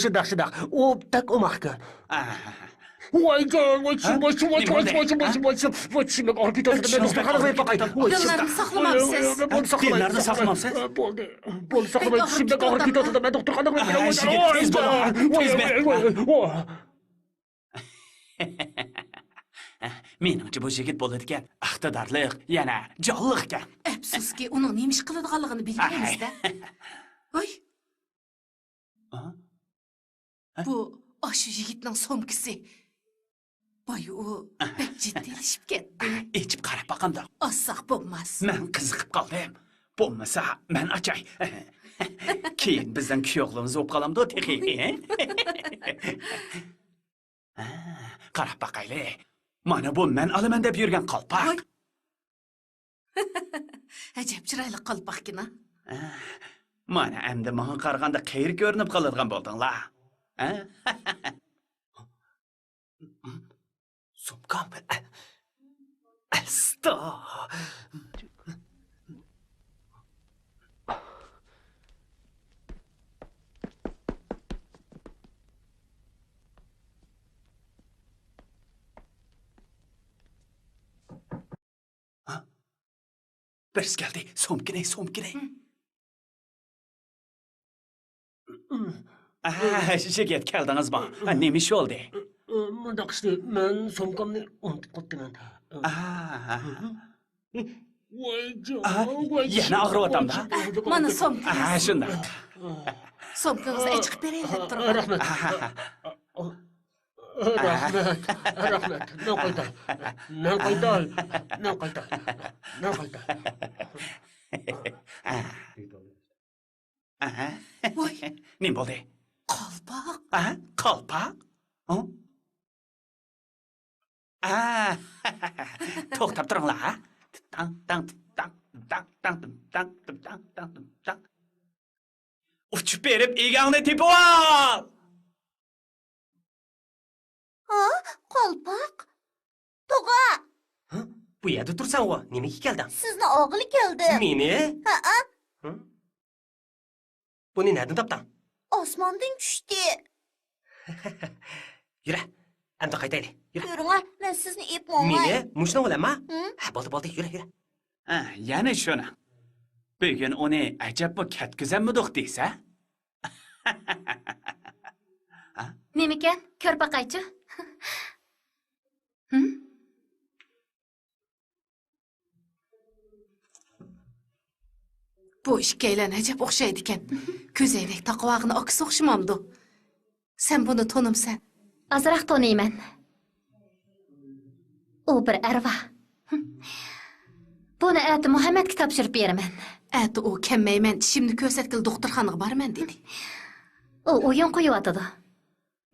شۇنداق، شۇنداق. ئۇ بەك ئوماقكەن. ئە. ۋايجان، ۋاي، ھە؟ ۋاي، ۋاي، نېمە بولدى؟ ۋاي، ھە؟ ۋاي، ۋاي، ۋاي، چىشىمنى ئاغرىتىۋاتىدۇ. مەن دوختۇرخانىغا بېرىپ باقاي. ۋاي، دىلنارنى ساقلىمامسىز؟ ھە، بولدى، ساقلاي. دىلنارنى ساقلىمامسىز؟ ھە، بولدى. بولدى، ساقلىماي. چىشىمنى ئاغرىتىۋاتىدۇ. مەن دوختۇرخانىغا بېرىپ باقاي. ھە، ۋاي، يىگىت، تېز بولۇڭ. ۋاي، تېز ۋاي، بېرىڭ. ۋاي، ۋاي. مېنىڭچە، بۇ يىگىت بولىدىكەن، ئىقتىدارلىق، يەنە جانلىق ئىكەن. ئەپسۇسكى، ئۇنىڭ نېمە ئىش قىلىدىغانلىقىنى بىلمەيمىز-دە. ھەي. ھە؟ بۇ ئاشۇ يىگىتنىڭ سومكىسى. بايا ئۇ بەك جىددىيلىشىپ كەتتى. ئېچىپ قاراپ باقامدۇق؟ ئاچساق بولماس. مەن قىزىقىپ قالدىم. بولمىسا، مەن ئاچاي. كېيىن بىزنىڭ كۈيئوغلىمىز بولۇپ قالامدۇ تېخى؟ ھە، قاراپ باقايلى. مانا بۇ مەن ئالىمەن دەپ يۈرگەن قالپاق. ۋاي. ئەجەب چىرايلىق قالپاقكىنا. مانا ئەمدى ماڭا قارىغاندا قېرى كۆرۈنۈپ قالىدىغان بولدۇڭلار. ھە؟ سومكام. ئەستا. ھە؟ بىرسى كەلدى. سومكىنى، سومكىنى. ھە. ئاھا، يىگىت كەلدىڭىزمۇ؟ ھە، نېمە ئىش بولدى؟ مۇنداق ئىشتى، مەن سومكامنى ئۇنتۇپ قاپتىمەن. ئاھا. ۋايجان، ئاھا، ۋايجان، يەنە ئاغرىۋاتامدا؟ ۋايجان. مانا سومكىڭىز. ئاھا، شۇنداق. سومكىڭىزنى ئېچىقىپ بېرەي دەپ تۇرغان. رەھمەت. ئاھا. رەھمەت، رەھمەت. مەن قايتاي، مەن قايتاي، مەن قايتاي، مەن قايتاي. ئەھە. ۋاي. نېمە بولدى؟ قالپاق. ئەھە، قالپاق؟ ھە؟ ئەھە. توختاپ تۇرۇڭلار، ھە؟ تاڭ، تاڭ، تاڭ، تاڭ، تاڭ، تاڭ، تاڭ، تاڭ، تاڭ، تاڭ. ئۇچۇپ بېرىپ ئىگەڭنى تېپىۋال! ھا؟ قالپاق؟ توغا! ھە؟ بۇ يەردە تۇرساڭغۇ، نېمىگە كەلدىڭ؟ سىزنى ئالغىلى كەلدىم. مېنى؟ ھەئە. ھە؟ بۇنى نەدىن تاپتىڭ؟ ئاسماندىن چۈشتى. يۈرە، ئەمدى قايتايلى. يۈرە. يۈرۈڭە، مەن سىزنى ئېلىپ ماڭاي. مېنى؟ مۇشۇنىڭ بىلەنما؟ ھە؟ ھە، بولدى، بولدى، يۈرە، يۈرە. ھە، يەنە شۇنى. بۈگۈن ئۇنى ئەجەبمۇ كەتكۈزەلمىدۇق دېسە؟ نېمىكەن؟ كۆرۈپ باقايچۇ. ھىم؟ بۇ ئىككىيلەن ئەجەب ئوخشايدىكەن. كۆزەينەك تاقىۋالغىنى ئاكىسى ئوخشىمامدۇ؟ سەن بۇنى تونۇمسەن؟ ئازراق تونۇيمەن. ئۇ بىر ئەرۋاھ. بۇنى ئەتە مۇھەممەدكە تاپشۇرۇپ بېرىمەن. ئەتە ئۇ كەلمەيمەن، چىشىمنى كۆرسەتكىلى دوختۇرخانىغا بارىمەن دېدى. ئۇ ئويۇن قويۇۋاتىدۇ.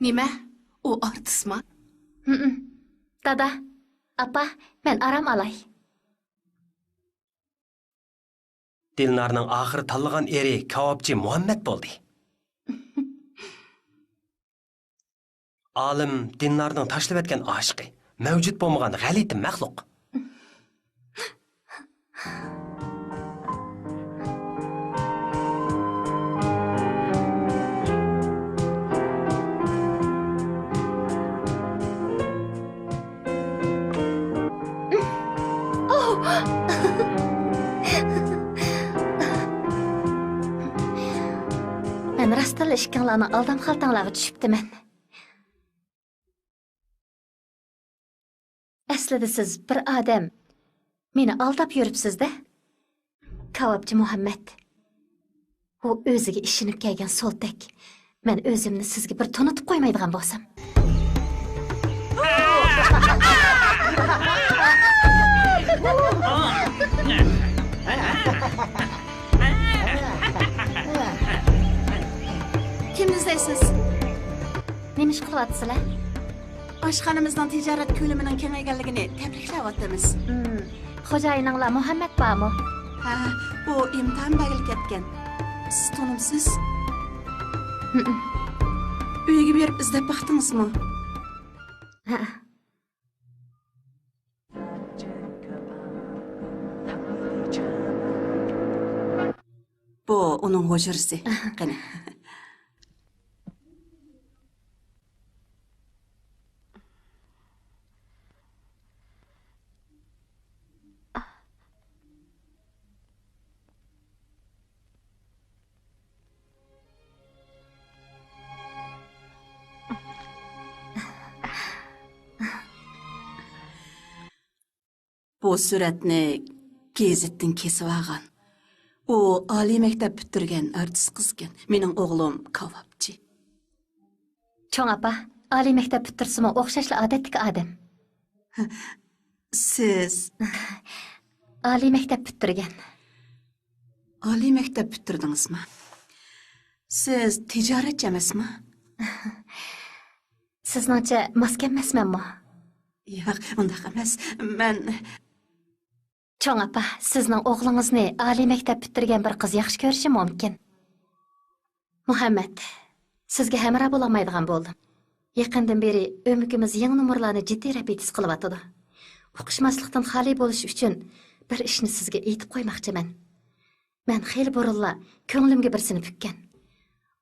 نېمە؟ ئۇ ئارتىسما؟ ھىم. دادا، ئاپا، مەن ئارام ئالاي. دىلنارنىڭ ئاخىرى تاللىغان ئېرى كاۋاپچى مۇھەممەد بولدى. ئالىم دىنارنىڭ تاشلىۋەتكەن ئاشىقى، مەۋجۇت بولمىغان غەلىتە مەخلۇق. مەن راستتىنلا ئىككىڭلارنىڭ ئالدام خالتاڭلارغا چۈشۈپتىمەن. ئەسلىدە سىز بىر ئادەم مېنى ئالداپ يۈرۈپسىز-دە، كاۋاپچى مۇھەممەد. ئۇ ئۆزىگە ئىشىنىپ كەلگەن سولتەك. مەن ئۆزۈمنى سىزگە بىر تونۇتۇپ قويمايدىغان بولسام. كىمنى ئىزدەيسىز؟ نېمە ئىش قىلىۋاتىسىلەر؟ ئاشخانىمىزنىڭ تىجارەت كۆلىمىنىڭ كېڭەيگەنلىكىنى تەبرىكلەۋاتىمىز. ھىم، خوجايىنىڭلار مۇھەممەد بارمۇ؟ ھە، ئۇ ئىمتىھان بەرگىلى كەتكەن. سىز تونۇمسىز؟ ھىم. ئۆيىگە بېرىپ ئىزدەپ باقتىڭىزمۇ؟ ھە. بۇ ئۇنىڭ ھۇجرىسى. قېنى. بۇ سۈرەتنى گېزىتتىن كېسىۋالغان. ئۇ ئالىي مەكتەپ پۈتتۈرگەن ئارتىس قىزكەن. مېنىڭ ئوغلۇم كاۋاپچى. چوڭ ئاپا، ئالىي مەكتەپ پۈتتۈرسىمۇ ئوخشاشلا ئادەتتىكى ئادەم. سىز؟ ئالىي مەكتەپ پۈتتۈرگەن. ئالىي مەكتەپ پۈتتۈردىڭىزمۇ؟ سىز تىجارەتچى ئەمەسمۇ؟ سىزنىڭچە ماس كەلمەسمەنمۇ؟ ياق، ئۇنداق ئەمەس. مەن چوڭ ئاپا، سىزنىڭ ئوغلىڭىزنى ئالىي مەكتەپ پۈتتۈرگەن بىر قىز ياخشى كۆرۈشى مۇمكىن. مۇھەممەد، سىزگە ھەمراھ بولالمايدىغان بولدۇم. يېقىندىن بېرى ئۆمىكىمىز يېڭى نومۇرلارنى جىددىي رېپېتىتسىيە قىلىۋاتىدۇ. ئۇقۇشماسلىقتىن خالىي بولۇش ئۈچۈن بىر ئىشنى سىزگە ئېيتىپ قويماقچىمەن. مەن خېلى بۇرۇنلا كۆڭلۈمگە بىرسىنى پۈككەن.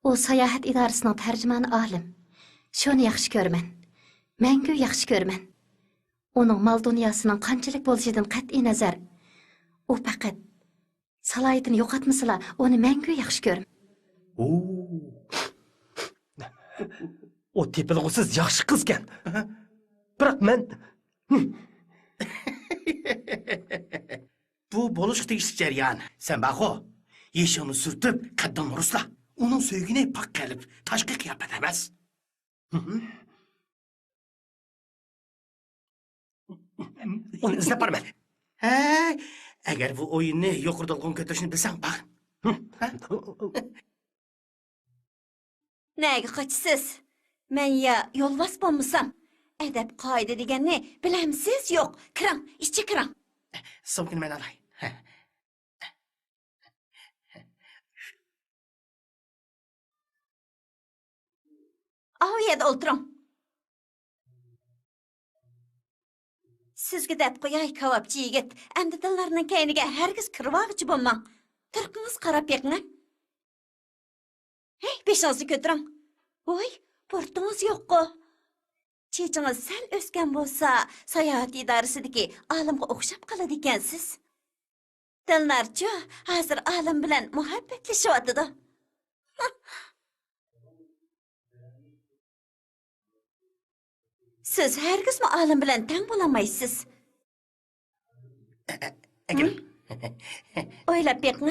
ئۇ ساياھەت ئىدارىسىنىڭ تەرجىمانى ئالىم. شۇنى ياخشى كۆرىمەن. مەڭگۈ ياخشى كۆرىمەن. ئۇنىڭ مال-دۇنياسىنىڭ قانچىلىك بولۇشىدىن قەتئىينەزەر، ئۇ پەقەت سالاھىيىتىنى يوقاتمىسىلا، ئۇنى مەڭگۈ ياخشى كۆرىمەن. ئۇ، ئۇ تېپىلغۇسىز ياخشى قىزكەن. بىراق مەن، بۇ بولۇشقا تېگىشلىك جەريان. سەن بارخۇ، يېشىڭنى سۈرتۈپ، قەددىڭنى رۇسلا. ئۇنىڭ سۆيگىنى پاك قەلب، تاشقى قىياپەت ئەمەس. ئۇنى ئىزدەپ بارىمەن. ھەي، ئەگەر بۇ ئويۇننى يۇقىرى دولقۇن كۆتۈرۈشنى بىلسەڭ، بار. نەگە قاچىسىز؟ مەن يا يولۋاس بولمىسام. ئەدەپ-قائىدە دېگەننى بىلەمسىز؟ يوق. كىرىڭ، ئىچى كىرىڭ. سومكىنى مەن ئالاي. ئاۋۇ يەردە ئولتۇرۇڭ. سىزگە دەپ قوياي، كاۋاپچى يىگىت، ئەمدى دىلنارنىڭ كەينىگە ھەرگىز كىرىۋالغۇچى بولماڭ. تۇرقىڭىزغا قاراپ بېقىڭ. ھەي، بېشىڭىزنى كۆتۈرۈڭ. ۋوي، بۇرۇتىڭىز يوققۇ؟ چېچىڭىز سەل ئۆسكەن بولسا، ساياھەت ئىدارىسىدىكى ئالىمغا ئوخشاپ قالىدىكەنسىز. دىلنارچۇ ھازىر ئالىم بىلەن مۇھەببەتلىشىۋاتىدۇ. سىز ھەرگىزمۇ ئالىم بىلەن تەڭ بولالمايسىز. ئەگىم. ئويلاپ بېقىڭ،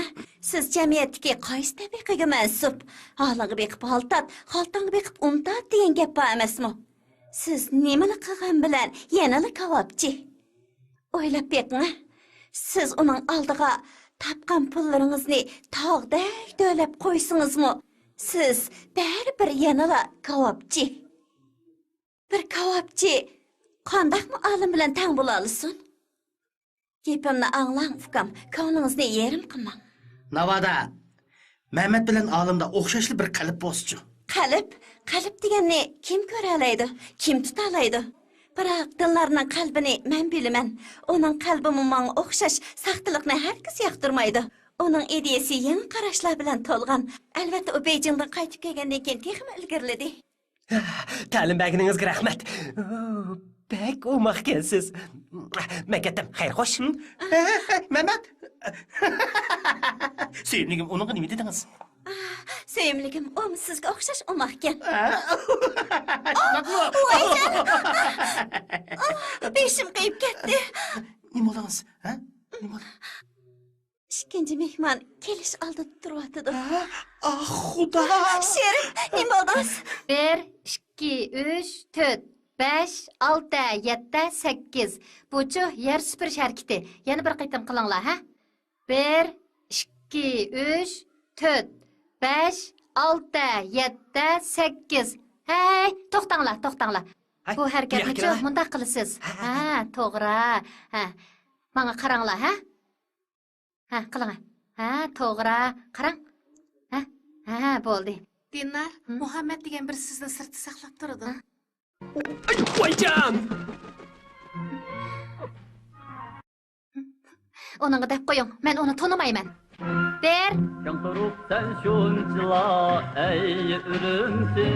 سىز جەمئىيەتتىكى قايسى تەبىقىگە مەنسۇپ؟ ھالىڭغا بېقىپ ھال تارت، خالتاڭغا بېقىپ ئۇن تارت دېگەن گەپ بار ئەمەسمۇ؟ سىز نېمىلا قىلغان بىلەن يەنىلا كاۋاپچى. ئويلاپ بېقىڭ، سىز ئۇنىڭ ئالدىغا تاپقان پۇللىرىڭىزنى تاغدەك تۆلەپ قويسىڭىزمۇ، سىز بەرىبىر يەنىلا كاۋاپچى. بىر كاۋاپچى قانداقمۇ ئالىم بىلەن تەڭ بولالىسۇن؟ گېپىمنى ئاڭلاڭ، ئۇكام، كۆڭلىڭىزنى يېرىم قىلماڭ. ناۋادا مەمەت بىلەن ئالىمدا ئوخشاشلا بىر قەلب بولسىچۇ؟ قەلب، قەلب دېگەننى كىم كۆرەلەيدۇ، كىم تۇتالايدۇ؟ بىراق دىلنارنىڭ قەلبىنى مەن بىلىمەن. ئۇنىڭ قەلبىمۇ ماڭا ئوخشاش ساختىلىقنى ھەرگىز ياقتۇرمايدۇ. ئۇنىڭ ئىدىيەسى يېڭى قاراشلار بىلەن تولغان. ئەلۋەتتە، ئۇ بېيجىڭدىن قايتىپ كەلگەندىن كېيىن تېخىمۇ ئىلگىرىلىدى. تەلىم بەرگىنىڭىزگە رەھمەت. بەك ئوماقكەنسىز. مەن كەتتىم. خەير خوش. ھە، ھە، ھە، مەمەت. سۆيۈملۈكۈم، ئۇنىڭغا نېمە دېدىڭىز؟ سۆيۈملۈكۈم، ئۇمۇ سىزگە ئوخشاش ئوماقكەن. ھە؟ شۇنداقمۇ؟ ۋايجان! بېشىم قېيىپ كەتتى. نېمە بولدىڭىز؟ ھە؟ نېمە بولدى؟ ئىككىنچى مېھمان كېلىش ئالدىدا تۇرۇۋاتىدۇ. ھە؟ ئاھ، خۇدا! شېرىپ، نېمە بولدىڭىز؟ بىر، ئىككى، ئۈچ، تۆت، بەش، ئالتە، يەتتە، سەككىز. بۇچۇ يەر سۈپۈرۈش ھەرىكىتى. يەنە بىر قېتىم قىلىڭلار، ھە؟ بىر، ئىككى، ئۈچ، تۆت، بەش، ئالتە، يەتتە، سەككىز. ھەي، توختاڭلار، توختاڭلار. ھەي، بۇ ھەرىكەتنىچۇ مۇنداق قىلىسىز. ھە، ھە، ھە. ھە، توغرا. ھە. ماڭا قاراڭلار، ھە؟ ھە، قىلىڭ. ھە، توغرا. قاراڭ. ھە، ھە، بولدى. دىلنار، ھە؟ مۇھەممەت دېگەن بىرى سىزنى سىرتتا ساقلاپ تۇرىدۇ. ھە؟ ۋايجان! ئۇنىڭغا دەپ قويۇڭ، مەن ئۇنى تونۇمايمەن. بىر. چىڭ تۇرۇپ سەن شۇنچىلا، ئەي ئۈرۈمچى.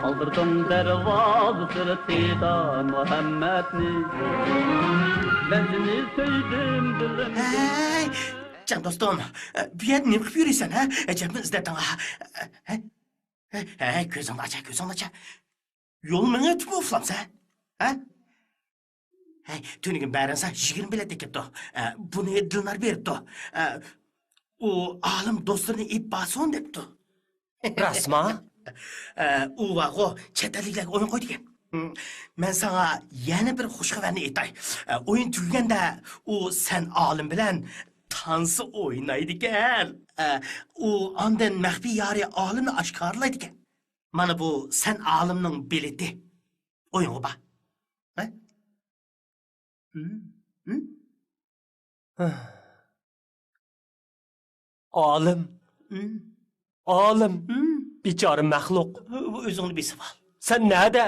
قالدۇردۇڭ دەرۋازا سىرتىدا مۇھەممەدنى. مەن سېنى سۆيدۈم دىلىمدىن. ھەي، جان دوستۇم، بۇ يەردە نېمە قىلىپ يۈرىسەن، ھە؟ ئەجەبمۇ ئىزدەتتىڭ، ھە؟ ھە؟ ھە، ھە، كۆزۈڭنى ئاچ، كۆزۈڭنى ئاچ. يول مېڭىۋېتىپمۇ ئۇخلامسەن، ھە؟ ھە، تۈنۈگۈن بەرىڭسا يىگىرمە بېلەت ئەكەپتۇ. ئە، بۇنى دىلنار بېرىپتۇ. ئە، ئۇ ئالىم دوستلىرىنى ئېلىپ بارسۇن دەپتۇ. راستما؟ ئە، ئۇ بارغۇ، چەت ئەللىكلەرگە ئويۇن قويىدىكەن. مەن ساڭا يەنە بىر خۇش خەۋەرنى ئېيتاي. ئە، ئويۇن تۈگىگەندە ئۇ سەن ئالىم بىلەن تانسا ئوينايدىكەن. ئە، ئۇ ئاندىن مەخپىي يارى ئالىمنى ئاشكارىلايدىكەن. مانا بۇ سەن ئالىمنىڭ بېلىتى. ئويۇنغا بار. ھە؟ ھىم؟ ھىم؟ ئالىم. ھىم؟ ئالىم. ھىم؟ بىچارە مەخلۇق. ئۆزۈڭنى بېسىۋال. سەن نەدە؟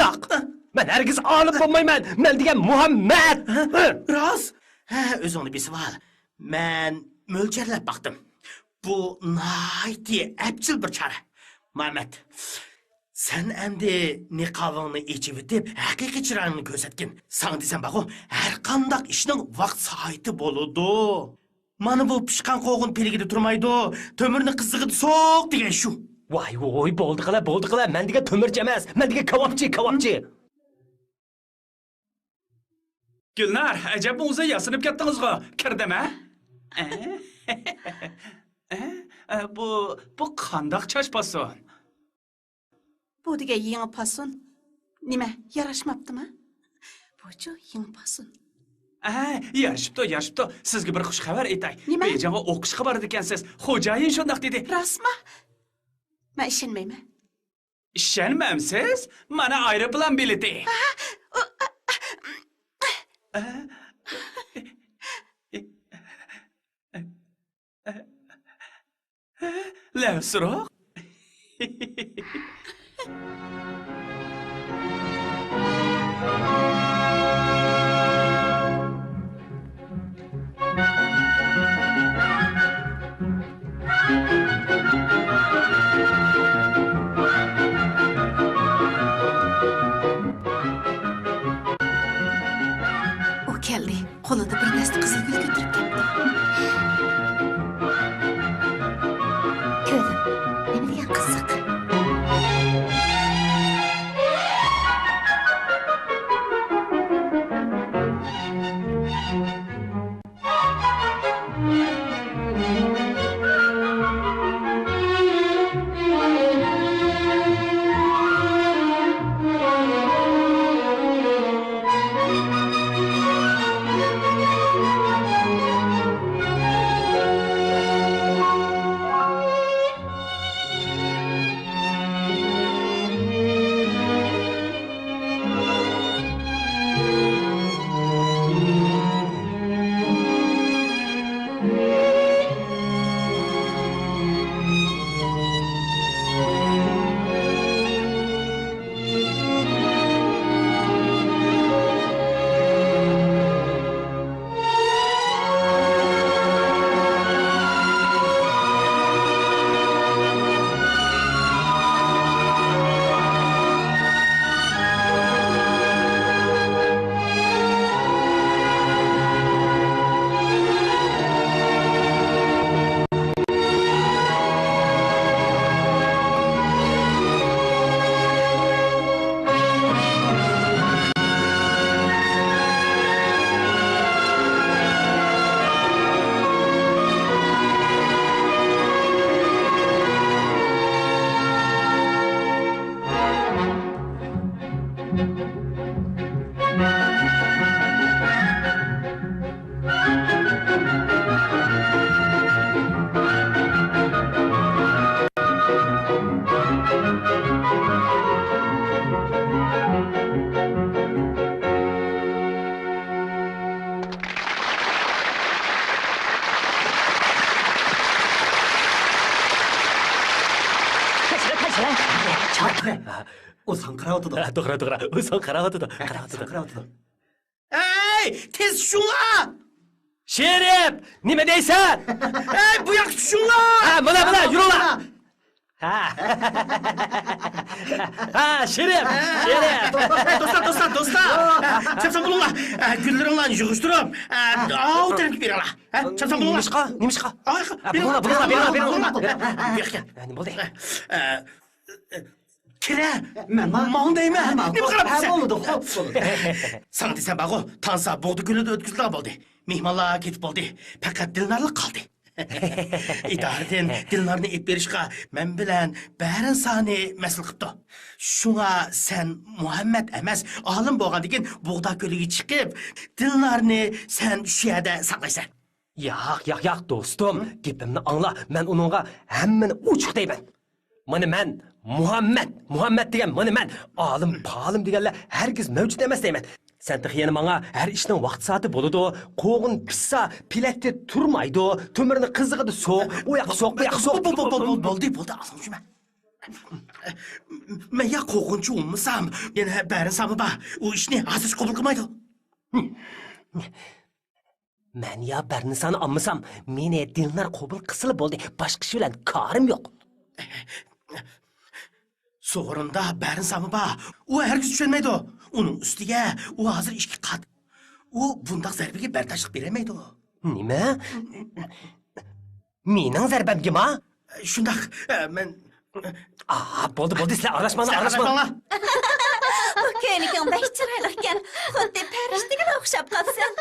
ياق! مەن ھەرگىز ئالىم بولمايمەن! مەن دېگەن مۇھەممەد! ھە؟ راست! ھە، ئۆزۈڭنى بېسىۋال. مەن مۆلچەرلەپ باقتىم. بۇ ناھايىتى ئەپچىل بىر چارە. مۇھەممەد، سەن ئەمدى نىقابىڭنى ئېچىۋېتىپ، ھەقىقىي چىرايىڭنى كۆرسەتكىن. ساڭا دېسەم بارغۇ، ھەرقانداق ئىشنىڭ ۋاقىت سائىتى بولىدۇ. مانا بۇ پىشقان قوغۇن پىلىكىدە تۇرمايدۇ، تۆمۈرنى قىزىقىدا سوق دېگەن شۇ. ۋاي ۋوي، بولدى قىلە، بولدى قىلە، مەن دېگەن تۆمۈرچى ئەمەس، مەن دېگەن كاۋاپچى، كاۋاپچى. گۈلنار، ئەجەبمۇ ئۇزۇن ياسىنىپ كەتتىڭىزغۇ، كىردىم ھە؟ ئە؟ ئە؟ ئە، بۇ، بۇ قانداق چاچ پاسون؟ بۇ دېگەن يېڭى پاسون. نېمە، ياراشماپتىما؟ بۇچۇ يېڭى پاسون. ئە، يارىشىپتۇ، يارىشىپتۇ. سىزگە بىر خۇش خەۋەر ئېيتاي. نېمە؟ بېيجىڭغا ئوقۇشقا بارىدىكەنسىز. خوجايىن شۇنداق دېدى. راستما؟ مەن ئىشەنمەيمەن. ئىشەنمەمسىز؟ مانا ئايروپىلان بېلىتى. ئە؟ لەۋسىروق؟ ئۇ كەلدى. قولىدا بىر دەستە قىزىل گۈل كۆتۈرۈپ كەپتۇ. كۆرۈڭ، ئۇ ساڭا قاراۋاتىدۇ. ھە، توغرا، توغرا. ئۇ ساڭا قاراۋاتىدۇ. قاراۋاتىدۇ. ساڭا قاراۋاتىدۇ. ھەي، تېز شۇڭا! شېرىپ، نېمە دەيسەن؟ ھەي، بۇ ياققا چۈشۈڭلار! ھە، مانا، مانا، يۈرۈڭلار! ھە. ھە، شېرىپ، شېرىپ. ھەي، دوستلار، دوستلار، دوستلار! چاپسان بولۇڭلار! ھە، گۈللىرىڭلارنى يىغىشتۇرۇپ، ھە، ئاۋۇ تەرەپكە بېرىڭلار! ھە، چاپسان بولۇڭلار! نېمىشقا؟ نېمىشقا؟ ھە، بولۇڭلار، بولۇڭلار، بولۇڭلار، بولۇڭلار! بۇ ياققا. ھە، نېمە بولدى؟ ھە، كىرە. مەن ما-، ماڭ دەيمەن. ھە، ماڭ. نېمە قىلىپ ھە، دېسەن؟ بولىدۇ، خوپ، بولىدۇ. ساڭا دېسەم بارغۇ، تانسا بوغدا كۆلىدە ئۆتكۈزۈلىدىغان بولدى. مېھمانلار كېتىپ بولدى. پەقەت دىلنارلا قالدى. ئىدارىدىن دىلنارنى ئېلىپ بېرىشقا مەن بىلەن بەرىنسانى مەسئۇل قىپتۇ. شۇڭا سەن مۇھەممەد ئەمەس، ئالىم بولغاندىكىن بوغدا كۆلىگە چىقىپ، دىلنارنى سەن شۇ يەردە ساقلايسەن. ياق، ياق، ياق، دوستۇم، ھە؟ گېپىمنى ئاڭلا، مەن ئۇنىڭغا ھەممىنى ئوچۇق دەيمەن. مانا مەن مۇھەممەد، مۇھەممەد دېگەن مانا مەن، ئالىم، پالىم دېگەنلەر ھەرگىز مەۋجۇت ئەمەس دەيمەن. سەن تېخى يەنە ماڭا ھەر ئىشنىڭ ۋاقتى سائىتى بولىدۇ، قوغۇن پىشسا پېلەكتە تۇرمايدۇ، تۆمۈرنى قىزىغىدا سوق، ئۇ ياققا سوق، بۇ ياققا سوق. بولدى، بولدى، بولدى، بولدى، ئالدىڭ شۇ مەن. مەن يا قوغۇنچى بولمىسام، يەنە بەرىنساممۇ بار، ئۇ ئىشنى ھازىرچە قوبۇل قىلمايدۇ. مەن يا بەرنىسانى ئالمىسام، مېنى دىلنار قوبۇل قىلسىلا بولدى، باشقا ئىش بىلەن كارىم يوق. سورۇندا بەرنىسامۇ بار. ئۇ ھەرگىز چۈشەنمەيدۇ. ئۇنىڭ ئۈستىگە ئۇ ھازىر ئىككى قات. ئۇ بۇنداق زەربىگە بەرداشلىق بېرەلمەيدۇ. نېمە؟ مېنىڭ زەربەمگىما؟ شۇنداق، ئە، مەن. ئا، بولدى، بولدى، سىلەر ئارىلاشماڭلار، سىلەر ئارىلاشماڭلار. ئارىلاشماڭلار. بۇ كۆينىكىڭ بەك چىرايلىقكەن، خۇددى پەرىشتىگىلا ئوخشاپ قاپسەن.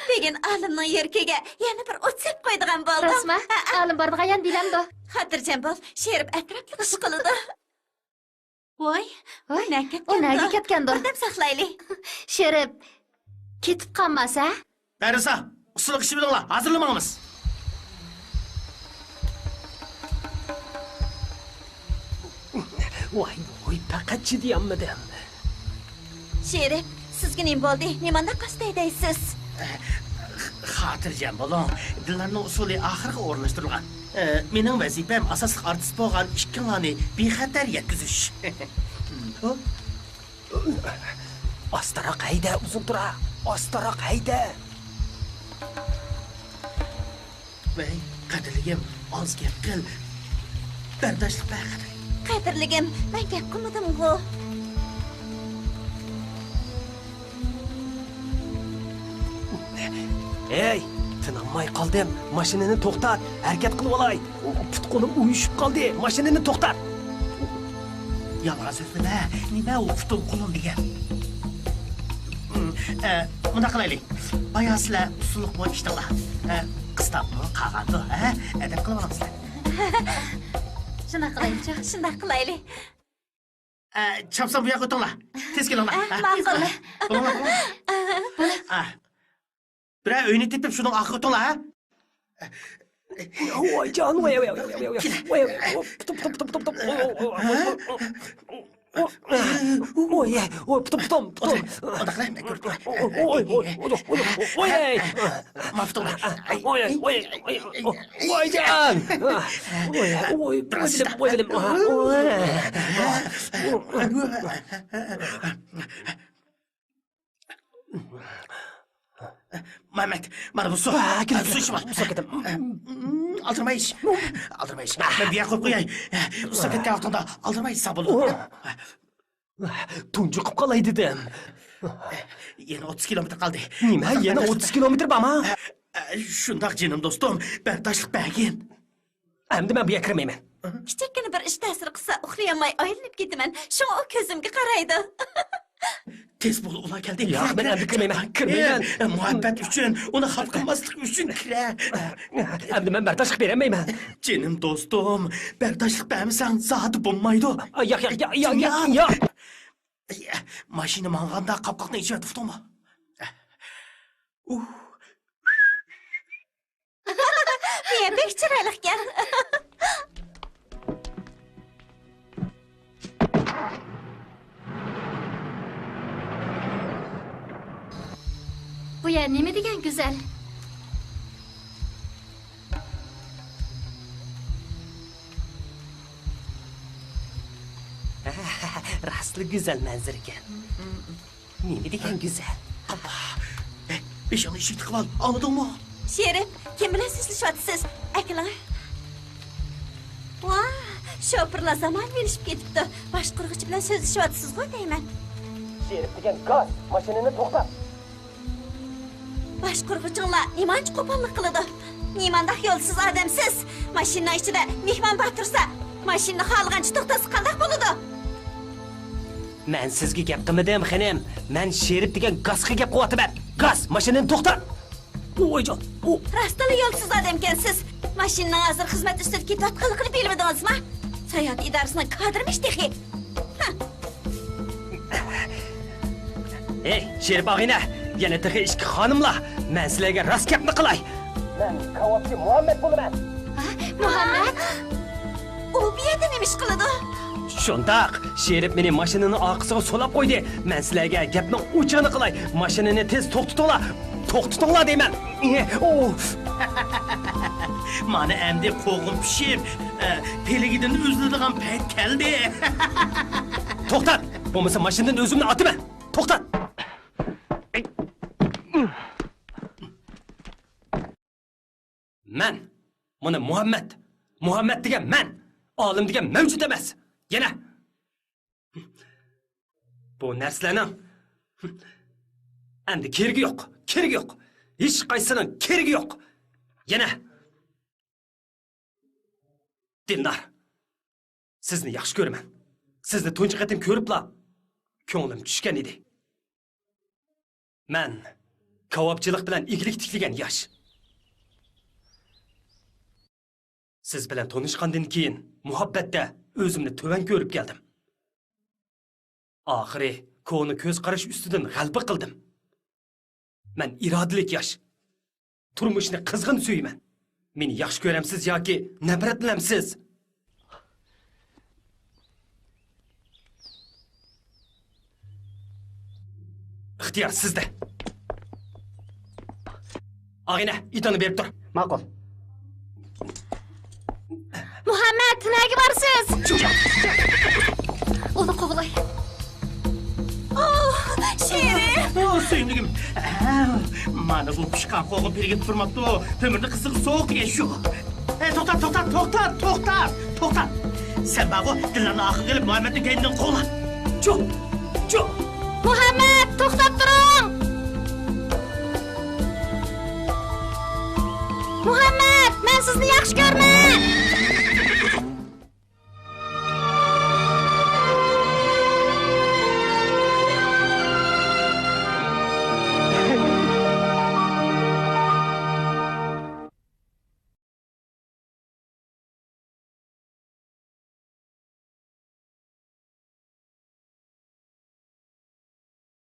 بۈگۈن ئالىمنىڭ يۈرىكىگە يەنە بىر ئوت سېپىپ قويىدىغان بولدۇم. راستما؟ ھە، ھە. ئالىم بارىدىغان يەرنى بىلەمدۇ؟ خاتىرجەم بول، شېرىپ ئەتراپلىق ئىش قىلىدۇ. ۋاي، ۋاي، ئۇ نەگە ئۇ نەگە كەتكەندۇ؟ كەتكەندۇ؟ بىردەم ساقلايلى. شېرىپ، كېتىپ قالماس، ھە؟ بەرىسا، ئۇسسۇلۇق ئىشى بىلىڭلار، ھازىرلا ماڭىمىز. ۋاي، ۋاي، پەقەت چىدىيالمىدىم. شېرىپ، سىزگە نېمە بولدى؟ نېمانداق قاستى ھەيدەيسىز؟ خاتىرجەم بولۇڭ، دىلنارنىڭ ئۇسۇلى ئاخىرغا ئورۇنلاشتۇرۇلغان. ئە، مېنىڭ ۋەزىپەم ئاساسلىق ئارتىس بولغان ئىككىڭلارنى بىخەتەر يەتكۈزۈش. ئاستىراق ھەيدە، ئۇزۇن تۇرا. ئاستىراق ھەيدە. ۋەي، قەدىرلىكىم، ئاز گەپ قىل. بەرداشلىق بەر، قەدىرلىكىم. قەدىرلىكىم، مەن گەپ قىلمىدىمغۇ؟ ھەي، تىنالماي قالدىم. ماشىنىنى توختات، ھەرىكەت قىلىۋالاي. پۇت-قولۇم ئۇيۇشۇپ قالدى. ماشىنىنى توختات. يالغان سۆزلىمە. نېمە ئۇ پۇتۇم-قولۇم دېگەن؟ ئە، مۇنداق قىلايلى. بايا سىلەر ئۇسسۇلۇق بويىچە ئىشلەڭلار. ئە، قىستاپمۇ قالغاندۇ، ھە؟ ئەدەپ قىلىۋالامسىلەر. شۇنداق قىلايلىچۇ. شۇنداق قىلايلى. ئە، چاپسان بۇ ياققا ئۆتۈڭلار. تېز كېلىڭلار. ئە، ھە؟ ماقۇل. بولۇڭلار، بولۇڭلار. ئە. بىرەر ئۆينى تېپىپ، شۇنىڭ ئارقىغا ئۆتۈڭلار، ھە؟ ۋايجان، ۋاي، ۋاي، ۋاي، ۋاي، ۋاي، ۋاي، ۋاي، پۇتۇم، پۇتۇم، پۇتۇم، پۇتۇم، پۇتۇم. ھە؟ ۋاي، ۋاي، پۇتۇم، پۇتۇم، پۇتۇم. ئۇنداق قىلاي، مەن كۆرۈپ تۇراي. ۋاي، ۋاي، ۋاي، ۋاي، ۋاي. مانا پۇتۇڭلار. ۋاي، ۋاي، ۋاي، ۋاي، ۋاي، ۋايجان. ۋاي، ۋاي، ۋاي، ۋاي، ۋاي. مەمەت، مانا بۇ سۇ. ھە، كېلىڭ، سۇ ئىچىۋال. سۇ كېتىڭ. ئالدىرىماي ئىچ. ئالدىرىماي ئىچ. مەن بۇ يەرگە قويۇپ قوياي. ئۇسسۇپ كەتكەن ۋاقتىڭدا ئالدىرىماي ئىچسەڭ بولىدۇ. تۇنجۇقۇپ قالاي دېدىم. يەنە ئوتتۇز كىلومېتىر قالدى. نېمە؟ يەنە ئوتتۇز كىلومېتىر بارما؟ شۇنداق، جېنىم دوستۇم، بەرداشلىق بەرگىن. ئەمدى مەن بۇ يەرگە كىرمەيمەن. كىچىككىنە بىر ئىش تەسىر قىلسا، ئۇخلىيالماي ئايلىنىپ كېتىمەن. شۇڭا ئۇ كۆزۈمگە قارايدۇ. تېز بول، ئۇلار كەلدى. ياق، مەن ئەمدى كىرمەيمەن، كىرمەيمەن. مۇھەببەت ئۈچۈن، ئۇنى خاپا قىلماسلىق ئۈچۈن كىرە. ئەمدى مەن بەرداشلىق بېرەلمەيمەن. جېنىم دوستۇم، بەرداشلىق بەرمىسەڭ زادى بولمايدۇ. ياق، ياق، ياق، ياق، ياق، ياق. ماشىنا ماڭغاندا قاپقاقنى ئېچىۋەت، ئۇقتۇڭمۇ؟ ئۇھ. بۇ يەر بەك چىرايلىقكەن. بۇ يەر نېمە دېگەن گۈزەل. ئەسلى گۈزەل مەنزىرىكەن. نېمە دېگەن گۈزەل. ئاپا، بېشىڭنى ئىشىك تىقىۋال، ئاڭلىدىڭمۇ؟ شېرىپ، كىم بىلەن سۆزلىشىۋاتىسىز؟ ئەكېلىڭە. ۋاھ، شوپۇرلار زامان بىلىشىپ كېتىپتۇ. باشقۇرغۇچى بىلەن سۆزلىشىۋاتىسىزغۇ دەيمەن. شېرىپ دېگەن گاس، ماشىنىنى توختات. باشقۇرغۇچىڭلار نېمانچە قوپاللىق قىلىدۇ؟ نېمانداق يولسىز ئادەمسىز؟ ماشىنىنىڭ ئىچىدە مېھمان بار تۇرسا، ماشىنىنى خالىغانچە توختاتسا قانداق بولىدۇ؟ مەن سىزگە گەپ قىلمىدىم، خېنىم. مەن شېرىپ دېگەن گاسقا گەپ قىلىۋاتىمەن. گاس، ماشىنىنى توختات! ئويجان، ئو! راستلا يولسىز ئادەمكەنسىز. ماشىنىنىڭ ھازىر خىزمەت ئۈستىدە كېتىۋاتقانلىقىنى بىلمىدىڭىزما؟ ساياھەت ئىدارىسىنىڭ كادىرىمىش تېخى. ھە. ھەي، شېرىپ ئاغىنە، يەنە تېخى ئىككى خانىملا. مەن سىلەرگە راست گەپنى قىلاي. مەن كاۋاپچى مۇھەممەد بولىمەن. ھە؟ مۇھەممەد؟ ئۇ بۇ يەردە نېمە ئىش قىلىدۇ؟ شۇنداق، شېرىپ مېنى ماشىنىنىڭ ئارقىسىغا سولاپ قويدى. مەن سىلەرگە گەپنىڭ ئوچۇقىنى قىلاي. ماشىنىنى تېز توختىتىڭلار. توختىتىڭلار دەيمەن. ئۇف. مانا ئەمدى قوغۇن پىشىپ، ئە، پىلىگىدىن ئۈزۈلىدىغان پەيت كەلدى. توختات! بولمىسا ماشىنىدىن ئۆزۈمنى ئاتىمەن. توختات! مەن. مانا مۇھەممەد. مۇھەممەد دېگەن مەن. ئالىم دېگەن مەۋجۇت ئەمەس. يەنە. بۇ نەرسىلەرنىڭ ئەمدى كېرىكى يوق، كېرىكى يوق. ھېچقايسىنىڭ كېرىكى يوق. يەنە. دىلنار، سىزنى ياخشى كۆرىمەن. سىزنى تۇنجى قېتىم كۆرۈپلا كۆڭلۈم چۈشكەن ئىدى. مەن كاۋاپچىلىق بىلەن ئىگىلىك تىكلىگەن ياش. سىز بىلەن تونۇشقاندىن كېيىن مۇھەببەتتە ئۆزۈمنى تۆۋەن كۆرۈپ كەلدىم. ئاخىرى كونا كۆز قاراش ئۈستىدىن غەلىبە قىلدىم. مەن ئىرادىلىك ياش. تۇرمۇشنى قىزغىن سۆيىمەن. مېنى ياخشى كۆرەمسىز ياكى نەپرەتلىنەمسىز؟ ئىختىيار سىزدە. ئاغىنە، ئىتىڭنى بېرىپ تۇر. ماقۇل. مۇھەممەد، نەگە بارىسىز؟ ئۇنى قوغلاي. ئوھ، شېرىپ. ئوھ، سۆيۈملۈكۈم. ئەھ، مانا بۇ پىشقان قوغۇن پىلىگە تۇرماپتۇ. تۆمۈرنى قىزىق سوغۇق يەش شۇ. ئەي، توختات، توختات، توختات، توختات، توختات. سەن بارغۇ، دىللارنى ئارقىغا ئېلىپ، مۇھەممەدنىڭ كەينىدىن قوغلا. چۇ، چۇ. مۇھەممەد، توختاپ تۇرۇڭ! مۇھەممەد، مەن سىزنى ياخشى كۆرىمەن!